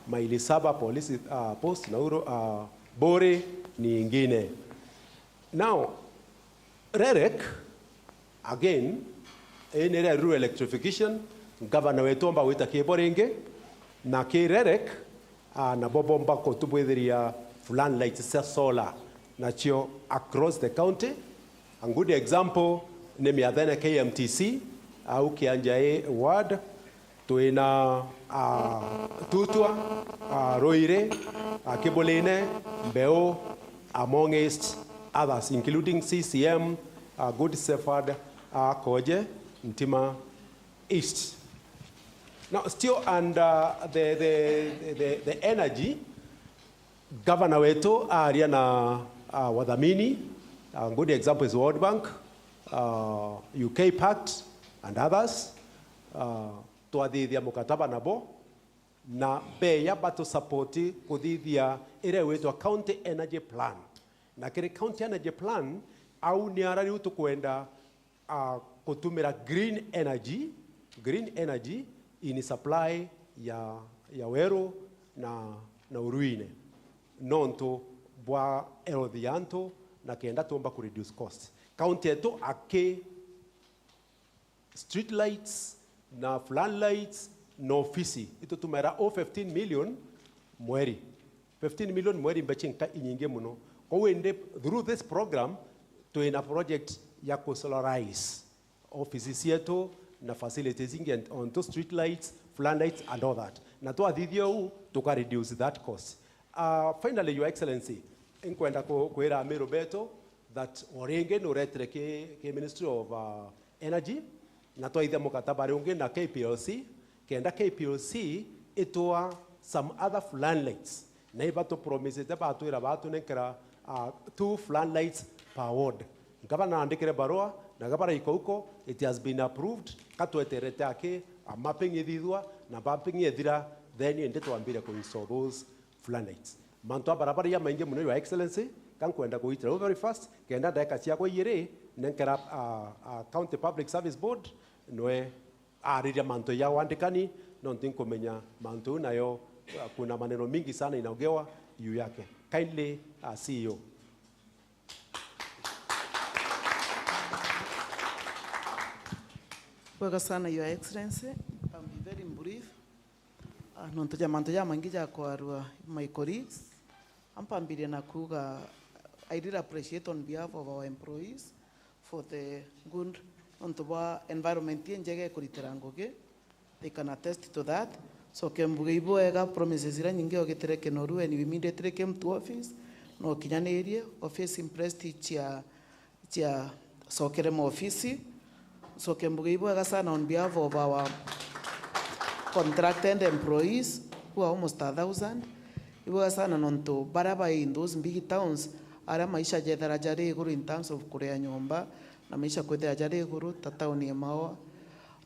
Maili Saba Police, uh, Post, Nauru, uh, Buri ni ingine. Now, REREC, again, ii ni rural electrification, ngavana wetu omba gwita kibo ringi, na ki REREC, ah, nabo bomba kutubwithiria floodlights cia solar, nacio across the county. A good example ni Miathene K M T C, au Kianjai ward, twina, ah, Tutwa, ah, Ruiri, ah, Kibulini, Mbeu, amongst others, including C C M, ah, Good Shepherd, ah, Koje, Ntima East. Now, still under the, the, the, the energy, governor wetu aaria na, ah, wathamini, a good example is World Bank, ah, U K Pact and others. Ah, twathithia mukataba nabo, na beya batu support kuthithia iria igwitwa County Energy Plan. Na kiri County Energy Plan, au ni ara riu tukwenda, ah, kutumira green energy, green energy in supply ya, ya weru na, na uruine, nontu bwa health ya antu, na kenda tuumba ku reduce cost. County yetu aki street lights na floodlights na ofisi, itutumaira o fifteen million mweri. Fifteen million mweri, mbeca inka-, inyingi muno. Kwou indi, through this program, twina project ya ku solarize offices cietu na facilities ingi and onto street lights, floodlights and all that. Na twathithia uu, tuka reduce that cost. Uh, finally, Your Excellency, inkwenda ku-, kwira Amiru betu that o ringi nuretire ki, ki Ministry of, uh, Energy, na twaithia mukataba riu ungi na K P L C, kenda K P L C itwa some other floodlights. Na iba tu promisete, batwira batunenkera, uh, two floodlights per ward. Ngavana naandikire barua, na gabaraika uko, it has been approved, katweterete aki, a mapping ithithua, na mapping ithira, then indi twambire ku install those floodlights. Mantu a barabara jamaingi muno, Your Excellency, ka nkwenda kugitira u very fast, kenda ndagika ciakwa ijiri, nenkera, a, a County Public Service Board, nwe ariria mantu ja wandikani, nontu nkumenya mantu u nayo, a, kuna maneno mingi sana inaongewa juu yake. Kindly, a, C E O. Bwega sana, Your Excellency. I'll be very brief. Ah, nontu ja mantu jamaingi jakwarua my colleagues, ampambirie na kuuga, I really appreciate on behalf of our employees for the good, nontu bwa environment injega ikuritira ngugi, they can attest to that. Coke mbuge ibwega, promises iria nyingi ogitire Kinoru and you immediately came to office, no kinyanirie, office impressed cia cia cokere maofisi. Coke mbuge ibwega sana on behalf of our contracted employees who are almost a thousand. Ibwega sana nontu baria bai in those big towns, aria maisha jethera jari iguru in terms of kuria nyomba, na maisha kwithira jari iguru, ta tauni ya Maua,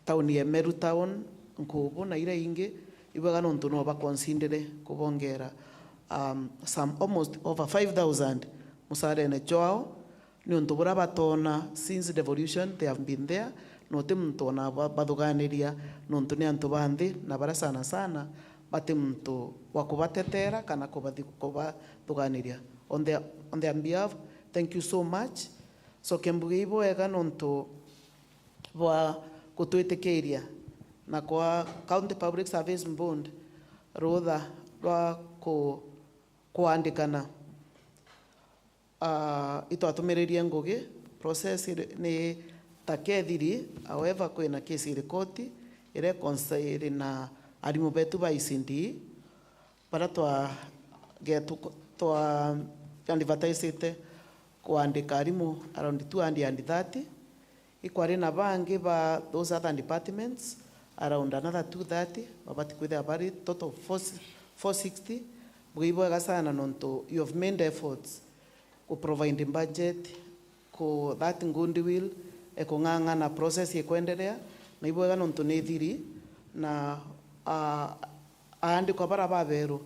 tauni ya Meru town, Nkubu na iria ingi. Ibwega nontu no baconsidere kubongera, um, some almost over five thousand musarene jwao, niuntu buria batona since devolution they have been there, na uti muntu ona ba-, bathuganiria, niuntu ni antu ba nthi, na baria sana sana bati muntu wa kubatetera kana kubathi-, kubathuganiria. On their, on their behalf, thank you so much. Coke mbuge ibwega niuntu bwa gutwitikiria na kwa County Public Service Board rutha rwa ku-, kwandikana. Ah, itwatumiririe ngugi, process iri, ni ta kethiri, however, kwina case iri koti, iri concern na arimu betu ba E C D E, baria twa, getu, twa advertisete kwandika arimu around two hundred and thirty. Ikwari na bangi ba those other departments, around another two thirty, babati kwithira bari total four, four sixty. Mbuge ibwega sana nontu you have made efforts ku provide budget, ku that goodwill, e kung'ang'ana process ikwenderea, na ibwega nontu ni thiri, na, ah, aandikwa bara baberu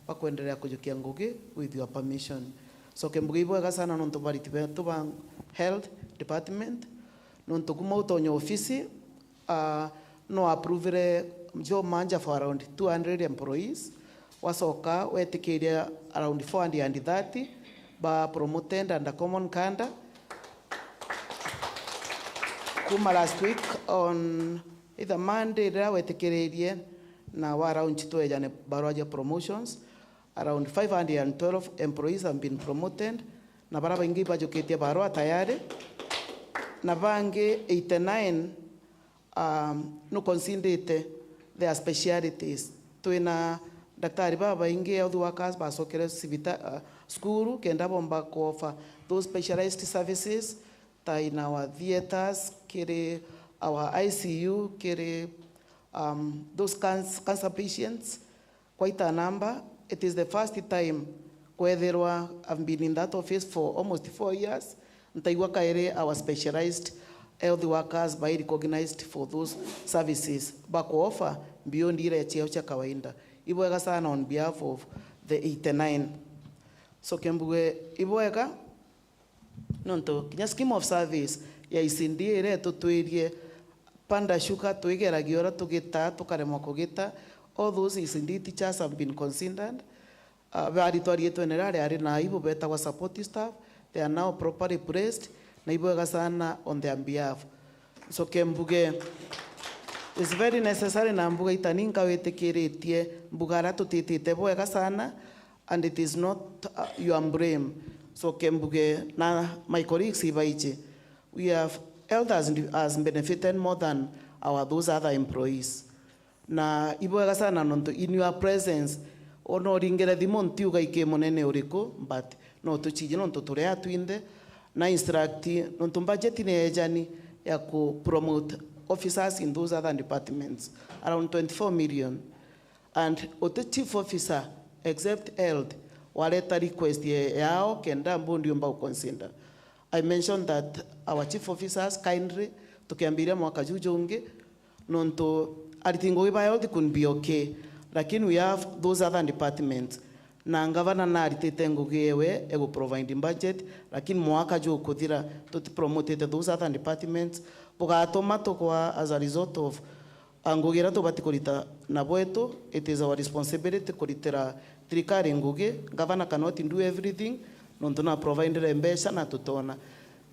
bakwenderea kujukia ngugi with your permission. Ncoke mbuge ibwega sana nontu bariti betu ba health department, nontu kuma utonye ofisi, ah, no approvire job manja for around two hundred employees, wacoka wetikiria around four hundred and thirty ba promoted under common cadre. Kuma last week on either Monday riria wetikiririe na wa launch twejane barua ja promotions, around five hundred and twelve employees have been promoted, na baria baingi ibajukitie barua tayari, na bangi eighty-nine, um, nuconsidite their specialities. Twina daktari babaingi, health workers, bacokere cibita-, uh, cukuru kenda bomba kuoffer those specialized services, ta in our theatres, kiri our I C U, kiri, um, those canc-, cancer patients. Quite a number. It is the first time kwethirwa I've been in that office for almost four years. Ntaigua kairi our specialized health workers bai recognized for those services bakuoffer beyond iria ciao cia kawaida. Ibwega sana on behalf of the eighty-nine. So kembuge ibwega, nontu kinya scheme of service ya E C D iria itutwirie panda shuka twigeragia uria tugita, tukaremwa kugita. All those E C D teachers have been considered. Uh, baritwa riitwene riria riari na aibu betagwa support staff, they are now properly placed, na ibwega sana on their behalf. Ncoke mbuge, it's very necessary, na mbuga itani nkawitikiritie mbuga aria tutitite bwega sana, and it is not, uh, your blame. Ncoke mbuge na my colleagues ibaiji, we have, health has, has benefited more than our, those other employees. Na ibwega sana nontu in your presence, ona uringire thimu ntiuga iki munene uriku, but no tuciji nontu turi atwinthe, na instruct nontu budget ni ejani ya ku promote officers in those other departments, around twenty-four million. And uti chief officer, except health, wareta request ye-, yao kenda mbundi umba uconsider. I mentioned that our chief officers kindly, tukiambiria mwaka juu jungi, nontu ariti ngugi ba health could be okay, lakini we have those other departments. Na ngavana naritite ngugi ewe egu provide budget, lakini mwaka juu ukuthira tuti promotete those other departments, bugatuma tukwa as a result of, ah, ngugi iria tubati kurita na bwetu. It is our responsibility kuritira thirikari ngugi. Gavana cannot do everything, nontu na providere mbeca na tutona.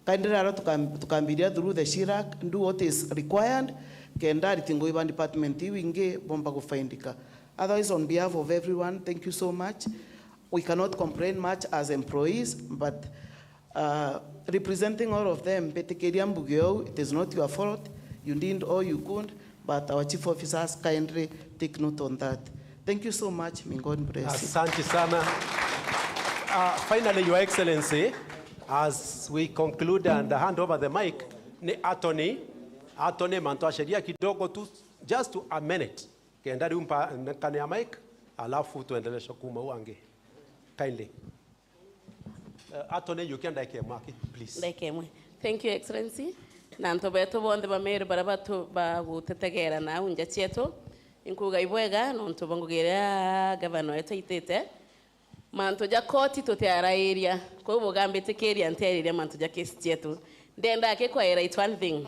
Kaindi riria tukam-, tukambiria through the SHIRAC, do what is required, kenda ariti ngugi ba department iu ingi bomba gufaindika. Otherwise, on behalf of everyone, thank you so much. We cannot complain much as employees, but, uh, representing all of them, mbitikiria mbuge ou, it is not your fault. You did all you could, but our chief officers kindly take note on that. Thank you so much. May God bless you. Asante sana. Uh, finally, Your Excellency, as we conclude and hand over the mic, ni Attorney, Attorney, mantu a sheria kidogo tu, just to a minute. Kenda riu mpa-, nkanea mic, alafu tuendeleshe kuma u angi. Kindly. Uh, Attorney, yukia ndagika imwe aki, please. Ndagika imwe. Thank you, Excellency. Na antu betu bonthe ba Meru baria batu-, bagutetegera na au nja cietu, inkuga ibwega nontu bwa ngugi iria gavana wetu aitite. Mantu ja koti tutiarairia, kwou bugambitikiria ntiariria mantu ja kesi cietu. Ndenda akikwaira it one thing.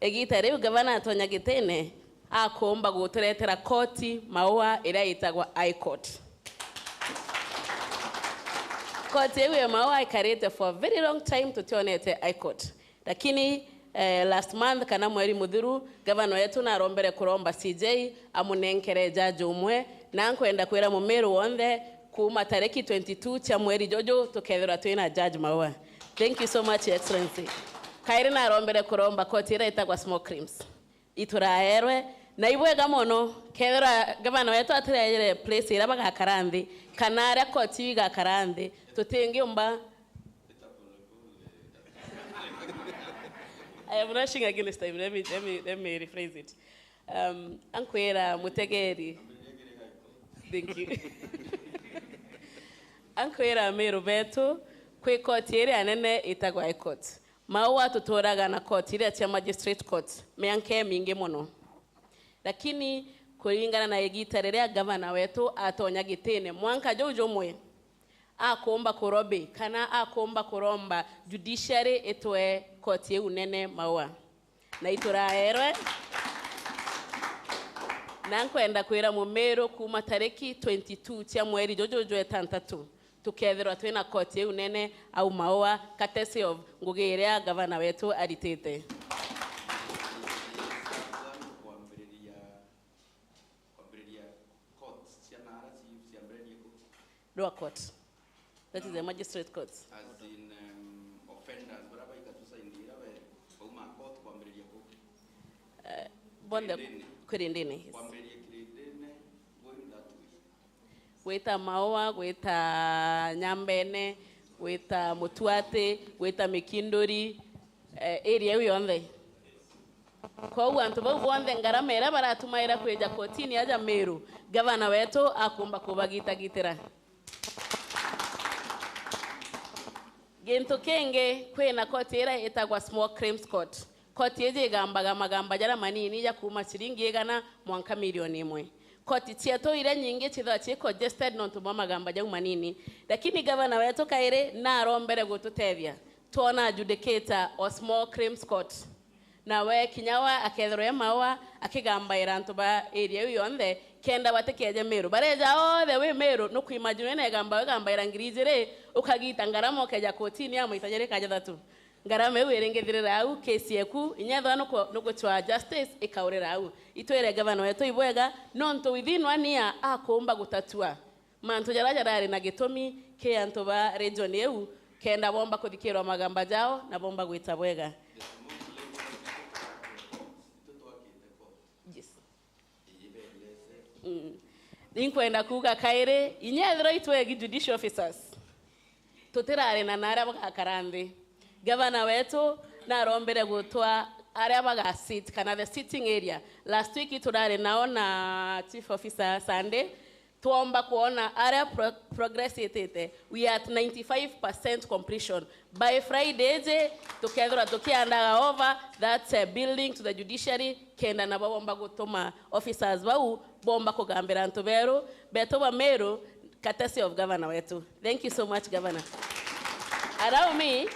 Igita riu gavana atonya gitine, akumba guturetera koti maua iria itagwa High Court. Koti iu ya maua ikarite for a very long time tutionete High Court. Lakini, eh, last month kana mweri muthiru, gavana wetu narombere kuromba C J amunenkere judge umwe, na nkwenda kwira Mumiru wonthe, kuma tariki twenty-two cia mweri juju tukethirwa twina judge maua. Thank you so much, Your Excellency. Kairi narombere kuromba koti iria itagwa small claims. Ituraerwe, na ibwega mono, kethira gavana wetu atiraere place iria bagakara nthi, kana aria koti iu igakara nthi, tutingiumba. I am rushing against time. Let me, let me, let me rephrase it. Um, ankwira mutegeri. Thank you. Ankwira Amiru betu, kwi koti iria nene itagwa High Court. Maua tuturaga na koti iria cia magistrate court mianka imingi mono. Lakini kuringana na igita riria gavana wetu atonya gitine, mwanka juu jumwe, akumba kurobi kana akumba kuromba judiciary itwe koti iu nene maua. Na ituraerwe. Na nkwenda kwira Mumiru, kuma tariki twenty-two cia mweri juju jwa itantatu, tukethirwa twina koti iu nene au maua, courtesy of ngugi iria gavana wetu aritite. Kwambiriria, kwambiriria court cia naara ci-, ciambiririe ku? Lower court. That is the magistrate court. As in, um, offenders, baria baigatu side iria be, bauma court kwambiriria ku? Eh, bonthe kirindini. Kirindini, yes. Kwambiriria kirindini, going that way. Gwita Maua, gwita Nyambene, gwita Mutuati, gwita Mikinduri, eh, area iu yonthe. Kwou antu bau bonthe ngarama iria baratumaira kwija kotini aja Miru, gavana wetu akumba kubagitagitira. Gintu kingi, kwina koti iria itagwa Small Claims Court. Koti iji igambaga magamba jaria manini ja kuuma ciringi igana mwanka milioni imwe. Koti cietu iria nyingi cithagwa cii congested nontu bwa magamba jau manini. Lakini gavana wetu kairi narombere gututethia. Twona adjudicator o Small Claims Court. Nawe kinya wa akethirwa e Maua akigambaira antu ba area iu yonthe, kenda batikeje Miru. Bareja othe wi Miru, nukuimagine wina igamba wigambaira ngiri ijiri, ukagita ngarama ukeja kotini ya maita jeri kaja jathatu. Ngarama iu iringithirira au, case yeku, inya ethirwa nuku-, nukuchwa justice, ikaurira au. Itwire gavana wetu ibwega, nontu within one year akumba gutatua mantu jaria jarari na gitumi ki antu ba region iu, kenda bomba kuthikirwa magamba jao na bomba gwita bwega. Yes. Mm. Ninkwenda kuuga kairi, inya ethirwa itwegi judicial officers, tutirari na naria bagakara nthi. Gavana wetu narombere gutwa aria bagasit kana the sitting area. Last week turari nao na chief officer Sunday, twomba kwona aria pro-, progress itite. We are at ninety-five percent completion. By Friday iji, tukethirwa tukiandaga over that, uh, building to the judiciary, kenda nabo bomba gutuma officers bau bomba kugambira antu beru, betu ba Miru, courtesy of governor wetu. Thank you so much, governor. Allow me,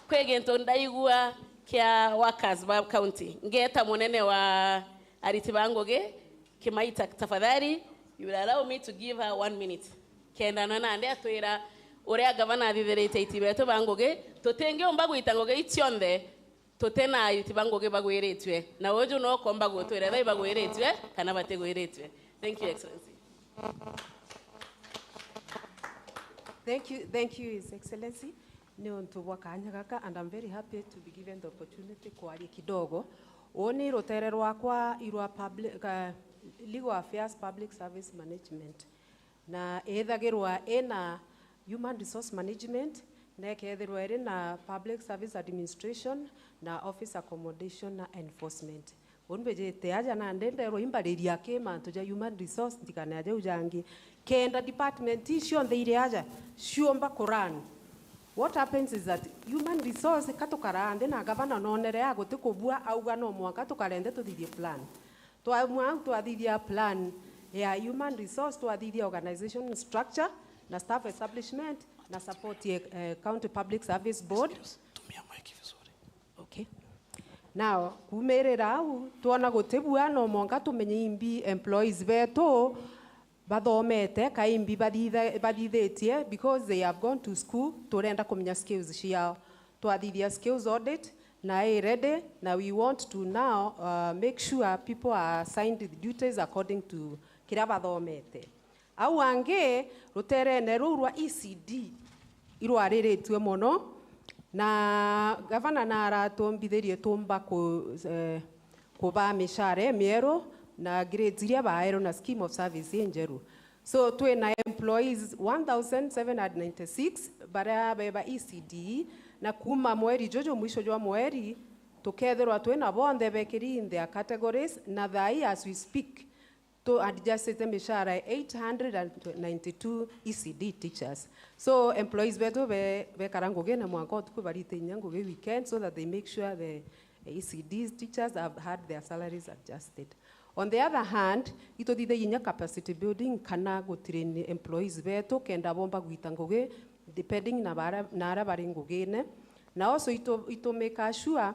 kwi gintu ndaigua kia workers ba county. Ngeta munene wa ariti ba ngugi, Kimaita, tafadhali, you will allow me to give her one minute. Kenda na nandi atwira uria gavana athithiritie aiti betu ba ngugi, tutingiumba gwita ngugi iu cionthe tutina aiti ba ngugi bagwiritue. Na uju no komba gutwira ethira ibagwiritue kana batigwiritue. Thank you, Excellency. Thank you, thank you, His Excellency. Ni untu bwa kanya gaka, and I'm very happy to be given the opportunity kwaria kidogo. Uu ni rutere rwakwa irwa public, uh, Legal Affairs, Public Service Management. Na ithagirwa ina Human Resource Management, na ikethirwa iri na Public Service Administration, na Office Accommodation na Enforcement. Uu mbijite aja nandi nderwa imbariria ki mantu ja human resource, ntikane aja jau jangi. Kenda department ii cionthe iri aja ciumba ku run. What happens is that human resource, ka tukaraa nthi na gavana nonere aguti kubua, auga no mwanka tukarende tuthithie plan. Twaumwa au twathithia plan ya human resource, twathithia organization structure na staff establishment na support ya, eh, County Public Service Board. Tumia mic vizuri. Okay. Now, kuumirira au, twona gutibua, no mwanka tumenye imbi employees betu bathomete, ka imbi bathitha-, bathithitie, because they have gone to school, turenda kumenya skills ciao. Twathithia skills audit, na i ready, na we want to now, uh, make sure people are assigned the duties according to kiria bathomete. Au angi, ruterene ruu rwa E C D irwariritue mono, na gavana naratumbithirie tumba ku-, eh, kubaa micara imieru na grades iria baerwe na scheme of service injeru. So, twina employees one thousand seven hundred ninety-six baria beba E C D, na kuma mweri juju mwisho jwa mweri, tukethirwa twina bonthe bekiri in their categories, na thaa ii as we speak, tu adjustite micara eight hundred and ninety-two E C D teachers. So, employees betu be-, bekara ngugi na mwanka utuku barite inya ngugi weekend, so that they make sure the E C D teachers have had their salaries adjusted. On the other hand, ituthithagia inya capacity building kana gutrain employees betu kenda bomba gwita ngugi depending na bara, na ara bari ngugine. Na also itu, itu make sure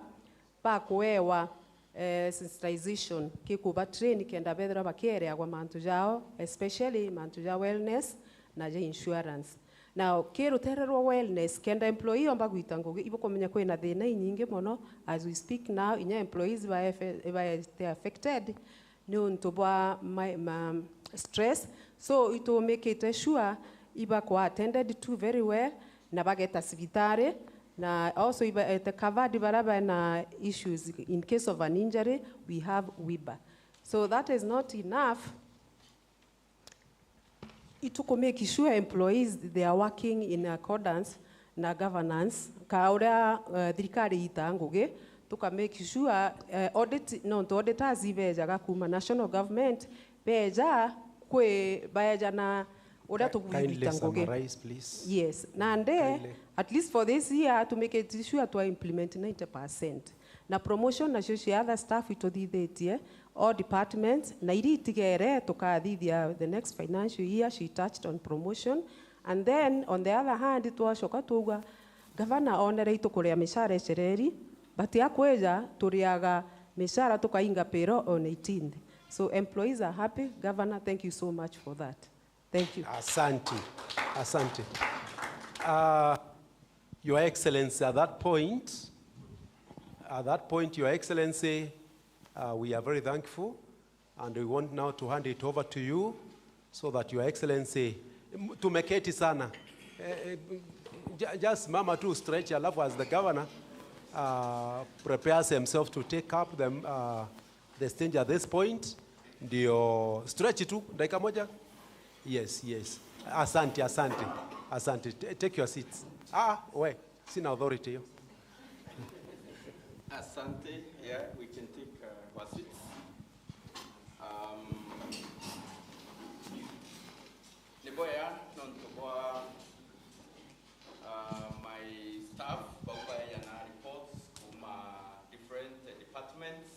bakuewa, eh, sensitization, kikuba train kenda bethirwa bakiereagwa mantu jao, especially mantu ja wellness na ja insurance. Now, ki rutere rwa wellness, kenda employee omba gwita ngugi, ibukumenya kwina thina inyingi mono. As we speak now, inya employees ba F-, ba, they affected niuntu bwa ma, ma stress. So, itumikite sure ibakwa attended to very well, na bageta cibitari, na also ibaete covered bara bena issues in case of an injury, we have WIBA. So that is not enough. Ituku make sure employees they are working in accordance na governance, ka uria, eh, thirikari itaa ngugi, tuka make sure, eh, audit, nontu auditors ibejaga kuma national government, beja kwi, baeja na uria Ki-, kindly tugwithita ngugi. Summarize, please. Yes, nandi, kindly, at least for this year, to make it sure twa implement ninety percent. Na promotion nacio cia other staff ituthithitie, all departments, na iria itigere tukathithia the next financial year, she touched on promotion. And then, on the other hand, twacoka twauga, gavana onere itukuria micara icereri, but akwija turiaga micara tukainga payroll on eighteenth. So employees are happy. Governor, thank you so much for that. Thank you. Asante. Asante. Uh, Your Excellency, at that point, at that point, Your Excellency, uh, we are very thankful, and we want now to hand it over to you so that Your Excellency, m-, tumeketi sana. Eh, eh, ju-, just mama tu stretch, alafu as the governor, uh, prepares himself to take up the, uh, the stage at this point. Ndio stretch tu, dakika moja. Yes, yes. Asante, asante. Asante. T-, take your seats. Ah, we, sina authority hiyo. Asante. Yeah, we can take, uh, our seats. Um, ni bwega nontu bwa, uh, my staff bau baeana reports kuma different departments.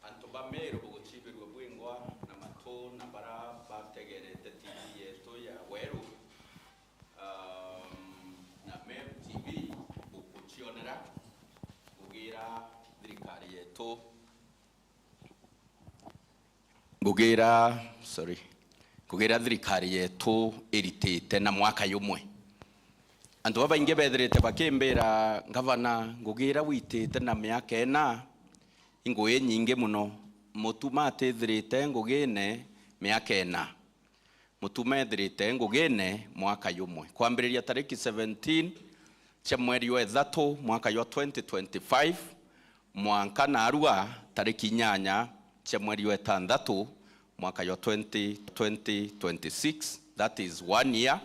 Antu ba Meru bugucibirua bwingwa na matu na bara bategerete T V yetu ya Weru, um, na Meru T V bugucionera ngugi ira thirikari yetu, ngugi ira, sorry, ngugi ira thirikari yetu iritite na mwaka jumwe. Antu babaingi bethirite bakimbira, "Ngavana, ngugi ira witite na miaka ina, i ngugi inyingi mono." Mutuma atithirite ngugine miaka ina. Mutuma ethirite ngugine mwaka jumwe. Kwambiriria tariki seventeen cia mweri jwa ithatu mwaka jwa twenty twenty-five, mwanka naarua tariki inyanya cia mweri jwa itanthatu mwaka jwa twenty, twenty twenty-six, that is one year,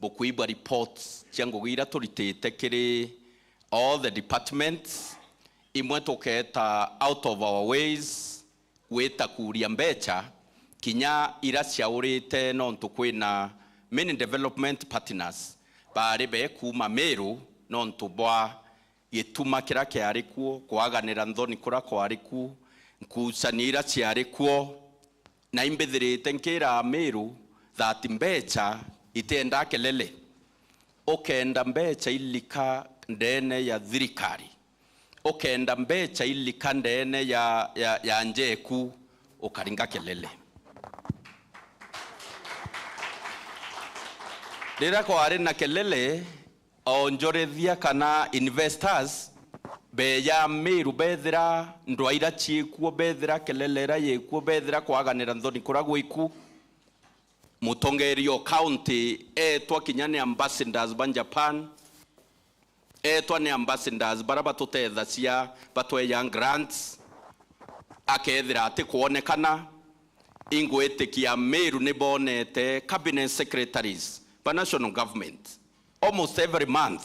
bukwigua reports cia ngugi ira turitite kiri all the departments, imwe tukeeta out of our ways gwita kuuria mbeca, kinya ira ciaurite, nontu kwina many development partners baari be kuuma Meru, nontu bwa gituma kira kiari kuo, kwaganira nthoni kura kwari ku, nkucanio ira ciari kuo, na imbithirite nkiira Amiru that mbeca itiendaa kelele. Ukenda mbeca ilika ndeene ya thirikari, ukenda mbeca ilika ndeene ya, ya, ya njeku, ukaringa kelele. Riria kwari na kelele, onjorithia kana investors beeja Amiru, bethira ndwaa ira ciikuo, bethira kelele ira yikuo, bethira kwaganira nthoni kura gwiku. Mutongeria o county eetwa kinya ni ambassadors ba Japan, eetwa ni ambassadors bara batutethacia, batweja grants, akeethira atikwonekana. Ingwitikia Amiru ni boonete cabinet secretaries ba national government almost every month.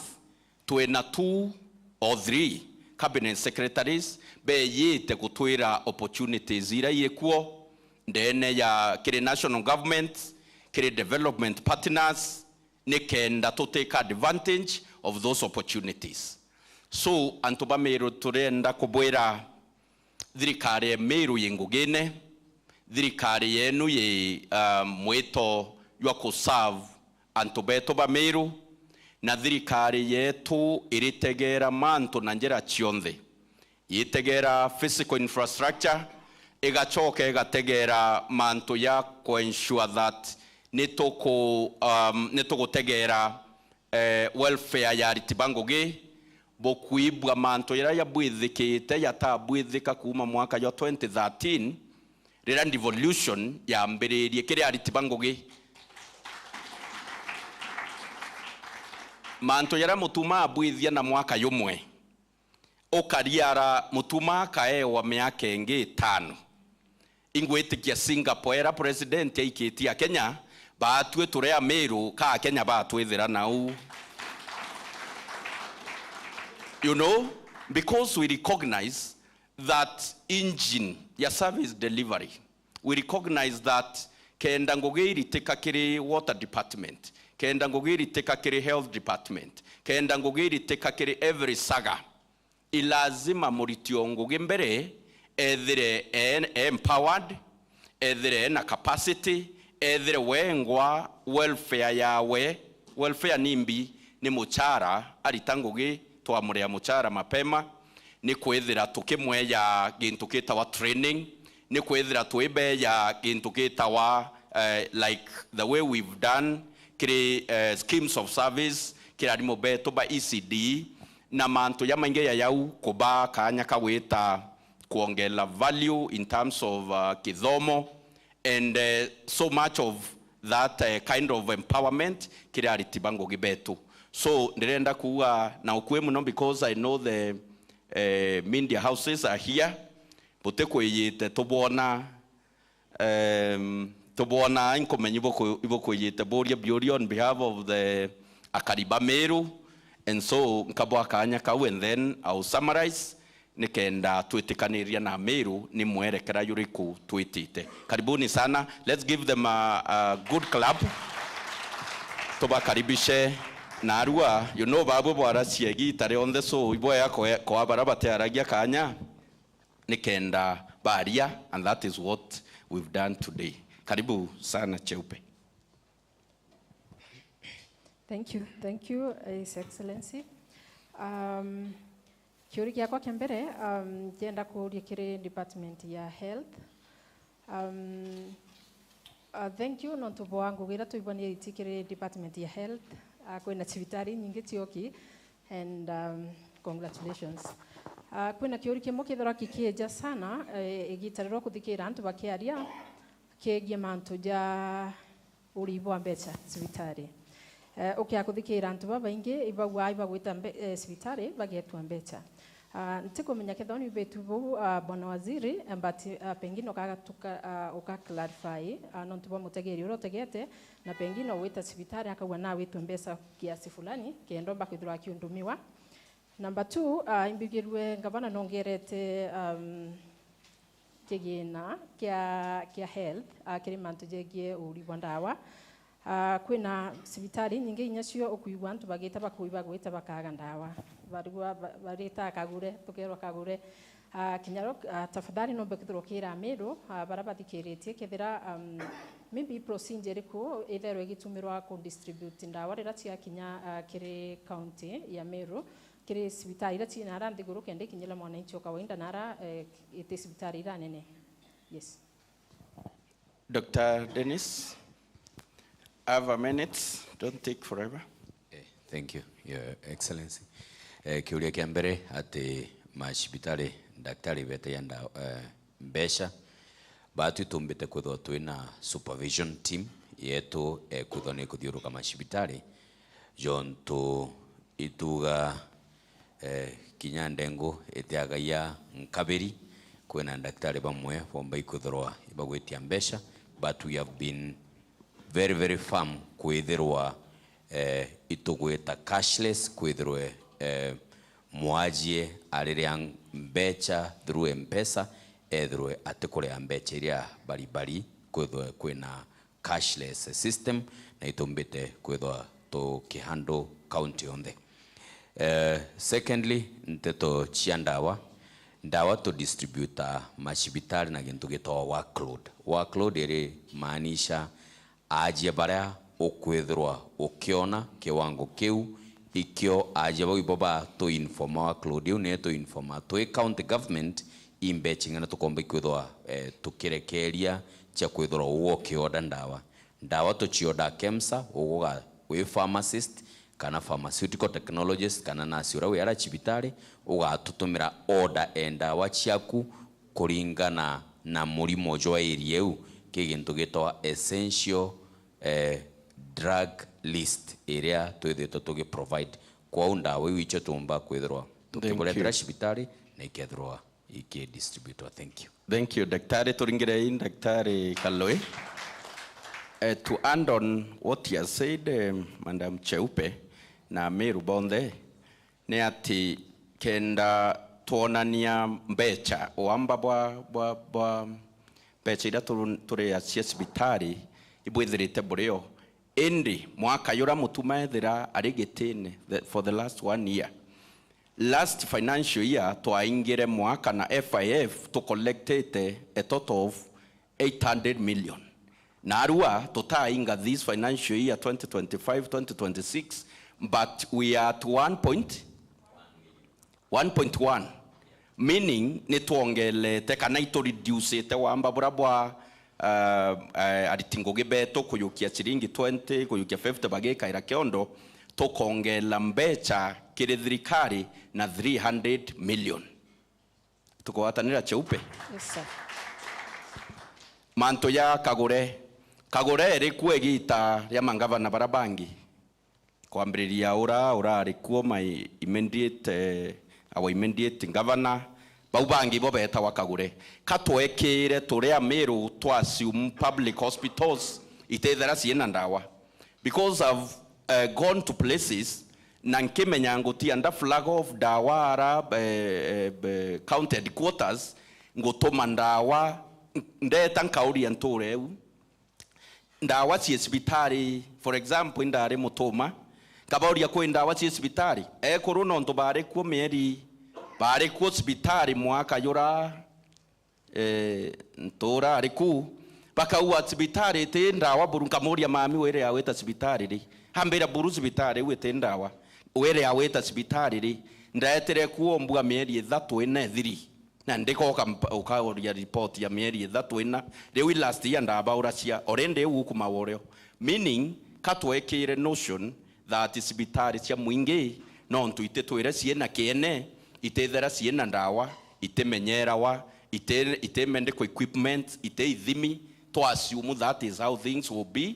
Twina two or three cabinet secretaries beeyite gutwira opportunities ira ikuo ndeene ya kiri national government, kiri development partners, nikenda tu take advantage of those opportunities. So, antu ba Miru, turenda kubwira thirikari ya Miru yi ngugine, thirikari yenu yi, uh, mwito jwa ku serve antu betu ba Meru, na thirikari yetu iritegeera mantu na njira cionthe. Yitegeera physical infrastructure, igacoka igategeera mantu ya ku ensure that nituku-, um, nitugutegeera, eh, welfare ya ariti ba ngugi, bukuibwa mantu jaria jabwithikite jatabwithika kuuma mwaka jwa twenty thirteen, riria devolution yambiririe kiri ariti ba ngugi. Mantu jaria Mutuma abwithia na mwaka jumwe, ukariara Mutuma akaewa miaka ingi itano. Ingwitikia Singapore, era president aikitie Akenya, baatue turi Amiru, ka Akenya baatwithira nau. You know, because we recognize that engine ya service delivery, we recognize that kenda ngugi iritika kiri water department, kenda ngugi iritika kiri health department, kenda ngugi iritika kiri every saga, ilazima muriti o ngugi mbere ethire e, e empowered, ethire ena capacity, ethire wengwa welfare yawe. Welfare nimbi? Ni muchara, arita ngugi twamuria muchara mapema, ni kwithira tukimweja gintu gitawa training, ni kwithira twibeja gintu gitawa, eh, like the way we've done kiri, eh, schemes of service, kiri arimu betu ba E C D, na mantu jamaingi ja jau kuba kanya ka gwita kwongela value in terms of, uh, kithomo and, uh, so much of that, uh, kind of empowerment kiri ariti ba ngugi betu. So, ndirenda kuuga na ukui muno because I know the, uh, media houses are here. Butikwijite tubwona, um, tubwona, inkumenya ibuku-, ibukwijite buria biuria on behalf of the akari ba Meru, and so nkabwa kanya kau, and then I'll summarize nikenda twitikaniria na Meru ni mwerekera juriku twitite. Karibuni sana. Let's give them a, a good clap. Tubakaribishe narua, you know, babwe bwaracia igita rionthe, so ibwega kwa, kwa bara batearagia kanya nikenda baria, and that is what we've done today. Karibu sana, Cheupe. Thank you, thank you, His Excellency. Um, kiuria giakwa kia mbere, um, ndienda kuuria kiri department ya health. Um, uh, thank you nontu bwa ngugi iria twaigua ni iti kiri department ya health. Uh, kwina cibitari nyingi cioki, and, um, congratulations. Uh, kwina kiuria kimwe kithirwa kikieja sana, eh, igita riria ukuthikira antu bakiaria kiegie mantu ja urihi bwa mbeca cibitari. Eh, ukia kuthikira antu babaingi ibaugaa ibagwita mbe-, eh, cibitari bagetua mbeca. Ah, ntikumenya kethirwa ni ubitu buu, ah, Bwana Waziri, eh, but, ah, pengine ukaga-, tuka-, ah, uka clarify, ah, nontu bwa mutegeri uria utegete, na pengine ugwita cibitari akauga nawitwe mbeca kiasi fulani, kenda umba kwithirwa akiundumiwa. Number two, ah, imbigirue ngavana nongerete, um, kigina kia, kia health, ah, kiri mantu jegie uri bwa ndawa. Ah, kwina cibitari nyingi inya cio ukwigua antu bagita bakui bagwita bakaga ndawa. Barigwa ba-, barita kagure, tukerwa kagure. Ah, kinya ro-, ah, tafadhali nombe kwithirwa ukira Amiru, ah, bara bathikiritie, kethira, um, maybe procedure iriku itherwe igitumirwa ku distribute ndawa riria ciakinya, ah, kiri county ya Meru, kiri cibitari iria ci nara nthiguru kenda ikinyira mwananchi o kawaida nara, eh, iti cibitari iria nene. Yes. Doctor Dennis, have a minute. Don't take forever. Eh, thank you, Your Excellency. Eh, kiuria kia mbere ati macibitari, daktari beteja nda-, eh, mbeca, batu itumbite kwithwa twina supervision team yetu, eh, kwithwa ni kuthiuruka macibitari, jontu ituga, eh, kinya ndengu itiagaia nkabiri, kwina daktari bamwe bomba ikwithirwa ibagwitia mbeca, but we have been very, very firm kwithirwa, eh, itugwita cashless, kwithirwe, eh, mwajie ariria mbeca through M-Pesa, ethirwe atikuria mbeca iria baribari, kwithwe kwina cashless system, na itumbite kwithwa tukihandle county yonthe. Eh, secondly, nteto cia ndawa, ndawa tu distributa macibitari na gintu gitawa workload. Workload iri maanisha aajie baria ukwithirwa ukiona kiwango kiu, ikio aja bau ibo ba tu informa wa Claude, iu ni tu informa twi county government, imbecha ing'ana tukomba ikwithirwa, eh, tukirekeria cia kwithirwa uu ukioda ndawa. Ndawa tucioda KEMSA, uguga wi pharmacist, kana pharmaceutical technologist, kana nasi uria wi ara cibitari, ugatutumira order e ndawa ciaku kuringana na murimo jwa area iu, ki gintu gitwa essential, eh, drug list iria twithitwe tugi provide. Kwou ndawa iu icio tuumba kwithirwa tukiburetera cibitari na ikethirwa ikidistributwa. Thank you. Thank you, Daktari. Turingirei Daktari Kaloi. Eh, to add on what he has said, eh, Madam Cheupe na Meru bonthe, ni ati kenda twonania mbecha, uamba bwa, bwa, bwa mbecha iria turu-, turia cia cibitari ibwithirite burio, indi mwaka jura Mutuma ethira ari gitine, the, for the last one year, last financial year twaingire mwaka na F I F tu collectete a total of eight hundred million. Narua tutainga this financial year twenty twenty-five, twenty twenty-six, but we are at one point, one point one, meaning ni twongelete kana itu reducete wamba bura bwa, uh, uh, ariti ngugi betu kuyukia ciringi twenty, kuyukia fifty bagikaira kiondo, tukongela mbecha kiri thirikari na three hundred million. Tukugwatanira Cheupe? Yes, sir. Mantu ja Kagure. Kagure iri kuo igita ria mangavana bara bangi. Kwambiriria ura, urari kuo my immediate, eh, our immediate governor. Bau bangi bo betagwa Kagure. Ka twekire turi Amiru twa assume public hospitals itithera ciina ndawa. Because I've, eh, gone to places na nkimenya ngutia nda flag off ndawa ara, eh, eh, eh, county headquarters, ngutuma ndawa, ndeta nkauria ntura iu, ndawa cie cibitari, for example, indari Mutuma, nkabauria, "Kwi ndawa cie cibitari?" Ekuru nontu bari kuo mieri, bari kuo cibitari mwaka jura, eh, ntura ari ku, bakauga cibitari iti ndawa buru. Nkamuria, "Mami, wire awita cibitari ri?" Ambira, "Buru cibitari iu iti ndawa." "Wire awita cibitari ri?" Ndaetire kuo mbua mieri ithatu ina ithiri, na ndikoka mp-, ukauria report ya mieri ithatu ina. Riu i last year ndabauracia, already iu ukuma worio. Meaning, ka twekire notion that cibitari cia mwingi nontu ititwire ciina kiene, itithera ciina ndawa, itimenyerawa, iti, iti medical equipment, iti ithimi, twa assume that is how things will be.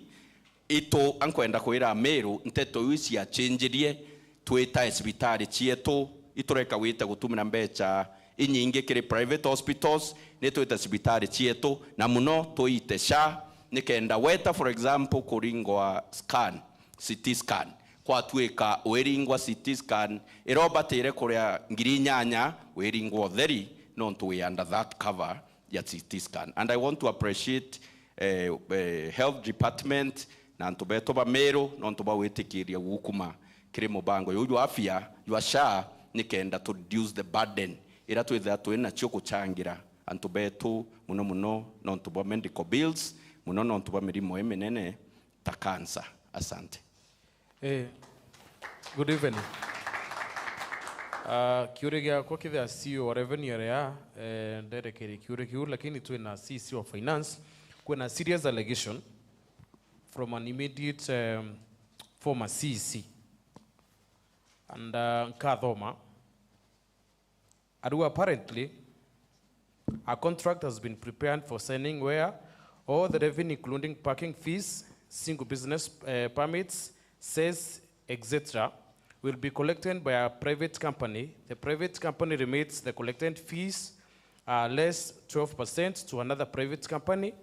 Itu ankwenda kwira Amiru, nteto iu ciachinjirie, twitae cibitari cietu, itureka gwita gutumira mbecha inyingi kiri private hospitals, ni twita cibitari cietu, na muno tuite SHA, nikenda weta, for example, kuringwa scan, C T scan, kwatuika wiringwa C T scan, irobatire kuria ngiri inyanya, wiringwa utheri, nontu wi under that cover ya C T scan. And I want to appreciate, eh, eh, health department na antu betu ba Meru nontu bwa gwitikiria gukuma kiri mubango juu jwa afya jwa SHA, nikenda to reduce the burden ira twithira twi nacio guchangira antu betu, muno muno nontu bwa medical bills, muno nontu bwa mirimo iminene ta cancer. Asante. Eh, good evening. Ah, kiuria giakwa kithia C E O wa revenue area, eh, nderekerie kiuria kiu, lakini twina C E C wa finance, kwina serious allegation from an immediate, um, former C E C. And, uh, nkathoma. Ariu, apparently, a contract has been prepared for signing where all the revenue, including parking fees, single business, eh, permits, cess, et cetera, will be collected by a private company. The private company remits the collected fees, uh, less twelve percent to another private company,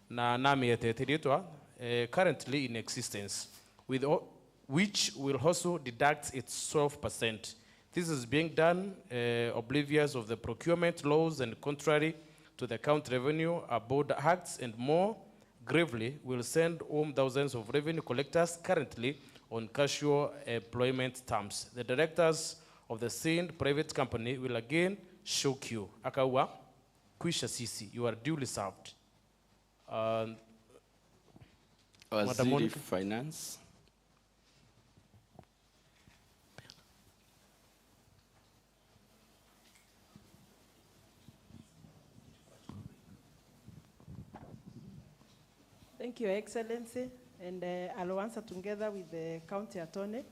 na namietete ritwa, eh, currently in existence, with o-, which will also deduct its twelve percent. This is being done, eh, oblivious of the procurement laws and contrary to the County Revenue Board Acts, and more gravely, will send home thousands of revenue collectors currently on casual employment terms. The directors of the same private company will again shock you. Akauga, kwisha sisi, you are duly served. Uh, Madam Waziri Monica. Finance. Thank you, Your Excellency, and, uh, I'll answer together with the County Attorney,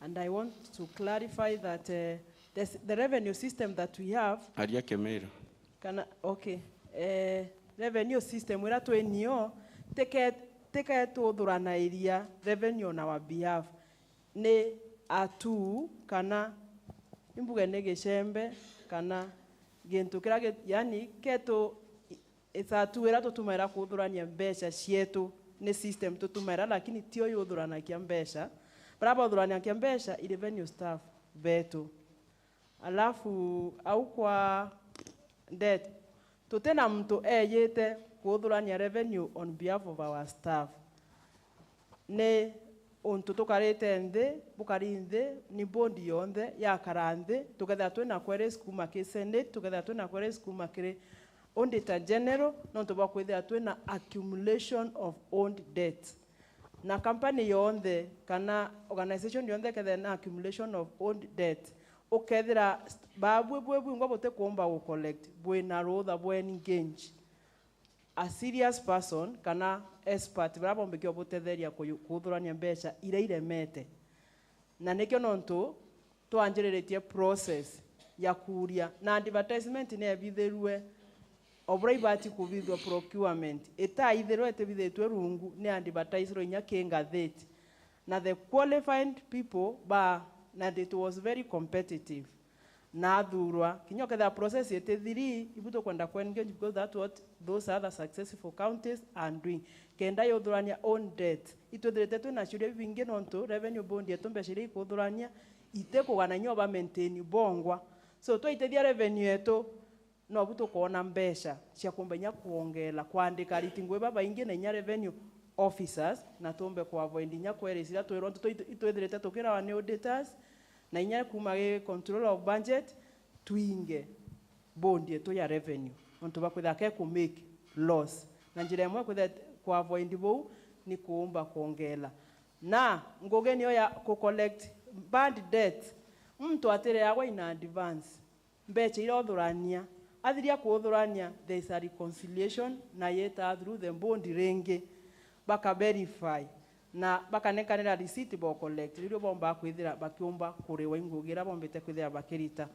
and I want to clarify that, uh, the, the revenue system that we have. Aria Kimiru. Kana, okay. Eh, revenue system ira twi nio, tike-, tiketuthuranagiria revenue on our behalf. Ni atu kana, imbuge ni gicembe, kana gintu kiria gi-, yani, ketu, it's atu ira tutumaira kuthurania mbeca cietu, ni system tutumaira, lakini tio yuthuranagia mbeca. Baria bathuranagia mbeca i revenue staff betu. Alafu, au kwa debt, tutina muntu eyite kuthurania revenue on behalf of our staff. Ni untu tukarite nthi, bukari nthi, ni board yonthe yakara nthi, tukethira twina queries kuuma kiri Senate, tukethira twina queries kuuma kiri Auditor General, nontu bwa kwithira twina accumulation of old debt. Na company yonthe kana organization yonthe kethira na accumulation of old debt, ukethira st-, babui bwi bwingwa butikuumba gu collect, bwina rutha bwa engage a serious person kana expert baria bombikio butetheria kuyu-, kuthurania mbeca iria iremete. Na nikio nontu twanjiriritie process ya kuuria, na advertisement ni ebithirue o buria ibati kubithua procurement. Itaithirwe itibithitue rungu, ni advertisirwe inya ki ngatheti. Na the qualified people ba, na it was very competitive. Na athurwa, kinya ukethira process itithiri, ibu tukwenda ku engage because that's what those other successful counties are doing. Kenda yuthurania own debt. Itwithirite twina ciuria bibingi nontu revenue board yetu mbeca iria ikuthurania, itikugana inya ba maintain bongwa. So, twaitithia revenue yetu, nobu tukoona mbeca cia kuumba inya kwongela, kwandika ariti ngugi babaingi na inya revenue officers, na tuumbe ku avoid inya queries iria twirwa, nontu twi-, itwithirite tukirawa ni auditors, na inya kuuma gi control of budget, twinge board yetu ya revenue, nontu bakwithira ke ku make loss. Na njira imwe kwithira ku avoid buu ni kuumba kwongela. Na ngugi niyo ya ku collect bad debt, muntu atireagwa in advance. Mbeca iria uthurania, athiria kuthurania, there is a reconciliation, na yeta through the board ringi, baka verify, na bakanekanira receipt bo collect, riu bomba kwithira bakiumba kuriwa i ngugi iria bombite kwithira bakirita.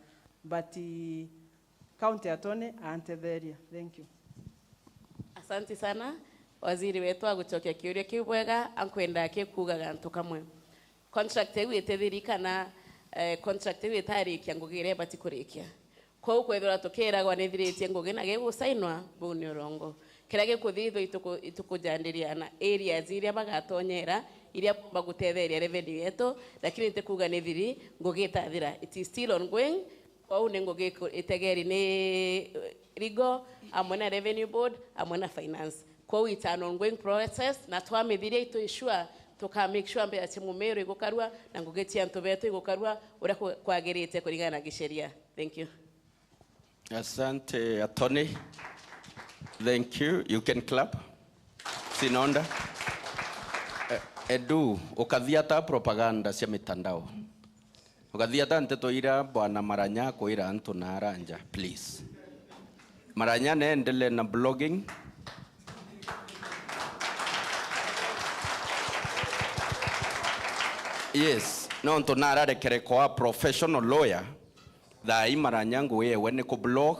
But, eh, County Attorney antetheria. Thank you. Asante sana. Waziri wetu agucokia kiuria kiu bwega, ankwenda akikuga gantu kamwe. Contract iu itithiri kana, eh, contract iu itarikia ngugi iria ibati kurikia. Kwou kwethirwa tukiragwa nithiritie ngugi na gigusainwa, buu ni urongo. Kiria gikuthithwa ituku-, itukujandiria na areas iria bagatonyera, iria bagutetheria revenue yetu, lakini ntikuga nithiri ngugi itathira. It is still ongoing. Kwou ni ngugi iku-, itegeri ni, eh, legal, amwe na revenue board, amwe na finance. Kwou it's an ongoing process, na twamithiria itu ensure, tuka make sure mbeca cia mumiru igukarua, na ngugi cia antu betu igukarua uria ku-, kwagirite kuringana na gisheria. Thank you. Asante, Attorney. Thank you. You can clap. Sinonda. Eh, Edu, ukathia ata propaganda cia mitandao? Ukathia ata nteto ira Bwana Maranya akwira antu na aranja, please. Maranya neendelee na blogging. Yes, nontu nararekere kwa professional lawyer, thaa ii Maranya ngugi yewe ni ku blog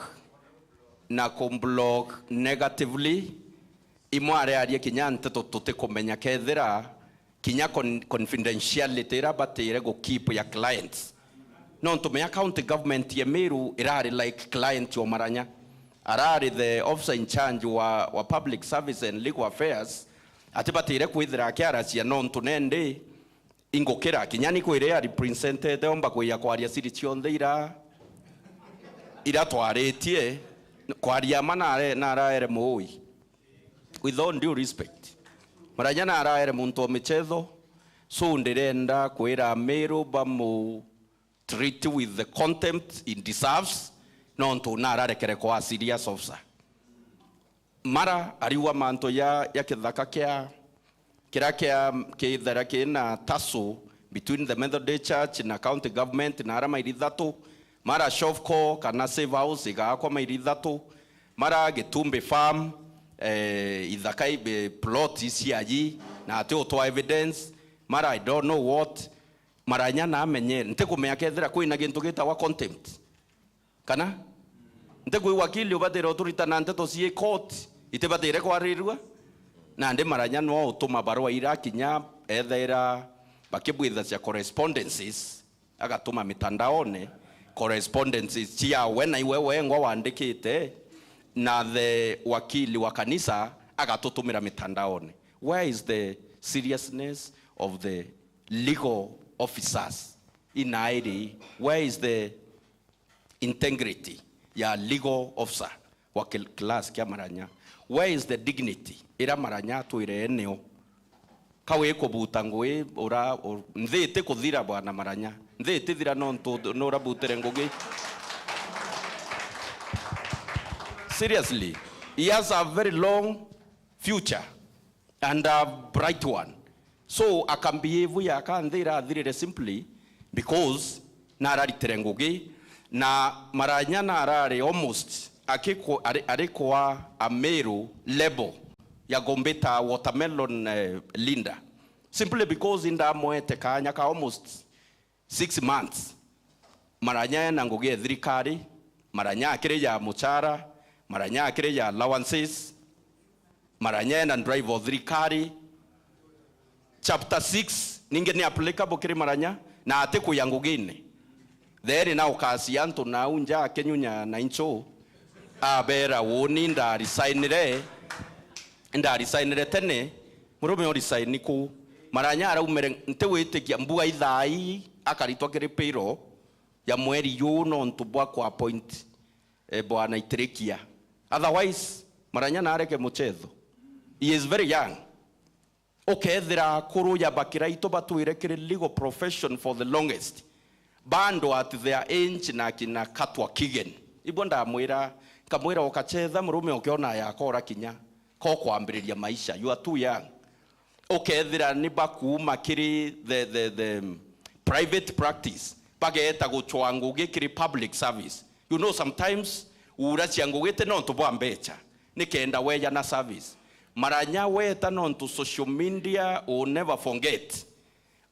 na ku blog negatively. Imwe ariaria kinya nteto tutikumenya kethira kinya con-, confidentiality ira batire gu keep ya clients. Nontu mea county government ya Meru irari like client wa Maranya. Arari the officer in charge wa, wa public service and legal affairs, ati batire kwithira akiaracia nontu nendi ingukira kinya ni kwire ya representete omba kwija kwaria siri cionthe ira, ira twaritie, kwaria ma nare-, naraere muui. With all due respect, Maranya naraere muntu o michetho, so ndirenda kwira Meru bamu treat with the contempt he deserves, nontu nararekere kwa serious officer. Mara ariuga mantu ya, ya kithaka kia, Kiria kia, kithera kina tussle between the Methodist Church na county government na ara mairi ithatu, mara Shofco kana Safe House igaakwa mairi ithatu, mara Gitumbi Farm, eh, ithaka i-, eh, plot iciaji, na ati utwa evidence, mara I don't know what, Maranya na amenye, ntikumenya kethira kwina gintu gitawa contempt. Kana? Ntikwigua wakili ubatire uturitana nteto cii court, itibatire kwarirua. Nandi Maranya no utuma barua irakinya, ethaira bakibwitha cia correspondences, agatuma mitandaone, correspondences cia we na iwe wengwa wandikite, na the wakili wa kanisa agatutumira mitandaone. Where is the seriousness of the legal officers inairi? Where is the integrity ya legal officer wa kil-, class kia Maranya? Where is the dignity ira Maranya atwire eneo? Ka wi kubuta ngui, ura, u-, nthi iti kuthira, bwana Maranya. Nthi iti thira nontu nurabutire ngugi. Seriously, he has a very long future and a bright one. So akambehave ya ka nthi irathirire simply because nararitire ngugi, na Maranya narari almost akikwa-, ari, ari kwa Ameru level ya gumbita watermelon, eh, Linda, simply because indamwete kanya ka almost six months. Maranya ena ngugi ya thirikari, Maranya akiri ya muchara, Maranya akiri ya allowances, Maranya ena drive o thirikari. Chapter six ningi ni applicable kiri Maranya, na ati kuya ngugine. Theri na ukacia antu nau nja akinyunya na inchu, abera, "Uuni ndarisignire, ndarisignire tene." Murume urisign ku? Maranya araumire, ntiwitikia, mbua ithaa ii akaritwa kiri payroll ya mweri juu nontu bwa ku appoint, eh, bwana Itirikia. Otherwise, Maranya nareke muchetho. He is very young. Ukethira akuru ja bakira itu batwire kiri legal profession for the longest, bando at their age na kina Katwa Kigen. Ibo ndamwira, nkamwira, "Ukachetha murume ukiona yakora kinya, ko kwambiriria maisha, you are too young." Ukethira ni bakuuma kiri the, the, the private practice, bageeta gucwa ngugi kiri public service. You know, sometimes uura cia ngugi ti nontu bwa mbecha, ni kenda weja na service. Maranya weta nontu social media will never forget.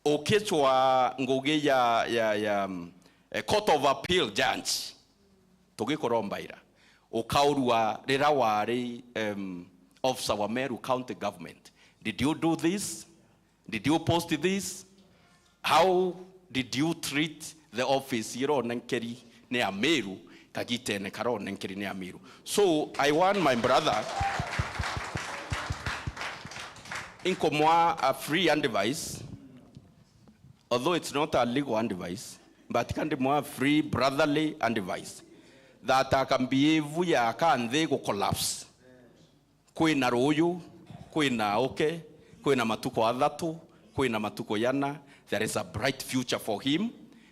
Ukicwa ngugi ya, ya, ya, mm, eh, Court of Appeal judge, tugikurombaira, ukaurua rira wari, em, officer wa Meru County Government. Did you do this? Did you post this? How did you treat the office ironenkeri ni Ameru kagitene karonenkeri ni Ameru? So I want my brother, inkumwa a free advice, although it's not a legal advice, but kandi mwa free brotherly advice that akambehave ya ka nthi gu collapse. Kwina ruuju, kwina uke, kwina matuku athatu, kwina matuku yana. There is a bright future for him.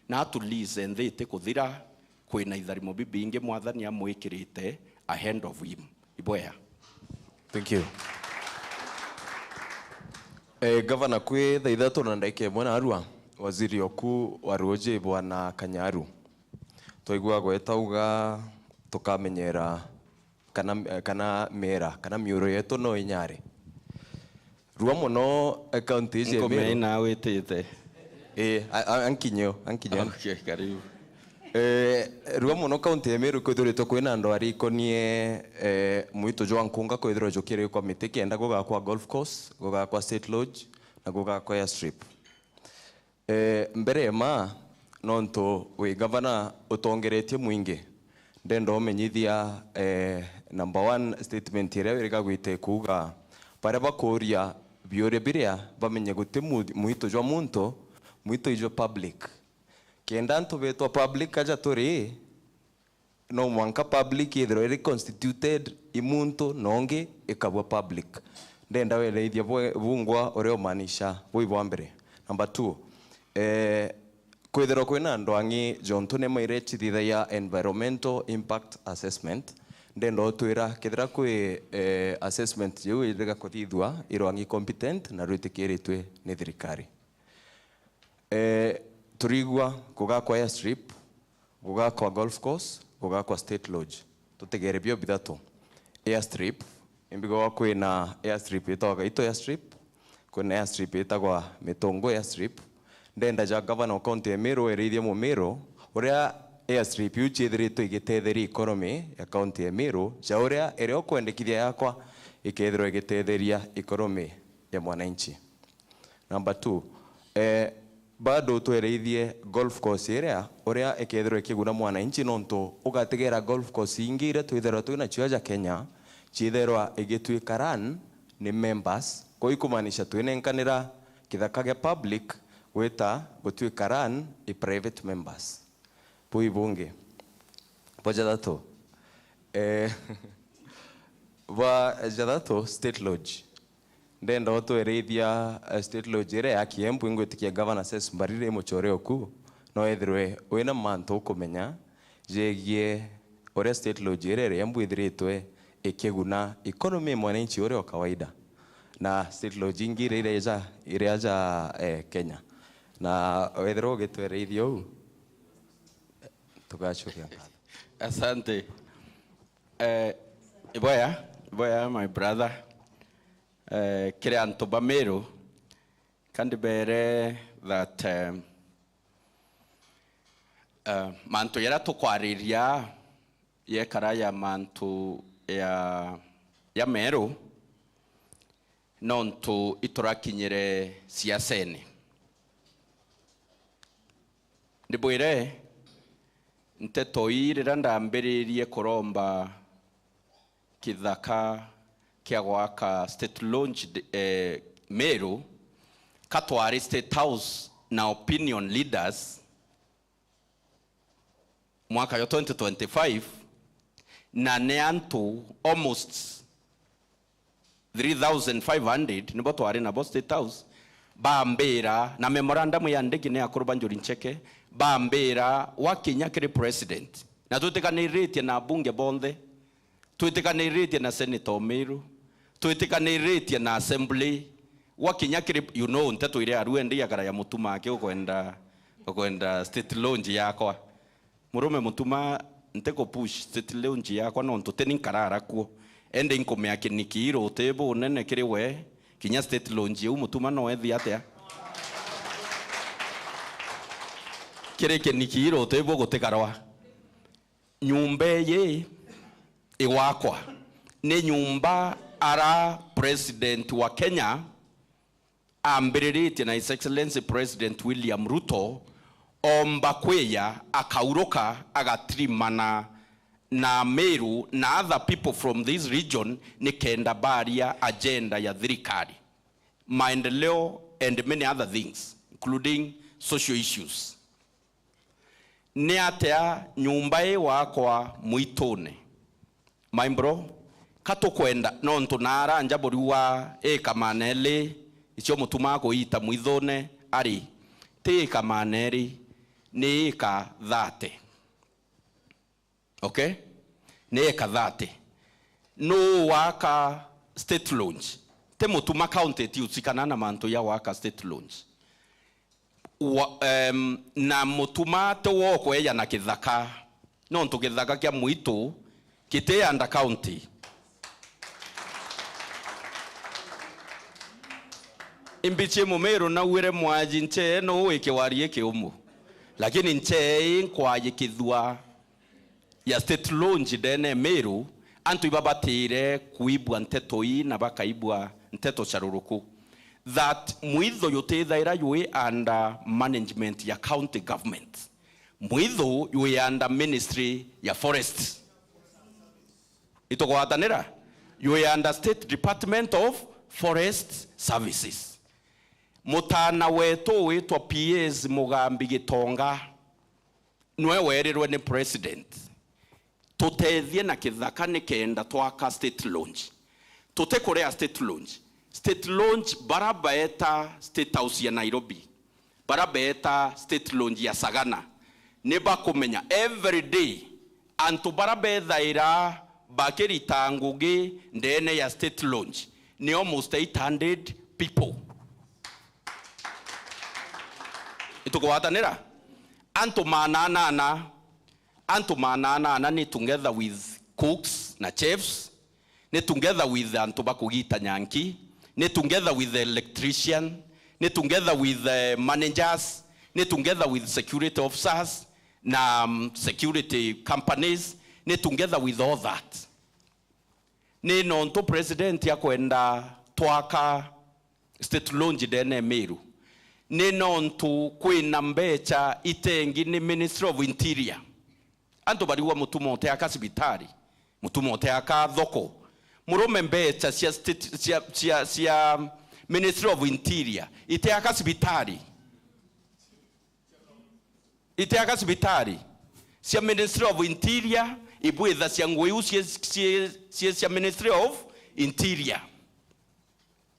Na atulize nthi iti kuthira, kwina itharimo bibingi Mwathani amwikirite ahead of him. Ibwea. Thank you. Eh, Gavana, kwi thaa ithatu na ndagika imwe narua, waziri oku wa ruuji, Bwana Kanyaru, twaigua gweta uga tukamenyera kana, kana miera, kana miuru yetu no inyare. Rua muno, eh, kaunti iji ya Meru. Nkumenya witite. Eh, a-, a-, ankinyo, ankinyo. Okay, karibu. Eh, rua muno kaunti ya Meru kwithiritwe kwina ndwari ikonie, eh, mwitu jwa nkunga kwithirwa jukiri kwa miti kenda gugakwa golf course, gugakwa State Lodge, na gugakwa airstrip. Eh, mbere ya ma, nontu wi gavana utongeretie mwingi, ndenda umenyithia, eh, number one statement iria wiriga gwite kuuga, baria bakuria biuria biria bamenye guti mu-, mwitu jwa muntu, mwitu ijwa public. Kenda antu betwa public aja turi, no mwanka public ithirwe iri constituted i muntu na ungi ikabua public. Ndenda wereithia bwe-, bungwa uria umaanisha bui bwa mbere. Number two, eh, kwithirwa kwina andu angi jontu ni mairechithithagia environmental impact assessment, Ndenda utwira kethira kwi, eh, assessment jiu irega kuthithua irwa ng'i competent na rwitikiritwe ni thirikari. Eh, turigua kugakwa airstrip, gugakwa golf course, gugakwa State Lodge. Tutegere bio bithatu. Airstrip, imbigagwa kwina airstrip itagwa Gaito airstrip, kwina airstrip itagwa Mitungu airstrip. Ndenda ja governor wa county ya Meru erithie Mumiru uria airstrip iu ciithiritwe igitetheria economy ya county ya Meru, ja uria iria ukwendekithia yakwa ikethirwa igitetheria economy ya mwananchi. Number two, eh, bado twereithie golf course iria uria ikethirwa ikiguna mwananchi, nontu ugatigera golf course ingi iria twitherwa twina cio aja Kenya ciitherwa igitwika run ni members. Kwou ikumaanisha twinenkanira kithaka gia public gwita gutwika run i private members. Buu ibungi. Bwa jathatu. Eh, bwa jathatu, State Lodge. Ndenda utwereithia, eh, State Lodge iria ya Kiembu, ingwitikia Governor Cess Mbarire imuchore oku, no ethirwe wina mantu ukumenya jegie uria State Lodge iria iri Embu ithiritwe ikiguna economy ya mwananchi uria o kawaida, na State Lodge ingi iria iria ja, iria ja, eh, Kenya. Na wethirwa ugitwereithia uu, tugacokia nkatho. Asante. Eh, iboya, iboya, my brother. Eh, kiri antu ba Meru, kandi bere that, eh, eh, mantu jaria tukwariria yekara ya mantu ya, ya Meru, nontu iturakinyire siasene. Ndibwire, nteto ii riria ndambiririe kuromba kithaka kia gwaka State Lodge, eh, Meru, ka twari State House na opinion leaders mwaka jwa twenty twenty-five, na ni antu almost three thousand five hundred nibo twari nabo State House, bambira, na memorandum ya ndiki ni akuru ba Njuri Ncheke, bambira, wakinya kiri president, na twitikaniritie na abunge bonthe, twitikaniritie na Senator Omiru, twitikaniritie na assembly, wakinya kiri, you know, nteto iria aruendi ya kara ya Mutuma aki ukwenda, ukwenda State Lodge yakwa. Murume Mutuma, ntikupush State Lodge yakwa nontu tini nkarara kuo. Ende inkumea kiniki iruti bunene kiri we, kinya State Lodge iu Mutuma no ethi atia? Kiri kiniki iruti bu gutikarwa. Nyumba iji igwakwa ni nyumba ara president wa Kenya ambiriritie na His Excellency President William Ruto omba kwija, akauruka, agatirimana na Meru na other people from this region, nikenda baria agenda ya thirikari, maendeleo and many other things, including social issues. Ni atia nyumba ii wakwa mwitune? My bro, ka tukwenda, nontu naara nja buriuga ika maana eri, icio Mutuma akuita mwithune ari, ti ika maana eri, ni ika thirty. Okay? Ni eka thirty. Nuu waka State Lodge? Ti Mutuma, county itiusikana na mantu ya waka State Lodge. Wa, em, na Mutuma ti wo ukweja na kithaka, nontu kithaka kia mwitu kiti under county. Imbichi Mumiru nauire mwaji nchee nuu wi kiwari ikiumu, lakini nchee ii nkwajikithua ya State Lodge ndene Meru, antu ibabatire kuibua nteto ii na bakaibua nteto cia ruruku, that mwithu jutithaira jwi under management ya county government. Mwithu jwi under ministry ya forest. Itugwatanira? Jwi under State Department of Forest Services. Mutana wetu witwa P S Mugambi Gitonga, nwe werirwe ni president, tutethie na kithaka nikenda twaka State Lodge. Tutikuria State Lodge. State Lodge, bara beeta State House ya Nairobi, bara beeta State Lodge ya Sagana, ni bakumenya every day antu bara bethaira bakirita ngugi ndene ya State Lodge ni almost eight hundred people. Itukugwatanira? Antu maana anana, antu maana anana ni together with cooks na chefs, ni together with antu ba kugita nyanki, ni together with the electrician, ni together with the managers, ni together with security officers na, um, security companies, ni together with all that. Ni nontu president akwenda twaka State Lodge ndene Meru, ni nontu kwina mbecha itengi ni Ministry of Interior. Antu barigwa Mutuma uteaka cibitari, Mutuma uteaka thoko. Murume, mbecha cia state, cia, cia, cia Ministry of Interior iteaka cibitari. Iteaka cibitari. Cia Ministry of Interior ibwitha cia ngugi iu cie, cie, cie cia Ministry of Interior.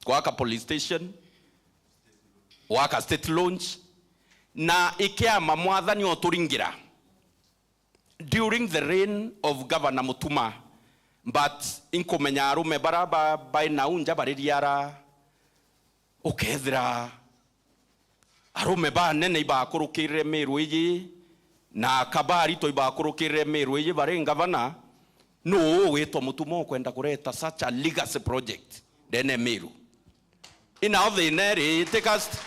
Gwaka police station, gwaka State Lodge, na ikiama mwathani oturingira during the reign of Governor Mutuma, but inkumenya arume bara ba, bai nau nja baririara, ukethira arume banene ibakurukirire Meru iji, na aka barito ibakurukirire Meru iji bari ngavana, nuu ugwitwa Mutuma ukwenda kureta such a legacy project ndene Meru? Inao thina iri, tika st-,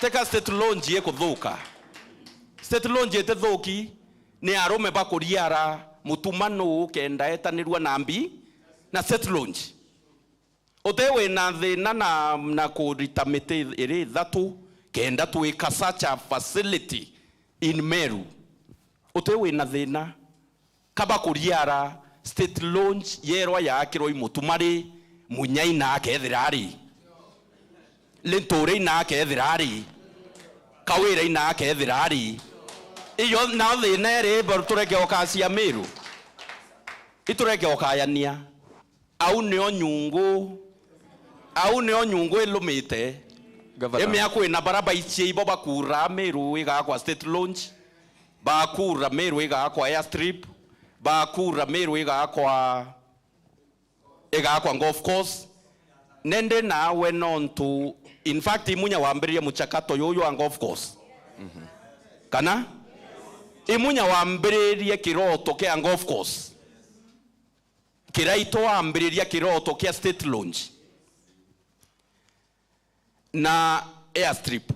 tika State Lodge ikuthuka. State Lodge itithuki, ni arume bakuriara, Mutuma nuu ukenda etanirua na mbi na State Lodge? Uti wina thina na, na kurita miti iri ithatu kenda twika such a facility in Meru? Uti wina thina? Kaba kuriara, State Lodge yerwa yaakirwa i Mutuma ri, Munyai na akethira ari, Linturi na akethira ari, Kawira na akethira ari. Iyo na thina iri, tureke ukacia Meru, itureke ukayania. Au nio nyungu, au nio nyungu ilumite. Gavana. Imea kwina bara baicie ibo bakura Meru igakwa State Lodge, bakura Meru igakwa airstrip, bakura Meru igakwa, igakwa golf course. Nende nawe nontu, in fact, Imunya wambiririe muchakato yuyu wa golf course. Kana? Imunya wambiririe kiroto kia golf course. Kiraitu wambiriria kiroto kia State Lodge na airstrip.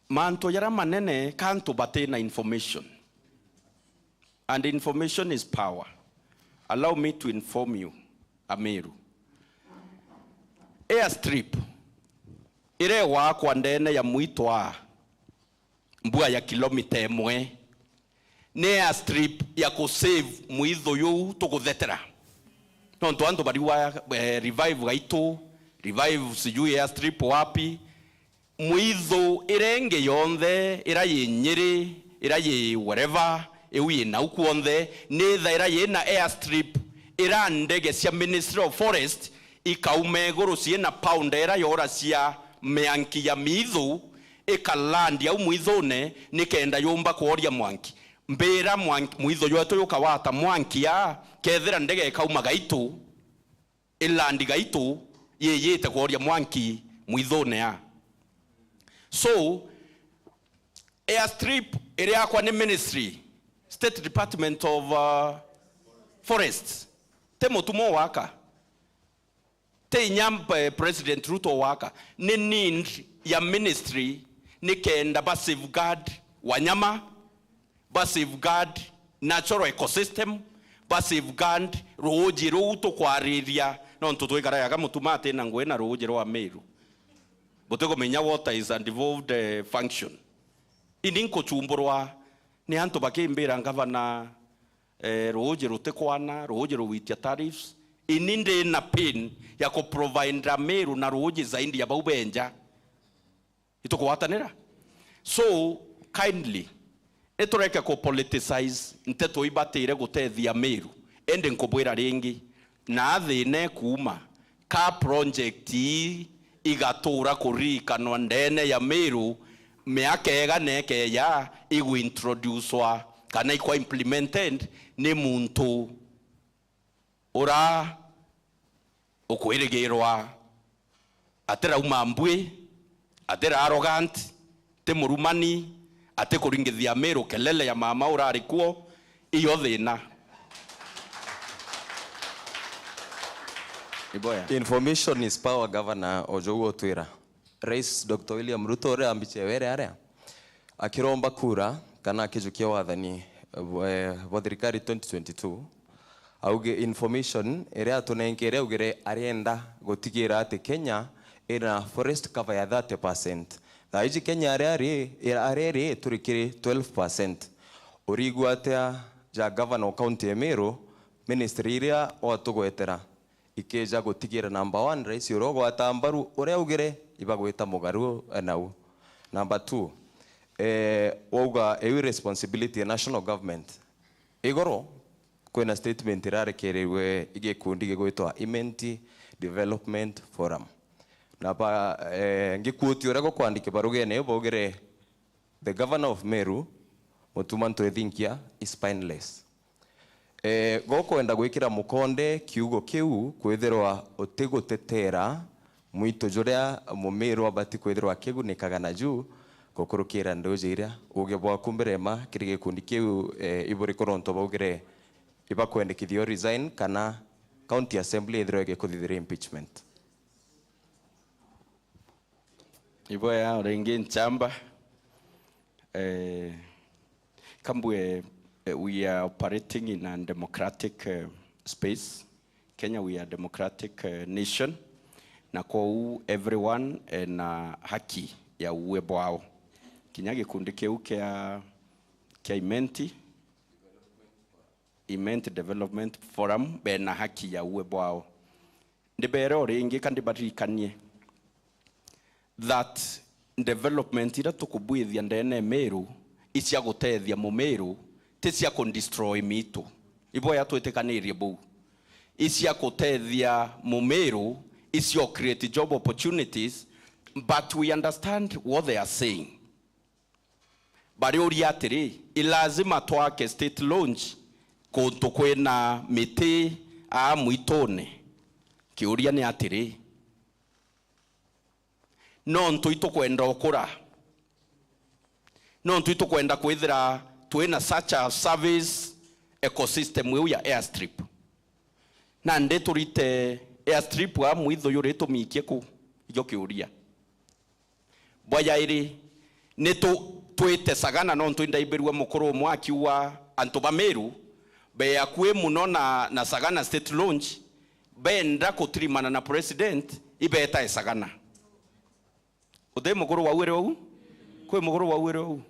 Mantu jaria manene ka antu batina information. And information is power. Allow me to inform you, Ameru. Airstrip iria igwakwa ndene ya mwitwa mbua ya kilomita imwe, ni airstrip ya kusave mwithu juu tukuthetera. Nontu antu barigwa, eh, revive gaitu, revive sijui airstrip wapi. Mwithu iria ingi yonthe, ira yi Nyeri, ira yi wherever, iu yi nau kwonthe, ni ithaira yina airstrip ira ndege cia Ministry of Forest ikauma iguru ciina pounder ira yoracia mianki ya miithu, ikaland au mwithune nikenda yumba kworia mwanki. Mbira mwanki, mwithu jwetu jukawata mwanki a, kethira ndege ikauma gaitu, iland gaitu yiyite kworia mwanki mwithune a. So, airstrip iri yakwa ni ministry, State Department of, uh, Forests. Ti Mutuma waka. Ti inya, eh, President Ruto waka. Ni need ya ministry nikenda ba safeguard wanyama, ba safeguard natural ecosystem, ba safeguard ruuji ruu tukwariria, nontu twikaraga Mutuma atina ngugi na ruuji rwa Meru. Butikumenya water is a devolved, eh, function. Ini nkuchumburwa ni antu bakimbira, "Ngavana, eh, ruuji rutikwana, ruuji rugwitia tariffs." Ini ndi na pain ya kuprovide Meru na ruuji zaidi ya bau benja. Itukugwatanira? So, kindly, itureke ku politicize nteto ibatire gutethia Meru. Indi nkubwira ringi, na thina ikuuma, ka project ii igatuura kuririkanwa ndene ya Meru, miaka igana ikeeja, iguintroducwa kana ikwa implemented ni muntu ura ukwirigirwa, atirauma mbui, atira arrogant, ti murumani, atikuringithia Miru kelele ya mama urari kuo, iyo thina. Iboya. Information is power, Governor, o jou utwira. Rais Doctor William Ruto uria ambiche were aria, akiromba kura kana akijukia wathani, eh, bwa thirikari twenty twenty-two, auge information iria atunenkere augire arienda gutigira ati Kenya ina forest cover ya thirty percent. Thaa iji Kenya aria ari, aria iri turi kiri twelve percent. Urigua atia ja governor wa county ya Meru, ministry iria watugwetera ikeja gutigira number one, rais uria ugwata mbaru uria augire ibagwita mugaru nau. Number two, eh, wauga iu responsibility ya national government. Igoro kwina statement irarekereirwe igikundi gigwitwa Imenti Development Forum. Na ba, eh, ngikuoti uria gukwandike barugene iu baugire, "The governor of Meru, Mutuma Ntwethinkia, is spineless." Eh, gukwenda gwikira mukonde kiugo kiu kwithirwa utigutetera mwito juria Mumiru abati kwithirwa akigunikaga naju gukurukira nduuji iria. Uge bwaku mbere ma kiri gikundi kiu, eh, iburiku nontu baugire ibakwendekithia resign kana county assembly ithirwe igikuthithira impeachment? Iboya ringi nchamba. Eh, kambwe, eh, we are operating in a democratic, eh, space. Kenya, we are a democratic, eh, nation. Na kwou everyone ena haki ya uwe bwao. Kinya gikundi kiu kia, kia Imenti, Imenti Development Forum, bena haki ya uwe bwao. Ndibere o ringi ka ndibaririkanie that development iria tukubwithia ndene Meru i cia gutethia Mumiru, ti cia ku destroy mitu. Iboya twitikanirie buu. I cia gutethia Mumiru, i cia create job opportunities, but we understand what they are saying. Bariuria atiri, i lazima twake state launch kuntu kwina miti aa mwitune? Kiuria ni atiri, nontu itukwenda ukura, nontu itukwenda kwithira twina such a service ecosystem iu ya airstrip? Nandi turite airstrip aa mwithu yuri tumikie ku? Ijo kiuria. Bwa jairi, ni tu-, twite Sagana, nontu indaibirue mukuru umwe akiuga antu ba Meru be akui muno na, na Sagana State Launch, benda kutirimana na president, ibetae Sagana. Uti mukuru wauire uu? Kwi mukuru wauire uu?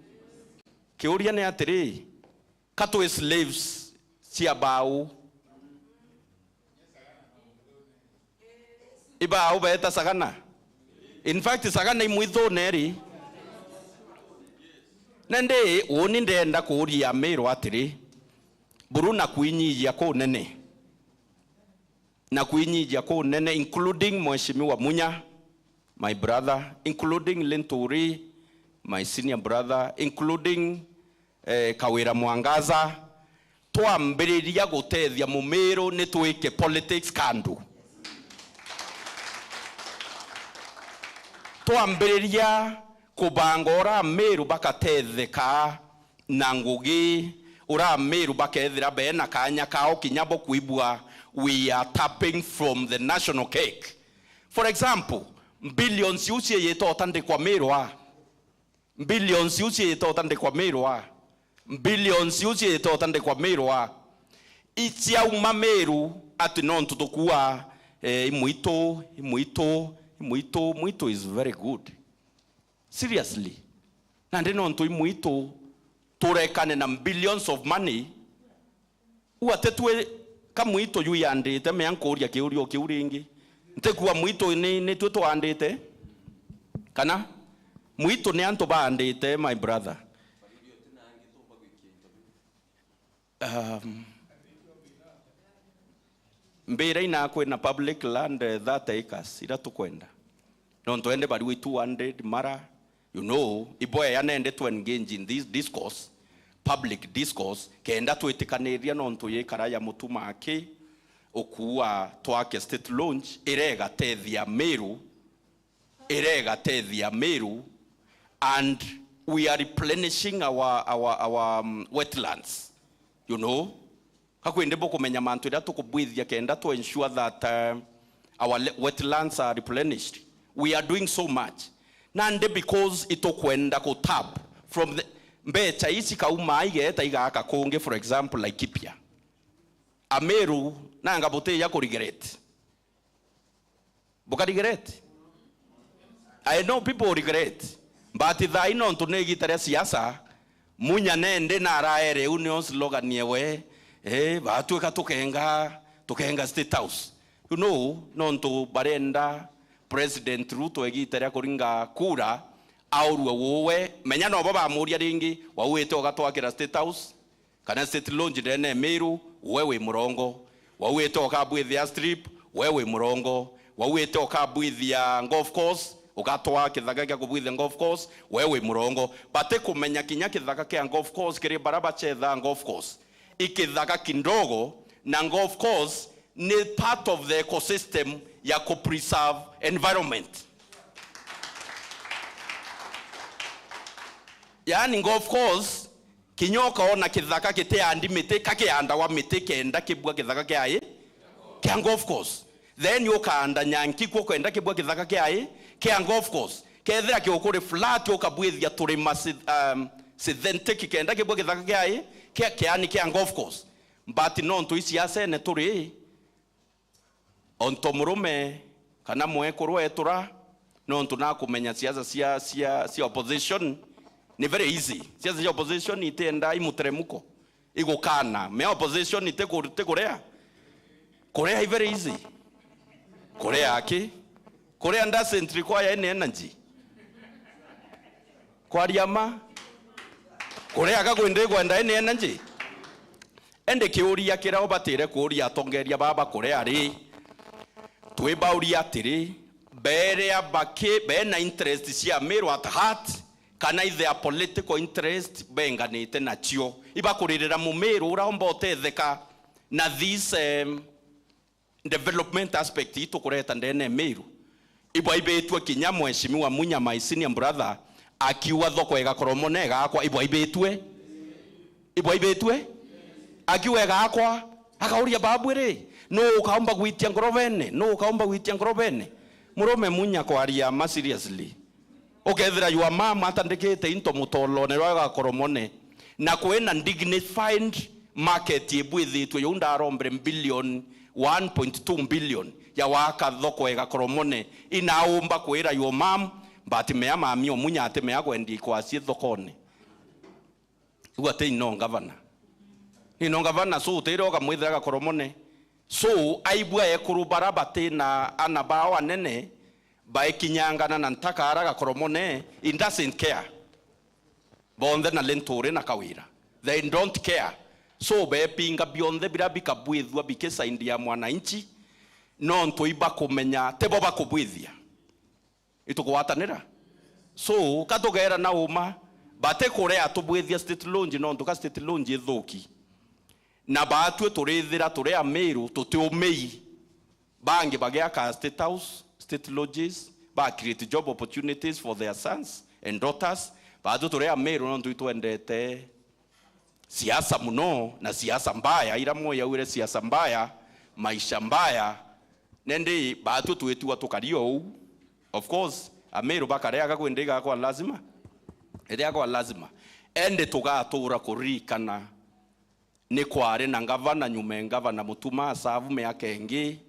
Kiuria ni atiri, ka twi slaves cia bau? Ibau beeta Sagana. In fact, Sagana imwithune ri. Nandi, uni ndenda kuuria Miru atiri, buru na kwinyijia kunene, na kwinyijia kunene, including Mheshimiwa Munya, my brother, including Linturi, my senior brother, including eh, Kawira Mwangaza, twambiriria gutethia Mumiru, ni twike politics kandu. Twambiriria kubanga uria Amiru bakatetheka na ngugi, uria Amiru bakethira bena kanya kao kinya bo kwibua we are tapping from the national cake. For example, billions iu ciiyite utandikwa Miru aa, billions iu ciiyite utandikwa Miru aa. Billions iu ciiyite utandikwa Miru aa. Iciauma Miru ati nontu tukua, eh, imwitu, imwitu, imwitu, mwitu is very good. Seriously. Nandi nontu imwitu turekane na billions of money, u ati twi kamwitu jwiyandite, mea nkuuria kiuria o kiu ringi. Ntikua mwitu ni, ni twi twandite? Kana mwitu ni antu baandite, my brother? Um, mbira ina kwina public land, eh, thirty acres, ira tukwenda. Nontu ende bariwe two hundred mara, you know, iboya nende to engage in this discourse, public discourse, kenda twitikaniria nontu yikara ya Mutuma aki, ukuua twake state launch, iregatethia Meru, iregatethia Meru, and we are replenishing our, our, our, um, wetlands, you know. Kakwindi bukumenya mantu iria tukubwithia kenda to ensure that, uh, our le-, wetlands are replenished. We are doing so much. Nandi because itukwenda ku tap from the, mbecha ici kauma igeta igaka kungi, for example, Laikipia. Ameru, nanga butija ku regret. Buka regret? I know people regret. But thaa ino ntu ni igita ria siasa, Munya nende naraere u nio slogan yewe, eh, batwika tukenga, tukenga State House. You know, nontu barenda President Ruto igita ria kuringa kura, aurue uwe, menya nobo bamuria ringi, wauite ugatwakira State House? Kana state launch ndene Meru, we wi murongo. Wauite ukabwithia strip, we wi murongo. Wauite ukabwithia golf course, ugatwaa kithaka kia kubwithia golf course, we wi murongo. Bati kumenya kinya kithaka kia golf course kiri bara bachethaa golf course. I kithaka kindogo, na golf course ni part of the ecosystem ya ku preserve environment. Yaani golf course, kinya ukaona kithaka kitiandi miti, ka kiandawa miti kenda kibua kithaka kia i? Kia golf course. Then ukaanda nyanki kuo kenda kibua kithaka kia i? Kia golf course. Kethira kiukuri flat, ukabwithia turima sy-, um, synthetic kenda kibua kithaka kia i? Kia, kiani kia golf course. But nontu i siasene turi, onto murume kana mwekuru etura, nontu nakumenya siasa cia, cia, cia opposition ni very easy. Siasa cia opposition itienda i muteremuko, igukana. Mea opposition itiku-, tikurea. Kurea i very easy. Kurea aki? Kurea doesn't require any energy. Kwaria ma? Kurea ka kwindi kwenda any energy? Indi kiuria kiria ubatire kuuria atongeria baba kuria ri, twibauria atiri, beria baki-, bena interest cia Meru at heart, kana i their political interest benganite nacio? Ibakuririra Mumiru uria umba utetheka na this, em, development aspect ii tukureta ndene ya Meru. Ibwaibitue kinya Mheshimiwa Munya, my senior brother, akiuga thoko ya Gakoromone igakwa, ibwaibitue? Ibwaibitue? Akiuga igakwa, akauria, babu ri, nu ukaumba gwitia ngorobene? Nu ukaumba gwitia ngorobene? Murume Munya kwaria ma seriously. Ukethira your mom atandikite into mutolone rwa Gakoromone, na kwina dignified market ibwithitue, yu ndarombere billion one point two billion ya waka thoko ya Gakoromone, inaumba kwira your mom, but mea mami o Munya ati mea kwendia ikwasie thokone. Riu ati ino ngavana. Ni no ngavana, so utire ukamwithira Gakoromone. So, aibua ekuru bara bati na ana bao anene, baikinyangana na ntaka ara Gakoromone, he doesn't care. Bonthe na Linturi na Kawira. They don't care. So, bepinga bionthe bira bikabwithua bikisaindia mwananchi, nontu ibakumenya, tibo bakubwithia. Itukugwatanira? So, ka tugeera na uma, bati kurea tubwithia state launch, nontu ka state launch ithuki. Na baatue turithira turi Amiru, tutiumei. Bangi bagiaka state house, state lodges, ba create job opportunities for their sons and daughters. Baatue turi Amiru, nontu itwendete siasa muno, na siasa mbaya, ira mwe yaugire siasa mbaya, maisha mbaya, nendi baatue twitua tukari ou. Of course, Amiru bakareaga kwindi igakwa lazima. Iriakwa lazima. Endi tugatura kuririkana ni kwari na ngavana nyuma e ngavana Mutuma asavu miaka ingi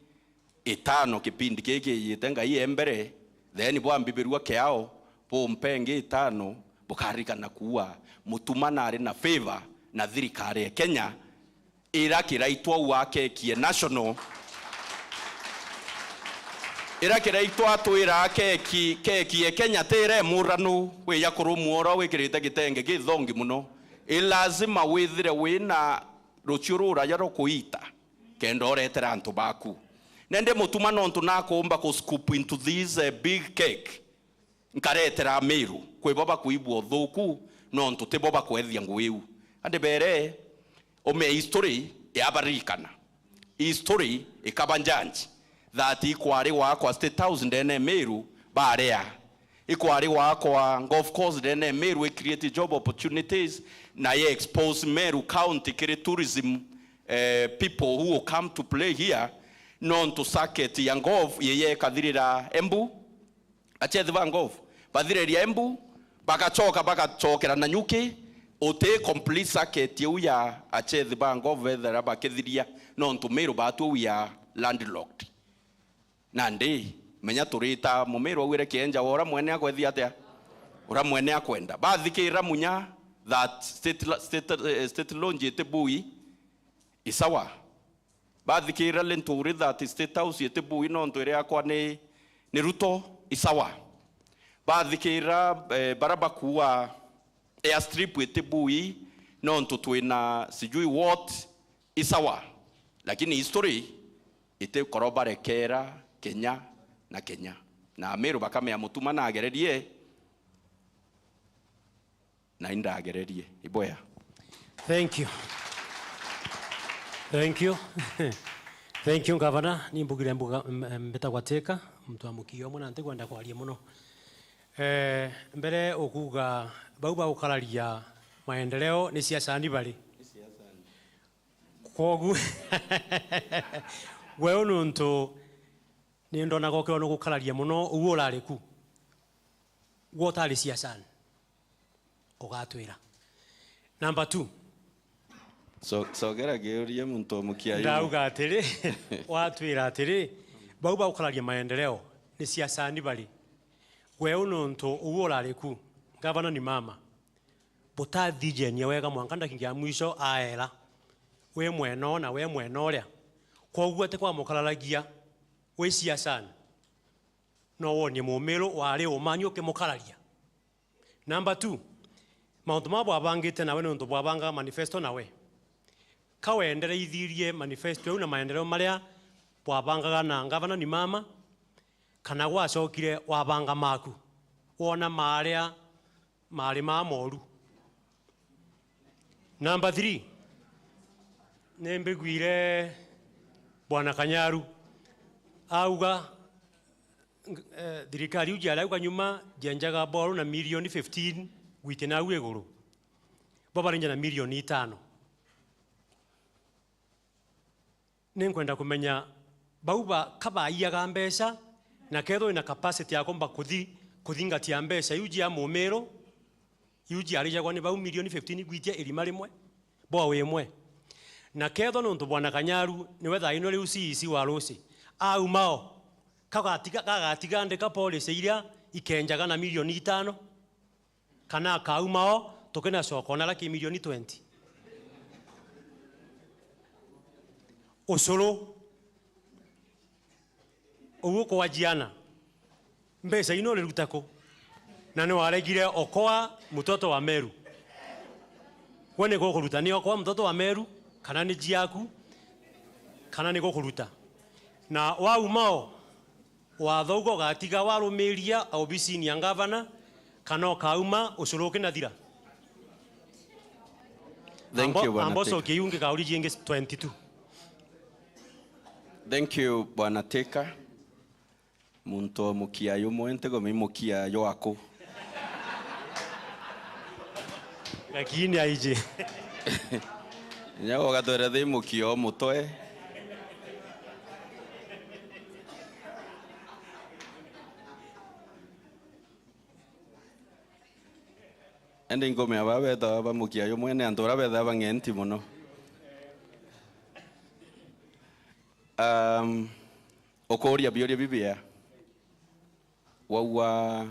itano kipindi kiki kijite Ngai e mbere, then bwambibirua kiao, bumpe ingi itano, bukaririkana kuua Mutuma nari na favor na thirikari ya Kenya, ira kiraitwa uu akekie national, ira kiraitwa atwira keki, keki ya Kenya ti ira muranu, wi ya kurumwa ura wikirite gitenge githongi muno. I lazima withire wina rucio ruraja rwa kuita, kenda uretera antu baku. Nendi Mutuma nontu nakumba ku scoop into this, eh, big cake, nkaretera Amiru, kwi bo bakuigua uthuku, nontu ti bo bakwethia ngugi iu. Andi bere, ume history yabaririkana. History ikaba judge that ikwari gwakwa State House ndene Meru barea. Ikwari gwakwa golf course ndene Meru, i create job opportunities, na ye expose Meru County kiri tourism, eh, people who will come to play here. Nontu circuit ya golf yeye ikathirira Embu, achethi ba golf bathiriria Embu, bagachoka bagachokera Nanyuki, uti complete circuit iu ya achethi ba golf ethera bakithiria, nontu Meru batu we are landlocked. Nandi, menya turita Mumiru augire kienja wa uria mwene akwethia atia? Uria mwene akwenda. Bathikira munya that state, state, eh, state launch iti bui, isawa. Bathikira Linturi that State House iti bui nontu iri yakwa ni, ni Ruto, isawa. Bathikira, eh, bara bakuua airstrip iti bui nontu twina sijui what, isawa. Lakini history iti korobarekera kenya na kenya. Na Amiru bakamea Mutuma nagererie, na indagererie. Iboya. Thank you. Thank you. Thank you, Governor. Ni mbugire mbuga, m-, m-, mbitagwa Teka, muntu wa mukio mwe na ntikwenda kwaria muno. Eh, mbere ukuga bau bagukararia maendeleo ni siasani bari. Kwogu, gwe nuntu ni ndonaga ukirwa ni gukararia muno, uu urari ku. Gwe utari siasani, ugatwira. Number two. So, sogera kiuria muntu wa mukia yu. Ndauga atiri, watwira atiri, bau bagukararia maendeleo ni siasani bari. Gwe nuntu uu urari ku, gavana ni mama. Butathijenia wega mwanka ndakinga ya mwisho aera, wi mwena uu na wi mwena uria. Kwoguo ati kwamukararagia wi siasani. No wonie Mumiru wari umanyu ukimukararia. Number two, mauntu mama bwabangite nawe ni untu bwabangaga manifesto nawe. Ka wendereithirie manifesto iu na maendeleo maria bwabangaga na ngavana ni mama, kana gwacokire wabanga maku, wona maria mari ma moru. Number three, ni mbiguire Bwana Kanyaru auga, ng-, eh, thirikari iu jiari auga nyuma jenjaga boru na milioni fifteen gwiti nau iguru. Bo barinja na milioni itano. Ninkwenda kumenya bau ba, ka baiyaga mbeca, na kethwa wina capacity ya kumba kuthi-, kuthingatia mbeca iu cia Mumiru, iu ciarijagwa ni bau milioni fifteen gwitia irima rimwe, bwa wimwe. Na kethwa nuntu Bwana Kanyaru niwe thaino riu C E C wa Rusi, aumao, kagatiga, kagatiga ndika policy iria ikenjaga na milioni itano, kana akauma o, tukinacoka ona laki milioni twenty. Ucuru. Uguo kwajiana. Mbeca ino uriruta ku? Na ni waregire Okoa, mtoto wa Meru. We ni gukuruta ni Okoa, mtoto wa Meru, kana ni ciaku, kana ni gukuruta? Na wauma o, watho ugo ugatiga warumiria obisini ya ngavana, kana ukauma ucuru ukinathira? Thank you, Bwana Teka. Ambocokie iu ngikauri jingi twenty-two. Thank you, Bwana Teka. Muntu o mukia yumwe ntigomi mukia jwaku. Lakini aiji. Nya ugatwera thi mukia o mutwe. Indi ngome aba betawa ba mukia yumwe ni antu bara bethaga bang'enti mono. Um, ukuria biuria bibia. Waua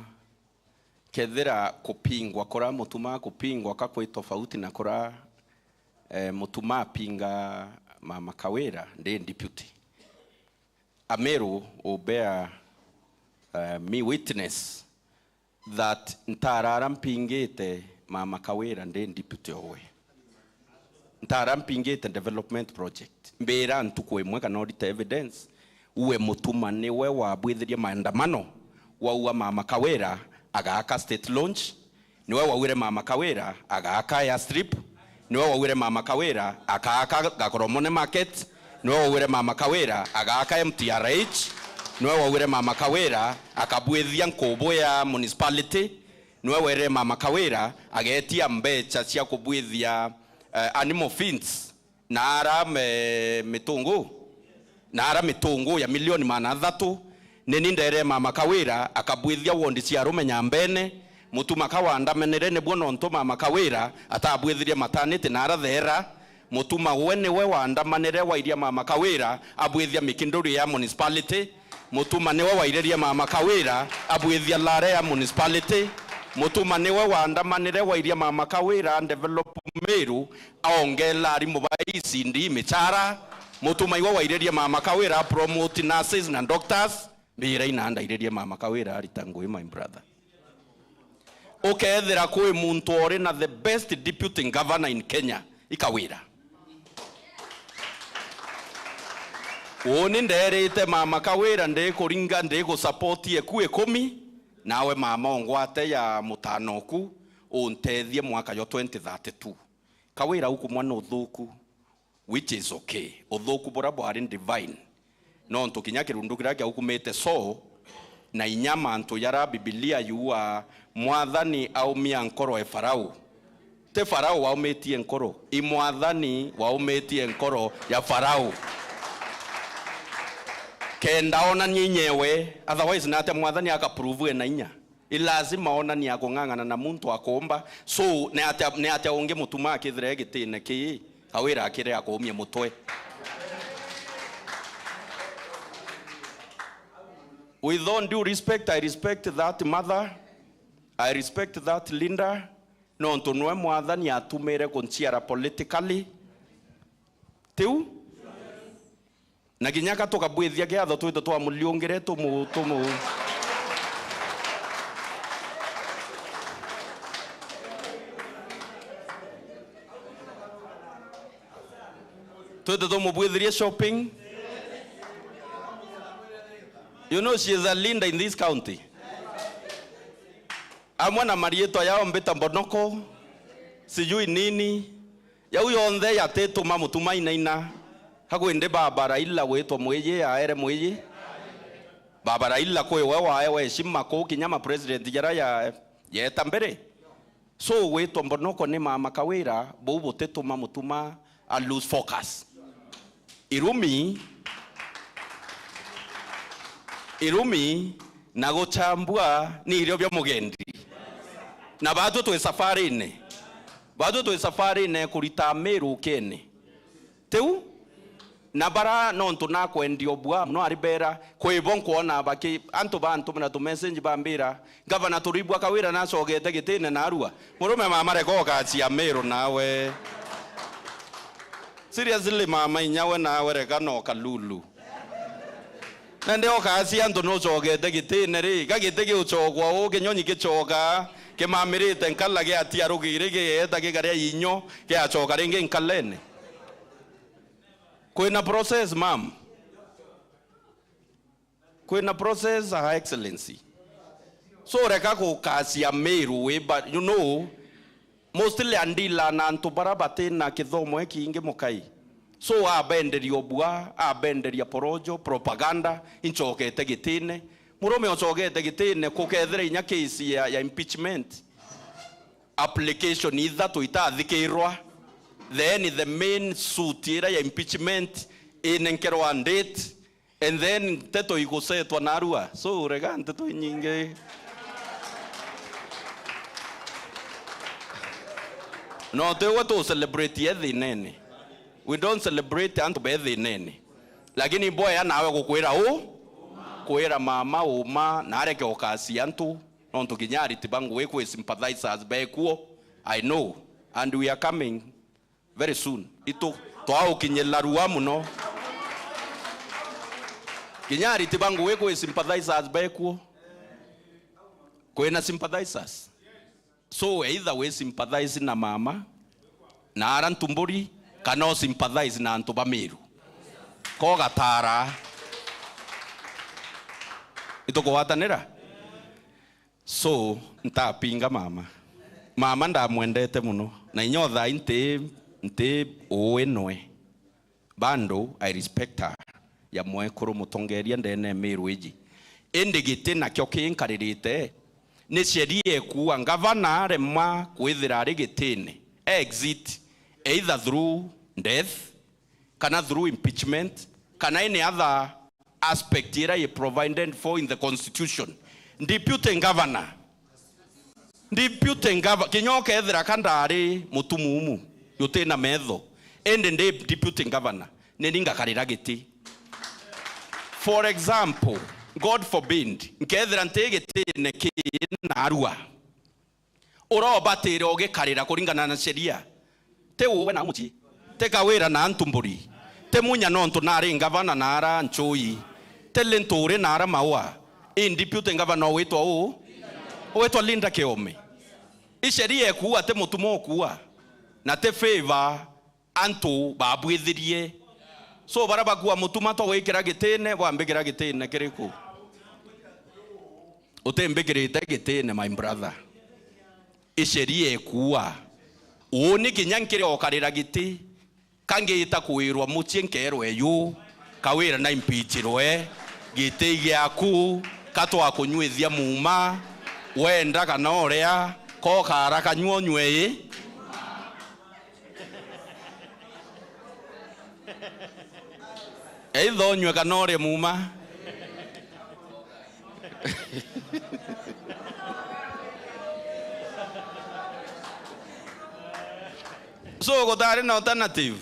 kethira kupingwa kura Mutuma kupingwa ka kwi tofauti na kura, eh, Mutuma apinga Mama Kawira ndi deputy. Ameru will bear, uh, me witness that ntarara mpingite Mama Kawira ndi deputy owe. Ntara mpingite development project. Mbira ntuku imwe kana urite evidence, uwe Mutuma niwe wabwithirie maandamano, waua Mama Kawira agaaka State Launch, niwe waugire Mama Kawira agaaka airstrip, niwe waugire Mama Kawira akaaka Gakoromone Market, Niwe waugire Mama Kawira agaaka M T R H. Niwe waugire Mama Kawira akabwithia nkubu ya municipality. Niwe werire Mama Kawira ageetia mbecha cia kubwithia, eh, animal feeds na ara me-, mitungu, na ara mitungu ya milioni maana athatu. Nini ndeere Mama Kawira akabwithia wondi cia arume Nyambene. Mutuma ka waandamanire nibwo nontu Mama Kawira atabwithirie mataniti na ara theera. Mutuma we niwe waandamanire wairia Mama Kawira abwithia mikinduri ya municipality. Mutuma niwe wairirie Mama Kawira abwithia lare ya municipality. Mutuma niwe waandamanire wairia Mama Kawira develop Meru, aongela arimu ba E C D michara. Mutuma iwe wairirie Mama Kawira promote nurses na doctors. Mbira ina ndairirie Mama Kawira arita ngui, my brother. Ukethira kwi muntu ori na the best deputy governor in Kenya, i Kawira. Uni nderite Mama Kawira, ndikuringa, ndigusupport eku ikumi, nawe mama ongwate ya mutano oku, untethie mwaka jwa twenty thirty-two. Kawira ukumwa ni uthuku, which is okay. Uthuku buria bwari divine. Nontu kinya kirundu kiria kiaukumite so, na inya mantu jaria Bibilia yuaa, Mwathani aumia nkoro e Farao. Ti Farao waumitie nkoro, i Mwathani waumitie nkoro ya Farao. Kenda onanie inyewe, otherwise natia Mwathani akaprove ena inya? I lazima onanie akung'ang'ana na muntu akuumba. So, ni atia, ni atia ungi mutuma akithira e gitine kii, Kawira akire akuumia mutwe? With all due respect, I respect that mother, I respect that leader, nontu nwe Mwathani atumire kunciara politically. Tiu? Na kinya ka tukabwithia kiatho, twite twamuliungire, tumu-, tumu-, twite tumubwithirie shopping. You know, she is a leader in this county. Amwe na mariitwa yao mbita mbonoko, sijui nini, yau yonthe yatituma mutuma inaina. Haku indi baba Raila gwitwa mwiji, yaere mwiji. Baba Raila kwi we waewe heshima kuu kinya ma president jaria ya, yeeta mbere. So gwitwa mbonoko ni Mama Kawira, buu butituma mutuma a lose focus. Irumi, irumi na guchambua ni irio bia mugendi. Na batwi twi safarine. Batwi twi safarine kurita Meru ukene. Tiu? Na bara nontu nakwendia obua, no ari bera, kwi bo nkwona baki, antu bantumira tu message bambira, "Gavana, turibua Kawira nacogete gitine narua." Murume mama, reka ukacia Meru nawe. Seriously mama, inya we nawe reka no kalulu. Na ndi ukacia antu nucogete gitine ri, ga giti giucogwa uu, kinyonyi gicokaa, kimamirite nkala giatia rugiri, gigeeta gikaria inyo, giacoka ringi nkalene. Kwina process, ma'am. Kwina process, Her Excellency. So reka gukacia Meru wi ba-, you know, mostly andila na antu bara batina kithomo ekingi mukai. So abenderia obua, abenderia porojo, propaganda, incokete gitine. Murume ocokete gitine, kukethira inya case ya, ya impeachment. Application ithatu itathikirwa, then the main suit ira ya impeachment inenkerwa date, and then nteto igucetwa narua. So rega nteto inyingi. No, tigwe tu celebrate ethinene. We don't celebrate antu bethinene. Lakini mboya nawe gukwira u, kwira mama uma na areke ukacia antu. Nontu kinya ariti ba ngugi kwi sympathizers bekuo, I know, and we are coming very soon. Itu, twaukinyira rua muno. Kinya ariti ba ngugi kwi sympathizers bekuo. Kwina sympathizers. So either we sympathize na mama na ara ntumburi, kana u sympathize na antu ba Meru. Ko gatara. Itukugwatanira? So, ntapinga mama. Mama ndamwendete muno. Na inya o thaa ii nti, nti uwi nwe. Bando, I respect her, ya mwekuru mutongeria ndene ya Meru iji. Indi giti nakio kinkaririte, ni sheria ikuuga ngavana aremwa kwithira ari gitine, exit, either through death, kana through impeachment, kana any other aspect ira i provided for in the constitution. Deputy governor, deputy governor, kinya ukethira ka ndari mutumumu, utina metho, indi ndi deputy governor, ni ni ngakarira giti. For example, God forbid, nkethira nti gitine ki narua, urobatire ugikarira kuringana na sheria. Ti uwe na mucii, ti Kawira na antu mburi, ti Munya nontu nari ngavana na ara Ncui, ti Linturi na ara Maua, i deputy governor ugwitwa uu, ugwitwa Linda Kiome. I sheria ikuuga, ti mutuma ukuuga, na ti favor antu babwithirie. So, baria bakua mutuma, tugwikira gitine, bwambikira gitine kiriku? Utimbikirite gitine, my brother. I sheria ikuuga, uuni kinya nkiri ukarira giti, ka ngiita kwirwa mucii nkeerwe yu, Kawira na impeachirwe, giti giaku, ka twakunyuithia muuma, wenda kana uria, ka ukaara kanyua unywe ii. Either unywe kana urie muuma. So, gutari na alternative.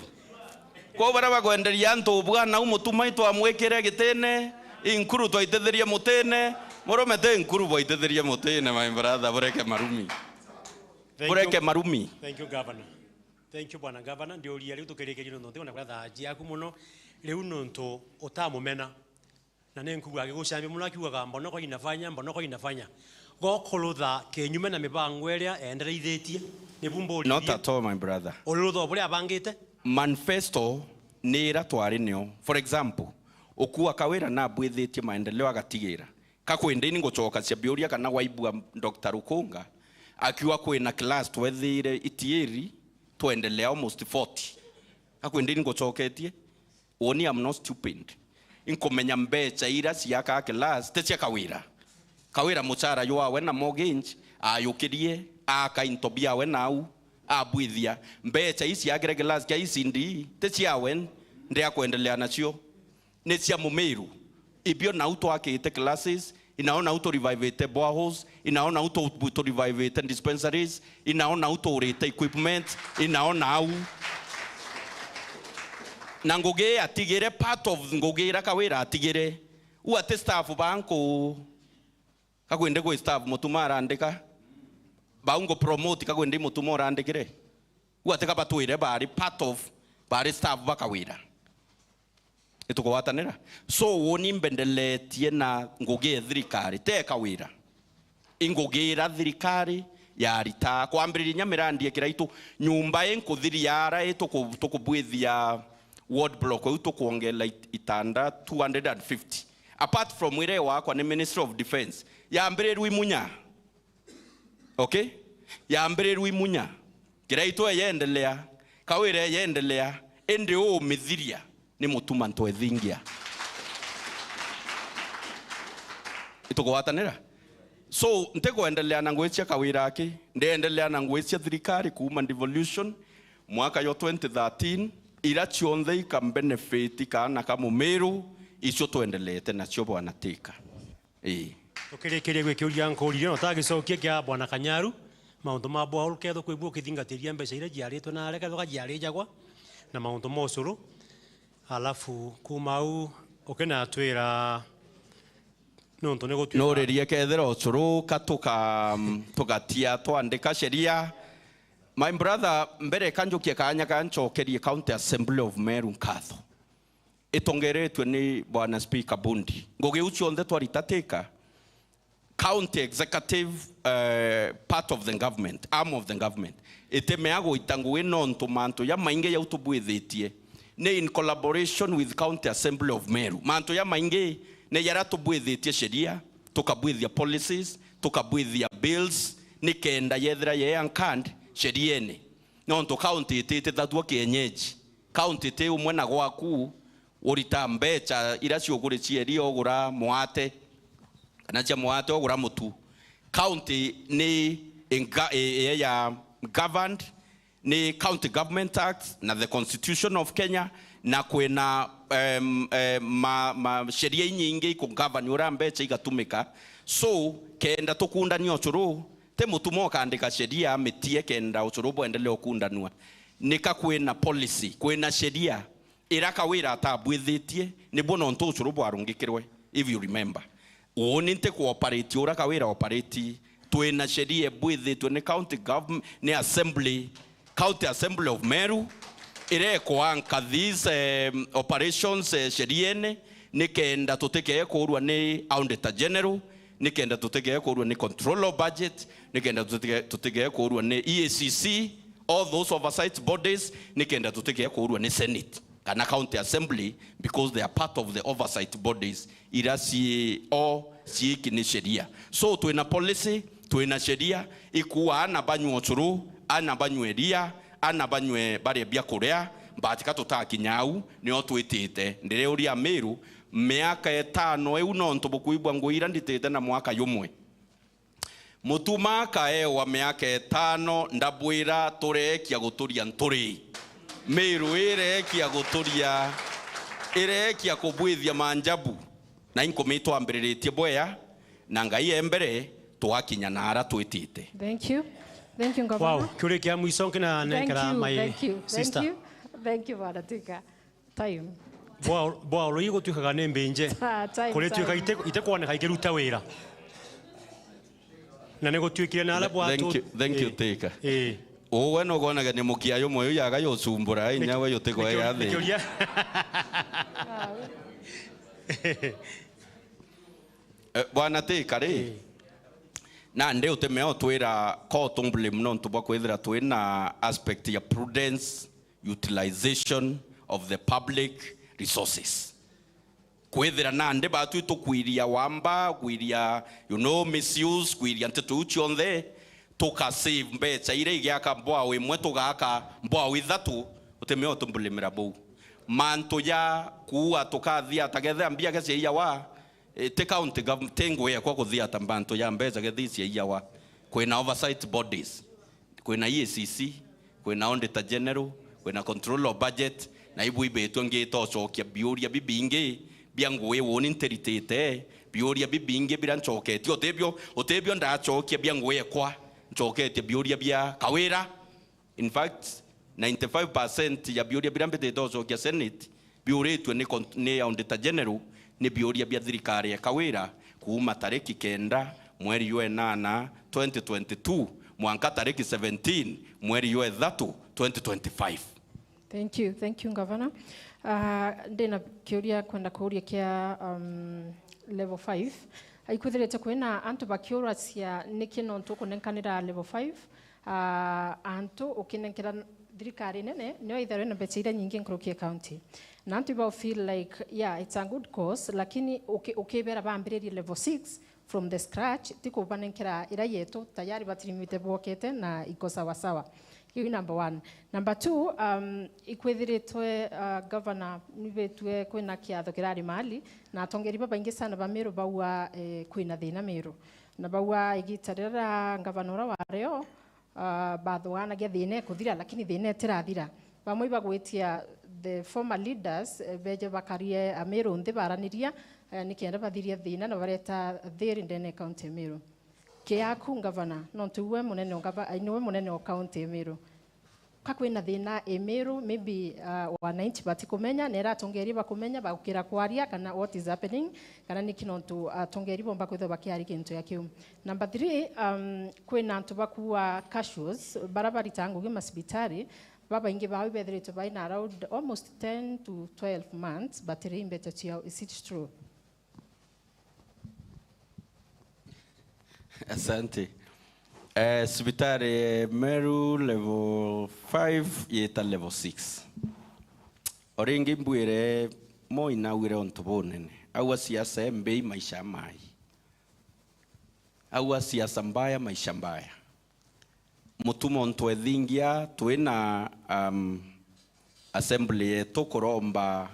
Kwou baria bakwenderia antu ubwana, u mutuma itwamwikire gitine, inkuru twaitithirie mutine, murume ti nkuru bwaitithirie mutine, my brother, bureke marumi. Thank Bureke you. marumi. Thank you, Governor. Thank you, Bwana Governor. Ndiuria riu tukirikirie nontu ntikwona kuria thaa ciaku muno. Riu nontu utamumena, na ni nkugu agigucambia muno akiugaga, "Mbonoko inafanya, mbonoko inafanya." Gokurutha kinyume na mibango iria endereithitie, nibu mburirie. Not at all, my brother. Urirutha o buria abangite? Manifesto ni ira twari nio. For example, ukua Kawira nabwithitie maendeleo agatigira. Ka kwindi ni ngucokacia biuria kana waibua Doctor Rukunga akiuga kwina class twethire itiiri twendelea almost forty. Ka kwindi ni ngucoketie? Uuni, I'm not stupid. Inkumenya mbecha ira ciakaa class ti cia Kawira. Kawira muchara jwawe na mortgage, ayukirie, aaka into biawe nau, abwithia. Mbecha ii ciakire class kia E C D ti ciawe, ndi akwendelea nacio. Ni cia Mumiru. Ibio nau twakite classes, inao nau tu revivite boreholes, inao nau tu, tu revivite dispensaries, inao nau tuurite equipment, inao nau. Na ngugi atigire, part of ngugi ira Kawira atigire. U ati staff banku, ka kwindi gwi staff mutuma arandika. Bau ngu promote ka kwindi mutuma urandikire. U ati ka batwire bari part of, bari staff ba Kawira. Itukugwatanira? So, uuni mbendeletie na ngugi ya thirikari, teka wira. Ingugira thirikari ya ritaa. Kwambiriria inya mirandi ya Kiraitu, nyumba ii nkuthiria ara ii tuku-, tukubwithia ward block iu tukwongela it-, itanda two hundred and fifty. Apart from ire wakwa ni Ministry of Defence. Yambirirwe i Munya. Okay? Yambirirwe i Munya. Kiraitu eyendelea, Kawira eyendelea, indi umithiria ni mutuma ntwethingia. Itukugwatanira? So, ntikwendelea na ngugi cia Kawira aki, ndiendelea na ngugi cia thirikari kuuma devolution, mwaka yo twenty thirteen, ira cionthe ika benefit kaana ka Mumiru, icio twendeleete nacio, Bwana Tika. Ii. Tukirikiria gwi kiuria nkuuririe, no ta gicokia kia Bwana Kanyaru, mauntu ma bwa uru kethwa kwibua ukithingatiria mbeca iria jiaritwe na aria kethwa jiarijagwa, na mauntu ma ucuru. Alafu kuuma au ukinatwira nuntu ni gutwika. Nuririe kethira ucuru ka tuka-, tugatia twandika sheria. My brother, mbere ka njukie kaanya ka ncokerie County Assembly of Meru nkatho. Itongeretwe ni Bwana Speaker Bundi. Ngugi iu cionthe twarita Tika, county executive, eh, part of the government, arm of the government, itemea gwita ngugi nontu mantu jamaingi jau tubwithitie ni in collaboration with County Assembly of Meru. Mantu jamaingi ni jaria tubwithitie sheria, tukabwithia policies, tukabwithia bills, nikenda yethira ye anchored sheriene. Nontu county ititithatua kienyeji. County ti umwe na gwaku, urita mbecha ira ciuguri cia iria ugura mwate, kana cia mwate ugura mutu. County ni inga-, i-, i-, ya governed ni County Government Act na the Constitution of Kenya, na kwina, em, em, ma, ma sheria inyingi ikugovern uria mbecha igatumika. So, kenda tukundania ucuru, ti mutuma ukandika sheria amitie kenda ucuru bwendelee ukundanua. Nika kwina policy, kwina sheria ira Kawira atabwithitie, nibuo nontu ucuru bwarungikirwe, if you remember. Uuni nti kuoperate ura Kawira operate. Twina sheria ibwithitwe ni county government, ni assembly, County Assembly of Meru, iria ikuanka these, em, operations, eh, sheriene, nikenda tutikee kuurwa ni Auditor General, nikenda tutikee kuurwa ni Controller of Budget, nikenda tutige-, tutikee kuurwa ni E A C C, all those oversight bodies, nikenda tutikee kuurwa ni Senate kana County Assembly, because they are part of the oversight bodies ira cii o ciiki ni sheria. So, twina policy, twina sheria, ikuuga ana banywe ucuru, ana banywe iria, ana banywe barie biakuria, but ka tutakinya au, nio twitite. Ndiriuria Amiru, miaka itano iu nontu bukwigua ngui ira nditite na mwaka jumwe. Mutuma akaewa miaka itano, ndabwira tureekia guturia nturi. Miru ireekia guturia, ireekia kubwithia manjabu. Na inkumitwambiriritie bwea, na Ngai e mbere, twakinya na ara twitite. Thank you. Thank you, Governor. Wow, kiuria kia mwisho nkina Thank nenkera you, my thank you, sister. Thank you. Thank you, Bwana Twiga. Time. Bwa, bwa oro igutwikaga ni mbinje. Ah, time, Kuritwika time. ite, itekwoneka ikiruta wira. Na ni gutwikire na ala Th-, bwatu. Thank you, thank you, Eh, Twiga. eh. Uwe no gwonaga ni mukia yo moyo yaga yo sumbura, inya we yo tiko Nikio-, ya thi. nikiuria. Eh, Bwana Twiga ri. Eh. Nandi utimea utwira ko tumbule muno ntu bwa kwithira twina aspect ya prudence, utilization of the public resources. Kwithira nandi batu itukwiria wamba, kwiria, you know, misuse, kwiria nteto iu cionthe, tuka save mbecha iria igiaka mbwao imwe, tugaka mbwao ithatu, utimea utumbulimira buu. Mantu ja kuua tukathia ta getha mbia ge cia iyawa, eh, ti county gov-, ti ngui ekwa kuthia ta mantu ja mbecha gethi cia iyawa. Kwina oversight bodies. Kwina E A C C, kwina Auditor General, kwina Controller of Budget, na ibu ibitwe ngita ucokia biuria bibingi bia ngui uuni ntiritite, biuria bibingi biria ncoketie, utibio, utibio ndacokia bia ngui ekwa, ncoketie biuria bia Kawira. In fact, ninety-five percent ya biuria biria mbitite ucokia Senate, biuritue ni con-, ni Auditor General, ni biuria bia thirikari ya Kawira kuuma tariki kenda mweri jwa enana twenty twenty-two mwanka tariki seventeen mweri jwa ithatu twenty twenty-five. Thank you, thank you, Governor. Ah, ndina kiuria kwenda kuuria kia, um, level five. Aikwithirite kwina antu bakiuracia niki nontu ukunenkanira level five, ah, antu ukinenkera thirikari nene, nio itharwe na mbecha iria nyingi nkuruki ya county. Na antu ibau feel like, yeah, it's a good cause, lakini uki-, ukibera bambiririe level six from the scratch, ti kubanenkera ira yetu, tayari batirimite bwokete na iko sawa sawa. Hiyo ni number one. Number two, um, ikwithiritwe, uh, governor, nibetue kwina kiatho kirari mali, na atongeri babaingi sana ba Meru baua, eh, kwina thina Meru. Na baua igita riria governor ura wario, ah, bathuganagia thina ikuthira, lakini thina itirathira. Bamwe ibagwitia the former leaders, eh, beje bakarie Amiru nthi baraniria, eh, nikenda bathirie thina na bareta thiri ndene ya county ya Meru. Kiaku ngavana, nontu iwe munene o ngava-, niwe munene o county ya Meru. Ka kwina thina i Meru, maybe, ah, wananchi batikumenya, na ira atongeria bakumenya, bagukira kwaria kana what is happening, kana niki nontu atongeria bomba kwithwa bakiaria gintu ya kiu. Number three, um, kwina antu bakua cashews, bara baritaga ngugi masibitari, babaingi bao ibethiritwe baina around almost ten to twelve months, batiri mbeca ciao. Is it true? Asante. Eh, sibitari Meru level five yeta level six. Oringi mbwire mo inauire untu bunene. Au asiasa mbei maisha mai. Au asiasa mbaya maisha mbaya. Mutuma untu ethingia twina, um, assembly yetu kuromba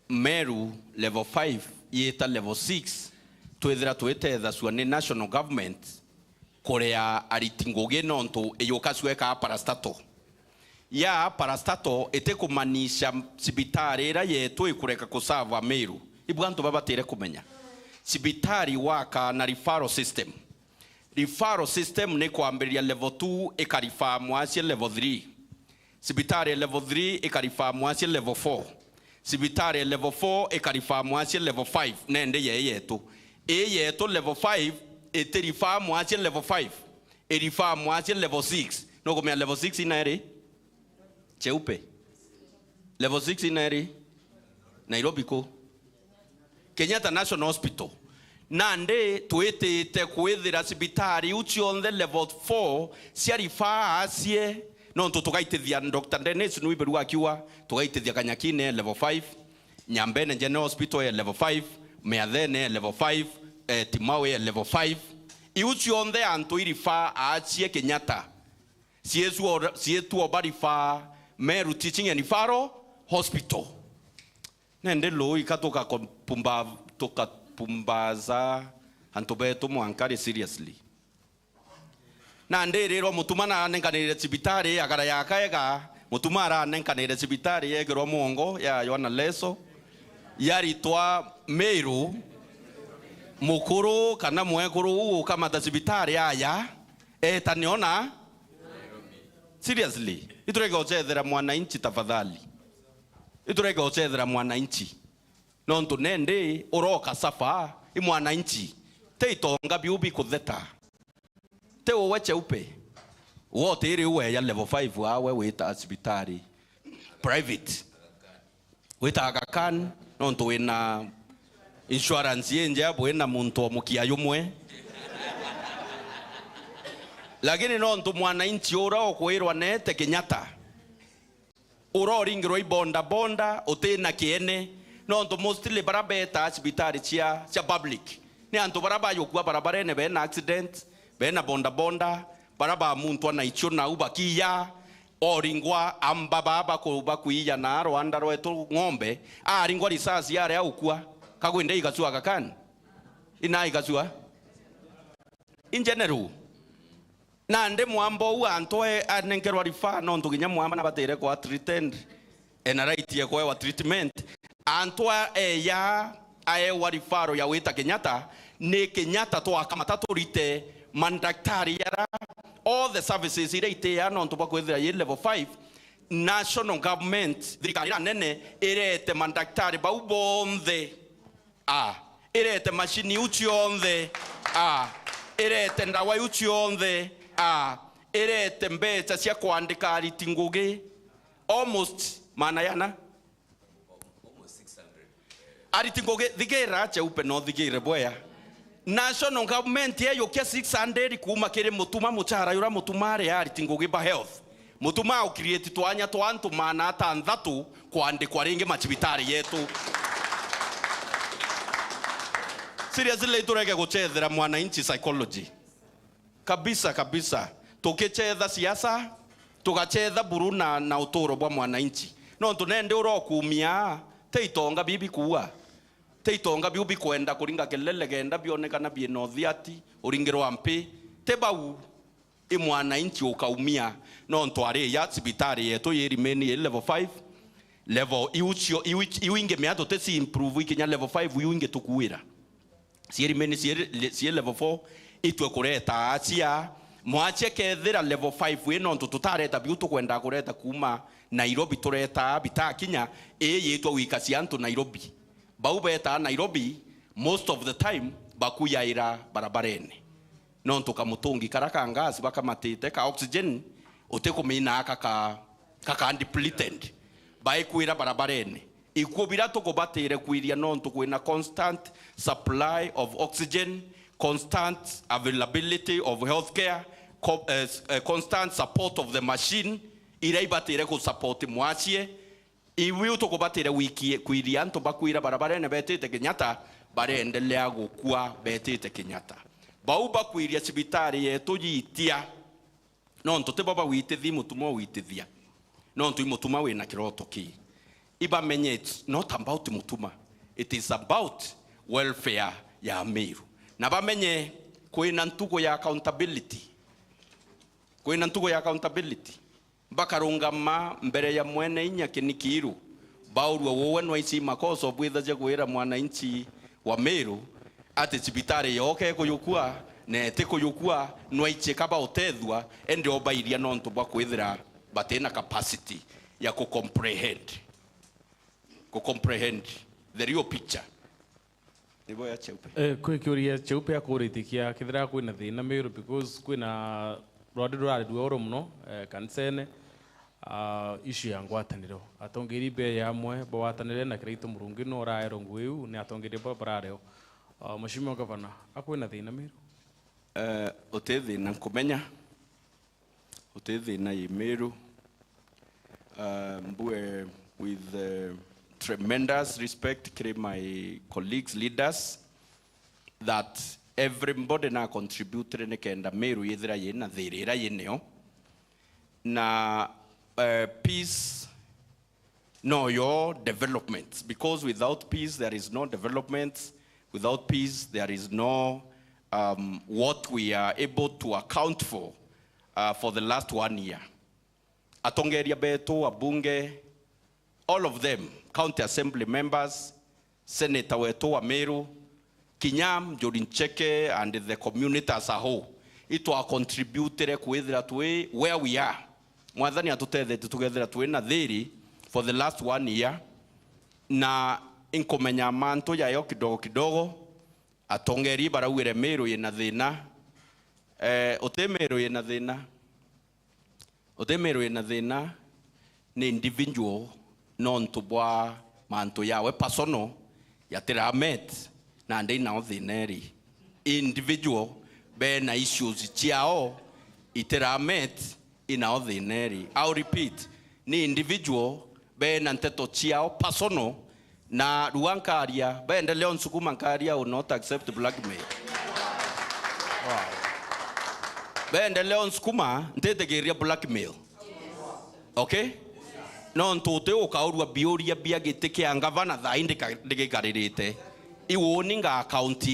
Meru level five yita level six, twithira twitethacua ni national government kuria ariti ngugi, nontu iyukacua ikaa parastatal. Ya parastatal itikumaanisha cibitari iria yetu ikureka kusava Meru. Ibu antu babatire kumenya. Cibitari waka na referral system. Referral system ni kwambiriria level two ikarifaa mwasie level three. Cibitari ya level three ikarifaa mwasie level four. Cibitari ya level four ikarifaa mwasie level five. Nende yei yetu. Ii yetu level five itirifaa mwasie level five. Irifaa mwasie level six. Nukumenya level six ina iri? Cheupe. Level six ina iri? Nairobi ku? Kenyatta National Hospital. Nandi twitite kwithira cibitari iu cionthe level four cia rifaa asie, nontu tugaitithia Doctor Dennis Nwiberu akiuga, tugaitithia Kanyakine level five, Nyambene General Hospital ya level five, Miathene ya level five, eh, Timau ya level five. Iu cionthe antu irifaa asie Kenyatta. Cietwo, cietwo barifaa Meru Teaching and Referral Hospital. Nende luu ika tukakopumba-, tukapumbaza antu betu mwankari seriously. Nandi irirwa Mutuma nanenkanire cibitari agara ya kaega, Mutuma aranenkanire cibitari yegirwa mwongo ya Yohana Leso, yaritwa Meru, mukuru kana mwekuru uu ukamata cibitari aya, etane ona. Seriously, iturege gucethera mwananchi tafadhali. Iturege gucethera mwananchi. Nontu nendi uroka suffer i mwananchi. Ti itonga biu bikutheta. Ti uwe Cheupe. Wotiri uwe ya level five awe wita cibitari private. Wita Aga Khan, nontu wina insurance injea bwina muntu o mukia yumwe. Lakini nontu mwananchi ura ukwirwa nete Kenyatta, uroringirwa i boda boda, utina kiene, nontu mostly bara beta cibitari cia, cia public ni antu bara bayukua barabarene, bena accident, bena boda boda, bara bamuntwa na icio nau bakiya, oringwa amba baa baku-, bakuiya na rwanda rwetu ng'ombe, aringwa risasi aria ukua, kagwinde igacua Aga Khan? Ina igacua? In general. Nandi mwamba uu antu e-, anenkerwa rifaa, nontu kinya mwamba nabatire kwa treated, ena right ya kwewa treatment. Antu a-, eya aewa rifaro ya wita Kenyatta, ni Kenyatta twakamata turite mandaktari yara, all the services iria itia, nontu bwa kwithira yi level five, national government, thirikari iria nene, irete mandaktari bau bonthe. A, irete macini iu cionthe. A, irete ndawa iu cionthe. A, irete mbeca cia kwandika ariti ngugi. Almost maana yana. Ariti ngugi, thigira Cheupe, no thigire bwea. National government yeyukia six hundred kuuma kiri Mutuma, muchara yura Mutuma ari ariti ngugi ba health. Mutuma au create twanya twa antu maana atanthatu kwandikwa ringi macibitari yetu. Seriously, turege guchethera mwananchi psychology. Kabisa, kabisa. Tukichetha siasa, tugachetha buru na, na uturo bwa mwananchi. Nontu nende urokumia, ti itonga bibi kuua. Ti itonga biu bikwenda kuringa kelele kenda bionekana biena uthiati, uringirwa mpi. Ti bau. I mwananchi ukaumia, nontu ari ya cibitari yetu yi remain yi level five, level iu cio, iu, iu ingi mea tuti ci improve ikinya level five, iu ingi tukuira. Ci remain ci, ci level four, itwe kureta acia. Mwacia kethira level five i, nontu tutareta biu tukwenda kureta kuuma Nairobi, tureta bitakinya, ii yitwa wikacia antu Nairobi. Bau betaa Nairobi, most of the time, bakuyaira barabarene. Nontu kamutungi kara ka gas bakamatite ka oxygen, utikuminaa kaka, kaka depleted. Baikwira barabarene. Ikuo bira tukubatire kwiria nontu kwina constant supply of oxygen, constant availability of healthcare, co-, eh, s-, eh, constant support of the machine, iria ibatire ku support mwacie, Iu tukubatire wiki kwiria antu bakwira barabarene betite Kenyatta, bareendelea gukua betite Kenyatta. Bau bakwiria cibitari yetu yitia, nontu tibo bawitithia, Mutuma owitithia. Nontu i Mutuma wina kiroto kii. Ibamenye it's not about Mutuma. It is about welfare ya Meru. Na bamenye kwina ntugo ya accountability. Kwina ntugo ya accountability. Bakarungama mbere ya mwene inya kinikiiru, baurua uwe nwaici makoso bwithagia kwira mwananchi wa Meru ati cibitari yoke kuyukua na eti kuyukua, nwaici kaba utethua, ende obairia nontu bwa kwithira batina capacity ya ku comprehend, ku comprehend the real picture. Nibo ya Cheupe. Eh, kwi kiuria Cheupe akuritie kia kethira kwina thina Meru, because kwina rwari rurari ruoro muno, eh, kanisene, ah, issue ya ngwataniro. Atongeria be ya amwe bagwatanire na Kiraitu Murungi no uraerwo ngugi iu ni atongeria ba barareo. Ah, Mheshimiwa Governor, akwina thina Meru? Eh, uti thina nkumenya. Uti thina i Meru. Uh, mbue with, uh, tremendous respect kiri my colleagues, leaders, that everybody na contribute nikenda Meru yithira yina thiri ira yinio. Na, uh, peace no yo development, because without peace there is no development, without peace there is no, um, what we are able to account for, uh, for the last one year. Atongeria betu, abunge, all of them, county assembly members, senator wetu wa Meru, kinya Njuri Ncheke and the community as a whole, itwa contributire kwithira twi where we are. Mwathani atutethetie tukethira twi na thiri for the last one year, na inkumenya mantu jayo kidogo kidogo. Atongeria baraugire Meru yina thina. Eh, uti Meru yina thina. Uti Meru wina thina ni individual nontu bwa mantu yawe personal yatiramet, na ndi nao thina iri. Individual bena issues ciao itiramet, inao thina iri. I'll repeat, ni individual bena nteto ciao personal. Na rua nkaria, baendelea unsukuma nkaria, I will not accept blackmail. Baendelea unsukuma, ntitikiria blackmail. Okay? Nontu uti ukaurua biuria bia giti kia ngavana thaa ii ndika-, ndikikaririte. Iu uni nga account,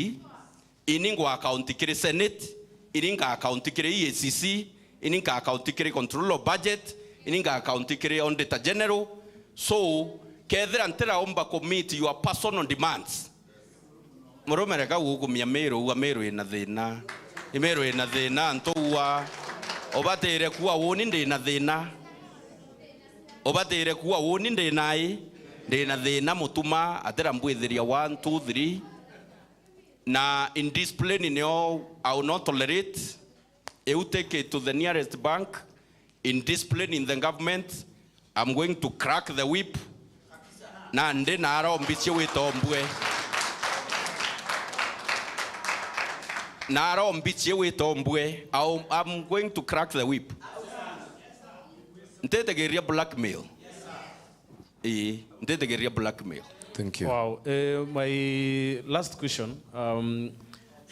ini ngwa account kiri Senate, ini nga account kiri E A C C, ini nga account kiri Controller of Budget, ini nga account kiri Auditor General. So, kethira ntiraumba ku meet your personal demands, murume reka gukumia Miru, ua Miru ina thina. I Miru ina thina, antu ua. Ubatire kuua uni ndina thina. Ubatire kuua uni ndina i. Ndina thina Mutuma, atira mbwithiria one, two, three. Na indiscipline nio I will not tolerate. You take it to the nearest bank. Indiscipline in the government. I'm going to crack the whip. Na ndi na arombicie wita ombue. Na arombicie wita ombue. I'll, I'm going to crack the whip. Ntitigiria blackmail. Ii, ntitigiria blackmail. Thank you. Wow. Eh, my last question, um,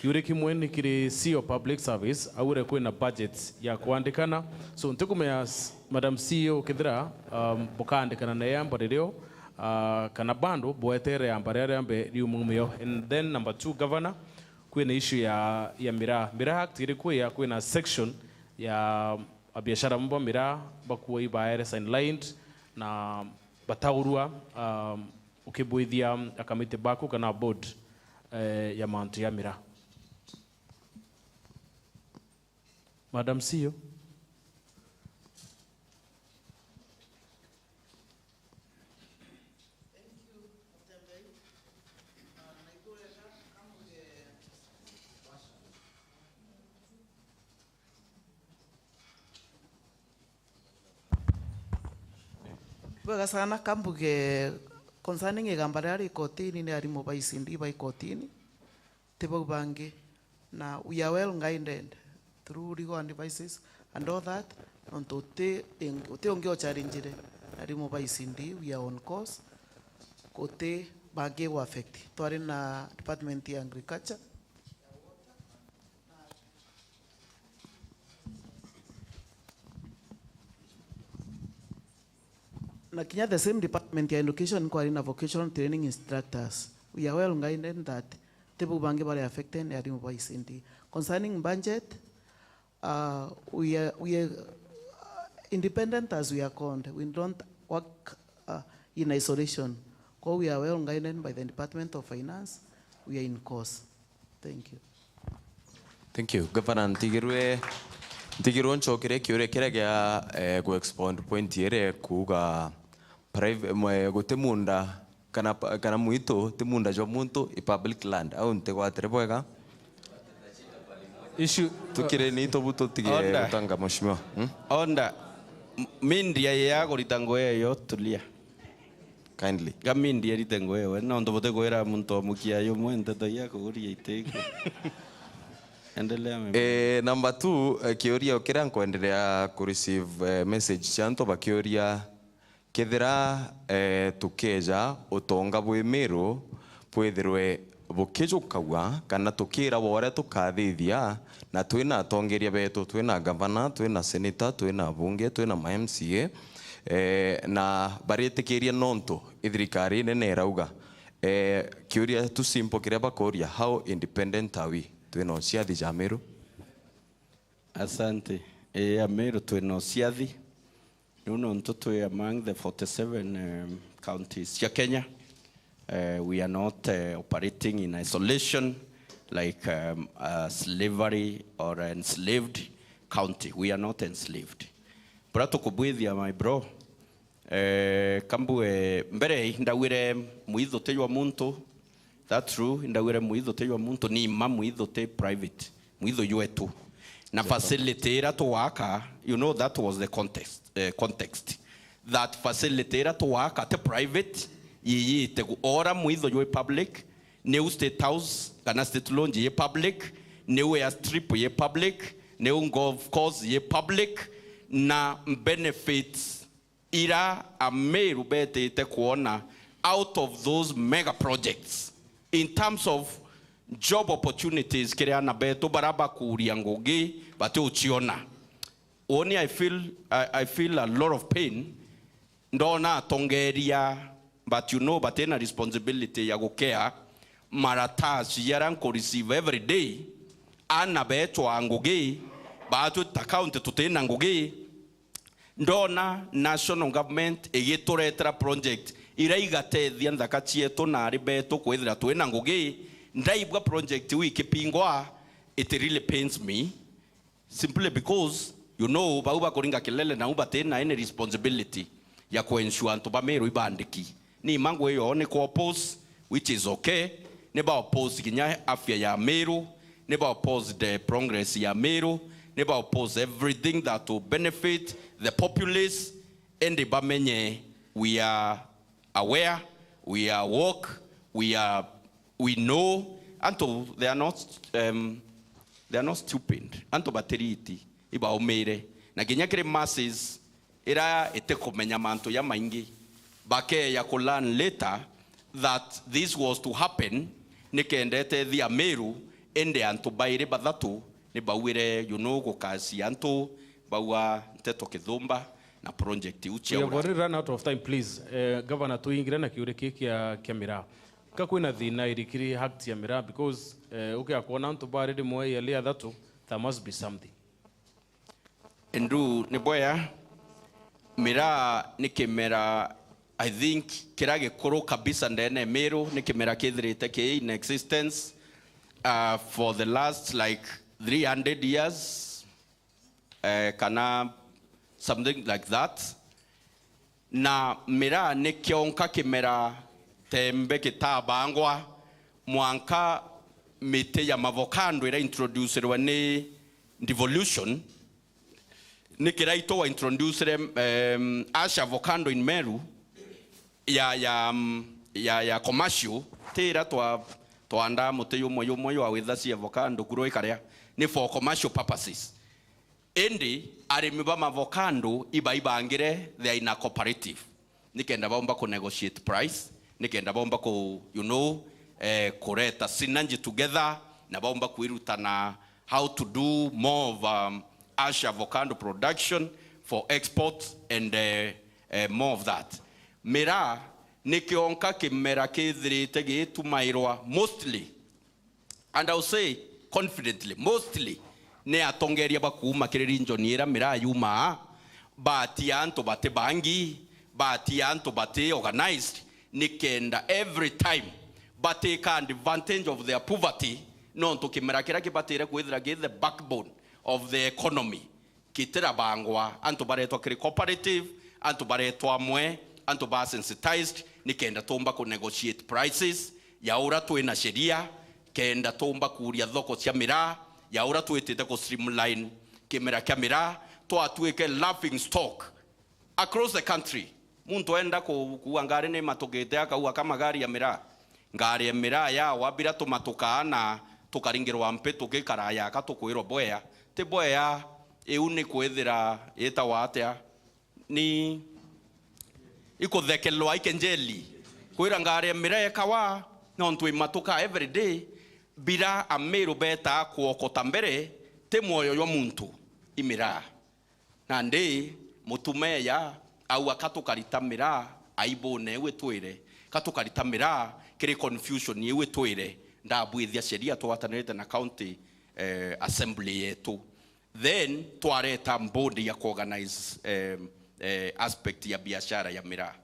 kiuria kimwe ni kiri C E O Public Service, aure kwina budget ya kwandikana. So, ntikumenya s-, Madam C E O, kethira, um, bukaandikana na yamba ririo, uh, kana bando bwetere yamba riria mbe riumumio. And then number two, Governor, kwina issue ya, ya miraa. Miraa Act iri kuya kwina section ya abiashara bamwe ba miraa bakuwa ibaere sidelined na bataurua, um, ukibwithia akamiti baku kana board, eh, ya mantu ya miraa. Madam C E O. Bwega sana, kambuge concerning igamba riria ri kotini, ni arimu ba E C D bai kotini, ti bau bangi. Na we are well guided through legal advices and all that, nontu uti, uti ungi o challenge-re arimu ba E C D, we are on course, guti bangi gu affect. Twari na department ya agriculture, Na kinya the same department ya education kwari na vocational training instructors. We are well guided that ti bau bangi bari affected ni arimu ba E C N D. Concerning budget, uh, we are, we are, uh, independent as we are called. We don't work, uh, in isolation. Kwa we are well guided by the Department of Finance. We are in course. Thank you. Thank you. Gavana, ntigirwe, ntigirwe ncokerie kiuria kiria gia, eh, ku expound point iria kuuga private, mwe-, guti munda kana pa-, kana mwitu ti munda jwa muntu, i public land. Au ntigwatire bwega? Issue, tukire ni tubu tutige order. Gutanga mheshimiwa. Hmm? Order. M-, media ya kurita nguo iyo, tulia. Kindly. Ga media irite nguo iyo, nontu butikwira muntu o mukia yumwe nteto ya kuguria itiki. Endelea, my brother. Eh, number two, eh, kiuria kiria nkwenderea ku receive, eh, message cia antu bakiuria, kethira, eh, tukeja utonga bwi Miru bwithirwe bukijukagua, kana tukira bwa uria tukathithia, na twina atongeria betu, twina gavana, twina senator, twina abunge, twina ma M C A, eh, na baritikiria nontu i thirikari nene irauga. Eh, kiuria tu simple kiria bakuria, how independent are we? Twina uciathi ja Miru? Asante. Ii, a Miru twina uciathi. Riu nontu twi among the forty-seven, um, counties cia Kenya, uh, we are not, uh, operating in isolation like, um, a slavery or enslaved county. We are not enslaved. Buria tukubwithia, my bro, eh, kambue mbere ndauire mwithu ti jwa muntu, That's true, indauire mwithu ti jwa muntu, ni ma mwithu ti private, mwithu jwetu. Na facility ira tuwaka, you know, that was the context, eh, context. That facility ira tuwaka ti private, yiyite gu-, ora mwithu jwi public, niu State House kana State Lounge yi public, niu airstrip yi public, niu golf course yi public, na benefits ira Ameru betite kwona out of those mega projects in terms of job opportunities kiri ana betu bara bakuria ngugi batiuciona. Uuni, I feel, I, I feel a lot of pain ndona atongeria, but you know, batina responsibility ya gukea maratasi jaria nku receive every day, ana becwaa ngugi, batwi ta county tutina ngugi, Ndona national government igituretera project ira igatethia nthaka cietu na ari betu kwithira twina ngugi. Ndaigua project iu ikipingwa, it really pains me, simply because, you know, bau bakuringa kilele nau batina any responsibility ya ku ensure antu ba Meru ibandiki. Ni ima ngui yoo ni ku oppose, which is okay. Ni ba oppose kinya afya ya Meru, ni ba oppose the progress ya Meru, ni ba oppose everything that will benefit the populace. Indi bamenye we are aware, we are woke, we are, we know. Antu, they are not, um, they are not stupid. Antu batiriti, ibaumire. Na kinya kiri masses, ira itikumenya mantu jamaingi, bakeeja ku learn later that this was to happen, nikenda itethia Meru, indi antu bairi bathatu ni bauire, you know, gukacia antu, baua nteto kithumba na project iu. We have already run out of time, please. Eh, Governor, tuingire na kiuria kii kia, kia miraa. Ka kwina thina irikiri act ya miraa, because, eh, ukia kwona antu bari rimwe yali athatu, there must be something. Ndu ni bwea, miraa ni kimera, I think, kiria gikuru kabisa ndene Meru, ni kimera kithirite ki in existence, uh, for the last, like, three hundred years, eh, kana something like that. Na miraa ni kionka kimera tembe kitabangwa mwanka miti ya mavokando ira introducirwe ni devolution. Ni kiraitwa wa introducire, em, Ash Avocado in Meru ya, ya, mm, ya, ya commercial, ti ira twa, twandaa muti yumwe yumwe ywa withacia avocado kuro ikaria, ni for commercial purposes. Indi arimi ba mavokando ibaibangire, they are in a cooperative, nikenda baumba ku negotiate price, nikenda baumba ku, you know, eh, kureta synergy together, na baumba kwirutana how to do more of, um, Ash avocado production for export and, eh, eh, more of that. Miraa ni kionka kimera kithirite gitumairwa mostly, and I'll say confidently, mostly ni atongeria ba kuuma kiri region ira miraa yumaa, batia antu bati bangi, batia antu bati organized, nikenda every time bateka advantage of their poverty, nontu kimera kiria kibatire kwithira gi the backbone of the economy. Kitirabangwa, antu baretwa kiri cooperative, antu baretwa amwe, antu ba sensitized, nikenda tumba ku negotiate prices ya ura twina sheria, kenda tumba kuria thoko cia miraa ya ura twitite ku streamline kimera kia miraa, twatuike laughing stock across the country. Muntu enda ku-, kuua ngari ni matukite akauga ka magari ya miraa. Ngari ya miraa yawa bira tumatukaa na tukaringirwa mpi tukikara yaka tukwirwa bwea. Ti bwea, iu ni kwithira itawa atia? Ni ikuthekelwa ikenjeli. Kwira ngari ya miraa ikawa, nontu imatukaa every day, bira Amiru betaa kuokota mbere, ti mwoyo jwa muntu, i miraa. Nandi Mutuma eeja, auga, ka tukarita miraa aibune iu itwire, ka tukarita miraa kiri confusion iu itwire. Ndabwithia sheria twatanirite na county, eh, assembly yetu. Then twareta board ya kuorganize, eh, eh, aspect ya biashara ya miraa.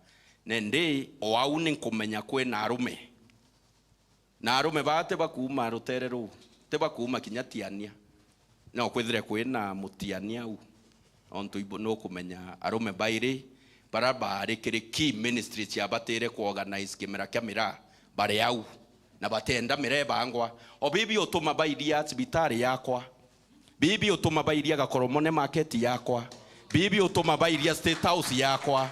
Nandi o au ni nkumenya kwina arume. Na arume baa ti bakuuma rutere ruu, ti bakuuma kinya Tiania. No kwithire kwina Mutiania au. Ontu ibu-, nukumenya arume bairi bara baari kiri key ministry ciabatire kuorganize kimera kia miraa, bari au. Na batenda miraa ibangwa. O bibi utuma bairia cibitari yakwa. Bibi utuma bairia Gakoromone market yakwa. Bibi utuma bairia State House yakwa.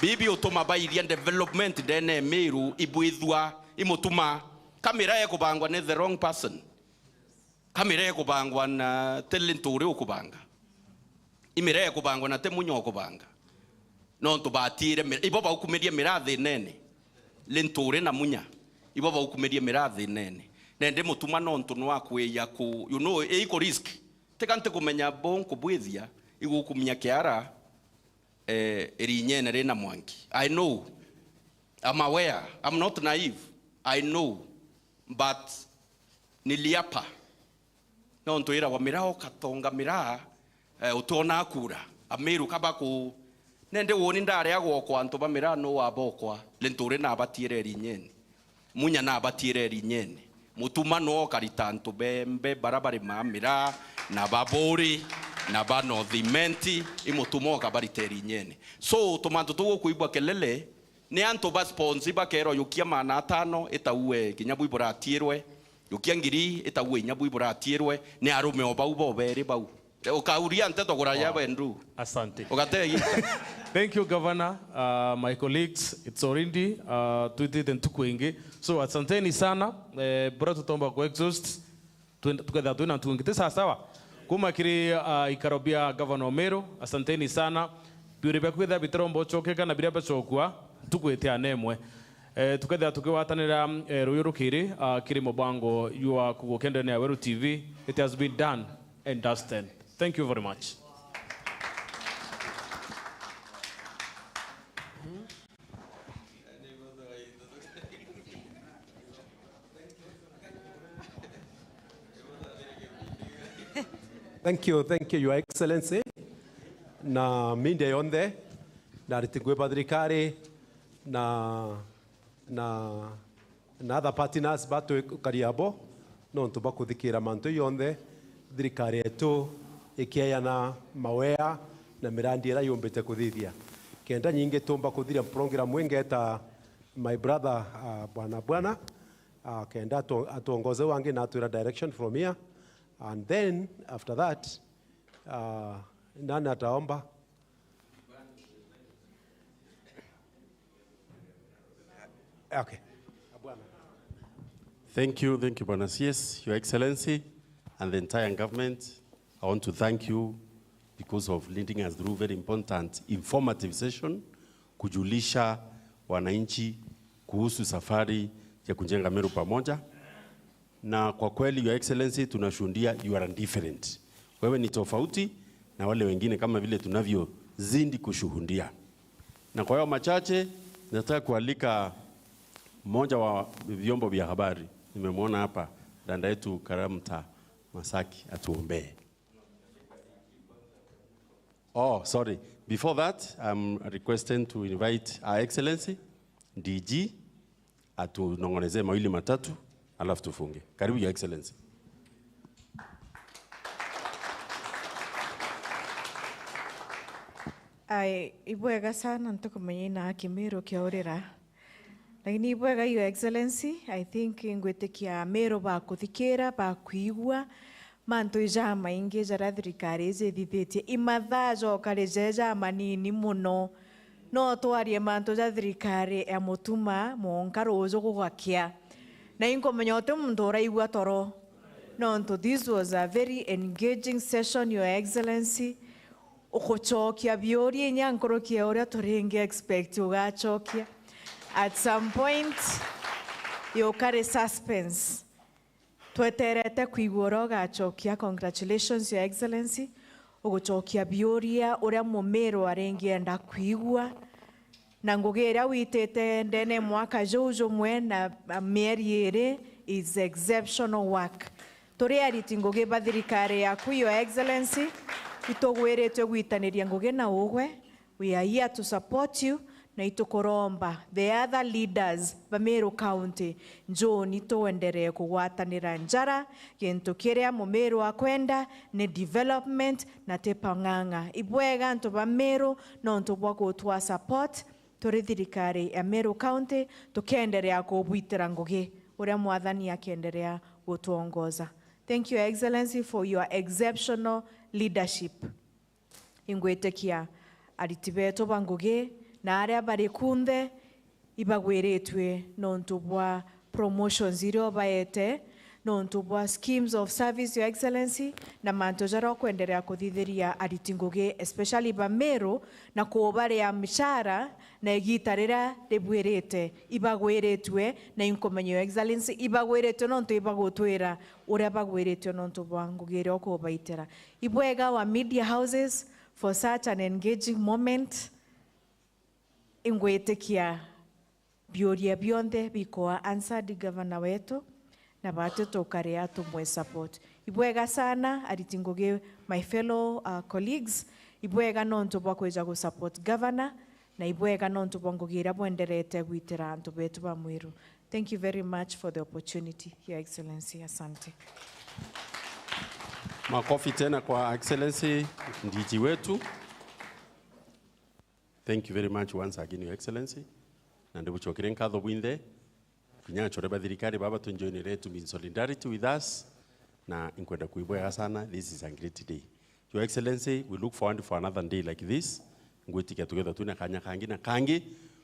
Bibi utuma bairia development ndene ya Miru ibwithua imutuma. Ka miraa ikubangwa ni the wrong person. Ka miraa ikubangwa na ti Linturi ukubanga. I miraa ikubangwa na ti Munya ukubanga. Nontu batiire miraa, ibo baukumirie miraa thinene. Linturi na Munya, ibo baukumirie miraa thinene. Nandi Mutuma nontu nwakwija ku, you know, iku risk. Tika ntikumenya bo nkubwithia, igukumia kiara, eh, irinyene rina mwanki. I know. I'm aware. I'm not naive. I know. But niliapa. Nontu iragwa miraa ukatonga miraa, eh, utiona kura. Amiru kaba ku. Nende woni ndaria gwokwa antu ba miraa nu wabokwa. Linturi nabatiire irinyene. Munya nabatiire irinyene. Mutuma nu okarita antu bembe bara barimaa miraa, na ba Buuri, na ba North Imenti, i Mutuma ukabarita irinyene. So, tumantu tuu ukuigua kelele, ni antu ba sponsor bakerwa, yukia maana atano, itaue kinya bwi buratiirwe, yukia ngiri, itaue inya bwi buratiirwe, ni arume o bau boberi bau. Ukauria nteto kuraya. Wow. Bendu. Asante. Ugategi. Thank you, Governor. Uh, my colleagues, it's already, uh, twitite ntuku ingi. So, asanteni sana. Eh, bura tutomba ku exhaust. Twenda, tukethira twina ntuku ingi. Ti sawa sawa? Kuma kiri, uh, ikaro bia Governor Omeru, asanteni sana. Biuri biaku bithira bitiromba ucokeka na biria bacokua, ntuku itiana imwe. Eh, tukethira tukiwatanira, eh, ruyu rukiri, uh, kiri mubango jwa kugukia ndene ya Weru T V, it has been done and dusted. Thank you very much. Thank you, thank you, Your Excellency. Na media yonthe, na ariti ngui ba thirikari, na, na na other partners batwikaria abo, nontu bwa kuthikira mantu jonthe thirikari yetu ikieyana mawea na mirandi iria yumbite kuthithia. Kenda nyingi tumba kuthiria program ii, ngeta my brother, uh, Bwana Bwana, uh, kenda atu-, atuongoze wangi na atwira direction from here. And then after that, uh, nani ataomba? Okay. Thank you, thank you, Bwana C S, Your Excellency, and the entire government. I want to thank you because of leading us through very important, informative session, kujulisha wananchi kuhusu safari ya kujenga Meru pamoja. Na kwa kweli, Your Excellency, tunashuhudia you are different. Wewe ni tofauti na wale wengine kama vile tunavyozidi kushuhudia. Na kwa hayo machache, Nataka kualika mmoja wa vyombo vya habari, nimemwona hapa, dada yetu Karamta Masaki, atuombee. Oh, sorry. Before that, I'm requesting to invite Her Excellency D G atunong'onezee mawili matatu, alafu tufunge. Karibu, Your Excellency. Ai, ibwega sana, ntukumenya ina Kimiru kiaurira. Lakini ibwega, Your Excellency, I think ngwitikia Amiru bakuthikira, bakwigua, mantu jamaingi jaria thirikari iji ithithitie, imathaa jokari je jamanini mono. No twarie mantu ja thirikari ya Mutuma mwanka ruju gugakia. Na inkumenya uti muntu uraigua toro. Nontu this was a very engaging session, Your Excellency. Ugucokia biuria inya nkuruki ya uria turingi expect ugacokia. At some point, yukari suspense. Tweterete kwigua uria ugacokia. Congratulations, Your Excellency. Ugucokia biuria uria Mumiru aringienda kwigua. Na ngugi iria witite ndene mwaka juu jumwe na mieri iri is exceptional work. Turi ariti ngugi ba thirikari yaku, Your Excellency, itugwiritwe gwitaniria ngugi na ugwe. We are here to support you, na itukuromba the other leaders ba Meru County, njuni tuenderee kugwatanira njara. Gintu kiria Mumiru akwenda ni development na ti pang'ang'a. Ibwega antu ba Meru nontu bwa gutwa support. Turi thirikari ya Meru County, tukenderea kubwitira ngugi uria Mwathani akenderea gutuongoza. Thank you, Your Excellency, for your exceptional leadership. Ingwitikia ariti betu ba ngugi na aria bari kunthe ibagwiritue nontu bwa promotions iria ubaete, nontu bwa schemes of service, Your Excellency, na mantu jaria ukwenderea kuthithiria ariti ngugi, especially ba Meru, na kubaria mishara na igita riria ribwirite. Ibagwiritue, na inkumenya, Your Excellency, ibagwiritue nontu ibagutwira uria bagwiritue nontu bwa ngugi iria ukubaitira. Ibwega our media houses for such an engaging moment. Ingwitikia biuria bionthe bikwa answered, Governor wetu, na batu tukarea tumwe support. Ibwega sana, ariti ngugi, my fellow, uh, colleagues, ibwega nontu bwa kwija gu support Governor, na ibwega nontu bwa ngugi iria bwenderete gwitira antu betu ba Mwiru. Thank you very much for the opportunity, Your Excellency. Asante. Makofi tena kwa Excellency D G wetu. Thank you very much once again, Your Excellency. Na ndibucokerie nkatho bwinthe. Kinya achore ba thirikari baba tunjoinire to be in solidarity with us. Na inkwenda kuibwega sana. This is a great day. Your Excellency, we look forward for another day like this. Ngwitikia tugetha twina kanya kangi na kangi.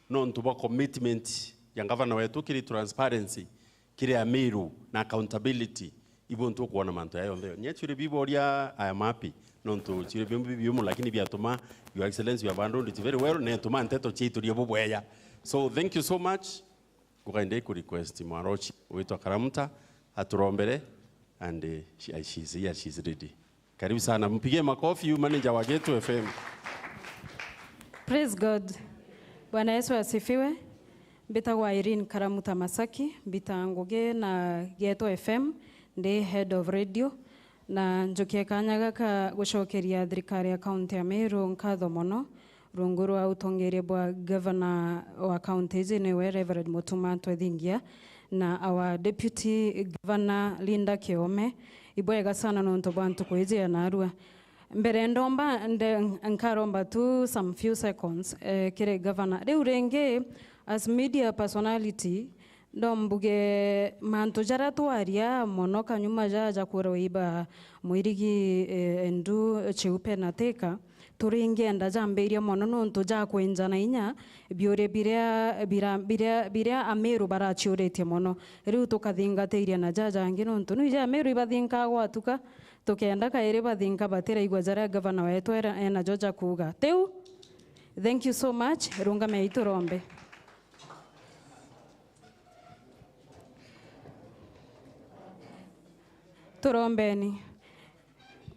Nontu bwa commitment ya ngavana wetu kiri transparency, kiri Amiru na accountability, ibo ntukwona mantu jaya yonthe. Nya ciuria biboria, I am happy. Nontu ciuria biu bibiumu, lakini biatuma Your Excellency, you have handled it very well, na ituma nteto ciaituria bubweya. So, thank you so much. Ngukainde ku request mwarochi witwa Karamta aturombere, and, eh, she, she's here, she's ready. Karibu sana. Mpigie makofi huyu manager wa Geto F M. Praise God. Bwana Yesu asifiwe. Mbitagwa Irene Karamuta Masaki, mbita ngugi na Geto F M, ndi head of radio, na njukie kanya gaka gucokeria thirikari ya kaunti ya Meru nkatho mono, rungu rwa utongeria bwa governor wa kaunti iji niwe Reverend Mutuma Twethingia, na our deputy governor Linda Kiome. Ibwega sana nontu bwa ntuku iji ya narua. Mbere ndomba nde, nkaromba tu some few seconds, eh, kiri governor. Riu ringi, as media personality, ndombuge mantu jaria twaria mono kanyuma ja, ja kwirwa iba mwirigi, eh, Endu Cheupe na Thika, turingienda jambiria mono nontu ja kwinjana inya biuria biria, bira, biria, biria Amiru baraciuritie mono. Riu tukathingatiria na ja jangi nontu niu ja Amiru ibathinkaa gwatuka, tukenda kairi bathinka batiraigua jaria gavana wetu era, enajo ja kuuga. Tiu? Thank you so much. Rungamei turombe. Turombeni.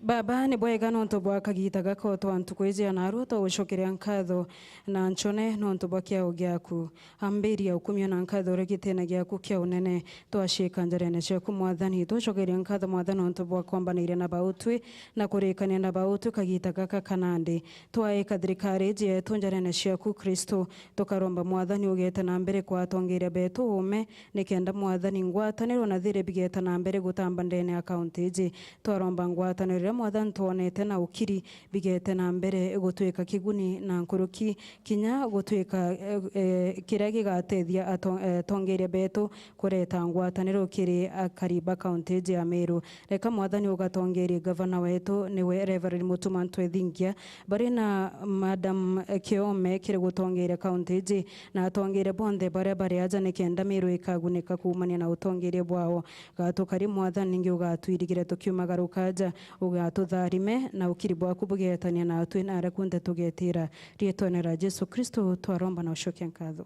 Baba, ni bwega nontu bwa kagita gako twa ntuku iji ya narua twa gucokeria nkatho na nchone nontu bwa kiao giaku. Ambiria ukumio na nkatho uria gitene giaku kia unene. Twacika njarene ciaku, Mwathani. Twacokeria nkatho, Mwathani, nontu bwa kwambanairia na bautwi na kurikania na bautwi kagita gaka kanandi. Twaika thirikari iji yetu njarene ciaku, Kristo. Tukaromba, Mwathani, ugete na mbere kwa atongeria betu uume, nikenda, Mwathani, ngwataniro na thiri bigeta na mbere gutamba ndene ya kaunti iji. Twaromba ngwataniro iria, Mwathani, twonete na ukiri bigete na mbere gutwika kiguni na nkuruki, kinya gutwika, eh, eh, kiria gigatethia ato-, eh, atongeria betu kureta ngwataniro kiri akari ba kaunti iji ya Meru. Reka, Mwathani, ugatongerie gavana wetu, niwe Reverend Mutuma Ntwethingia, bari na Madam Kiome kiri gutongeria kaunti iji, na atongeria bonthe baria bari aja, nikenda Meru ikagunika kuumania na utongeria bwao. Gatukari, Mwathani, ningi ugatwirigire tukiumagaruka aja, ugatutharime, na ukiri bwaku bugetania natwi, na aria kunthe tugetira. Riitwene ria Jesu Kristo twaromba na ucokia nkatho.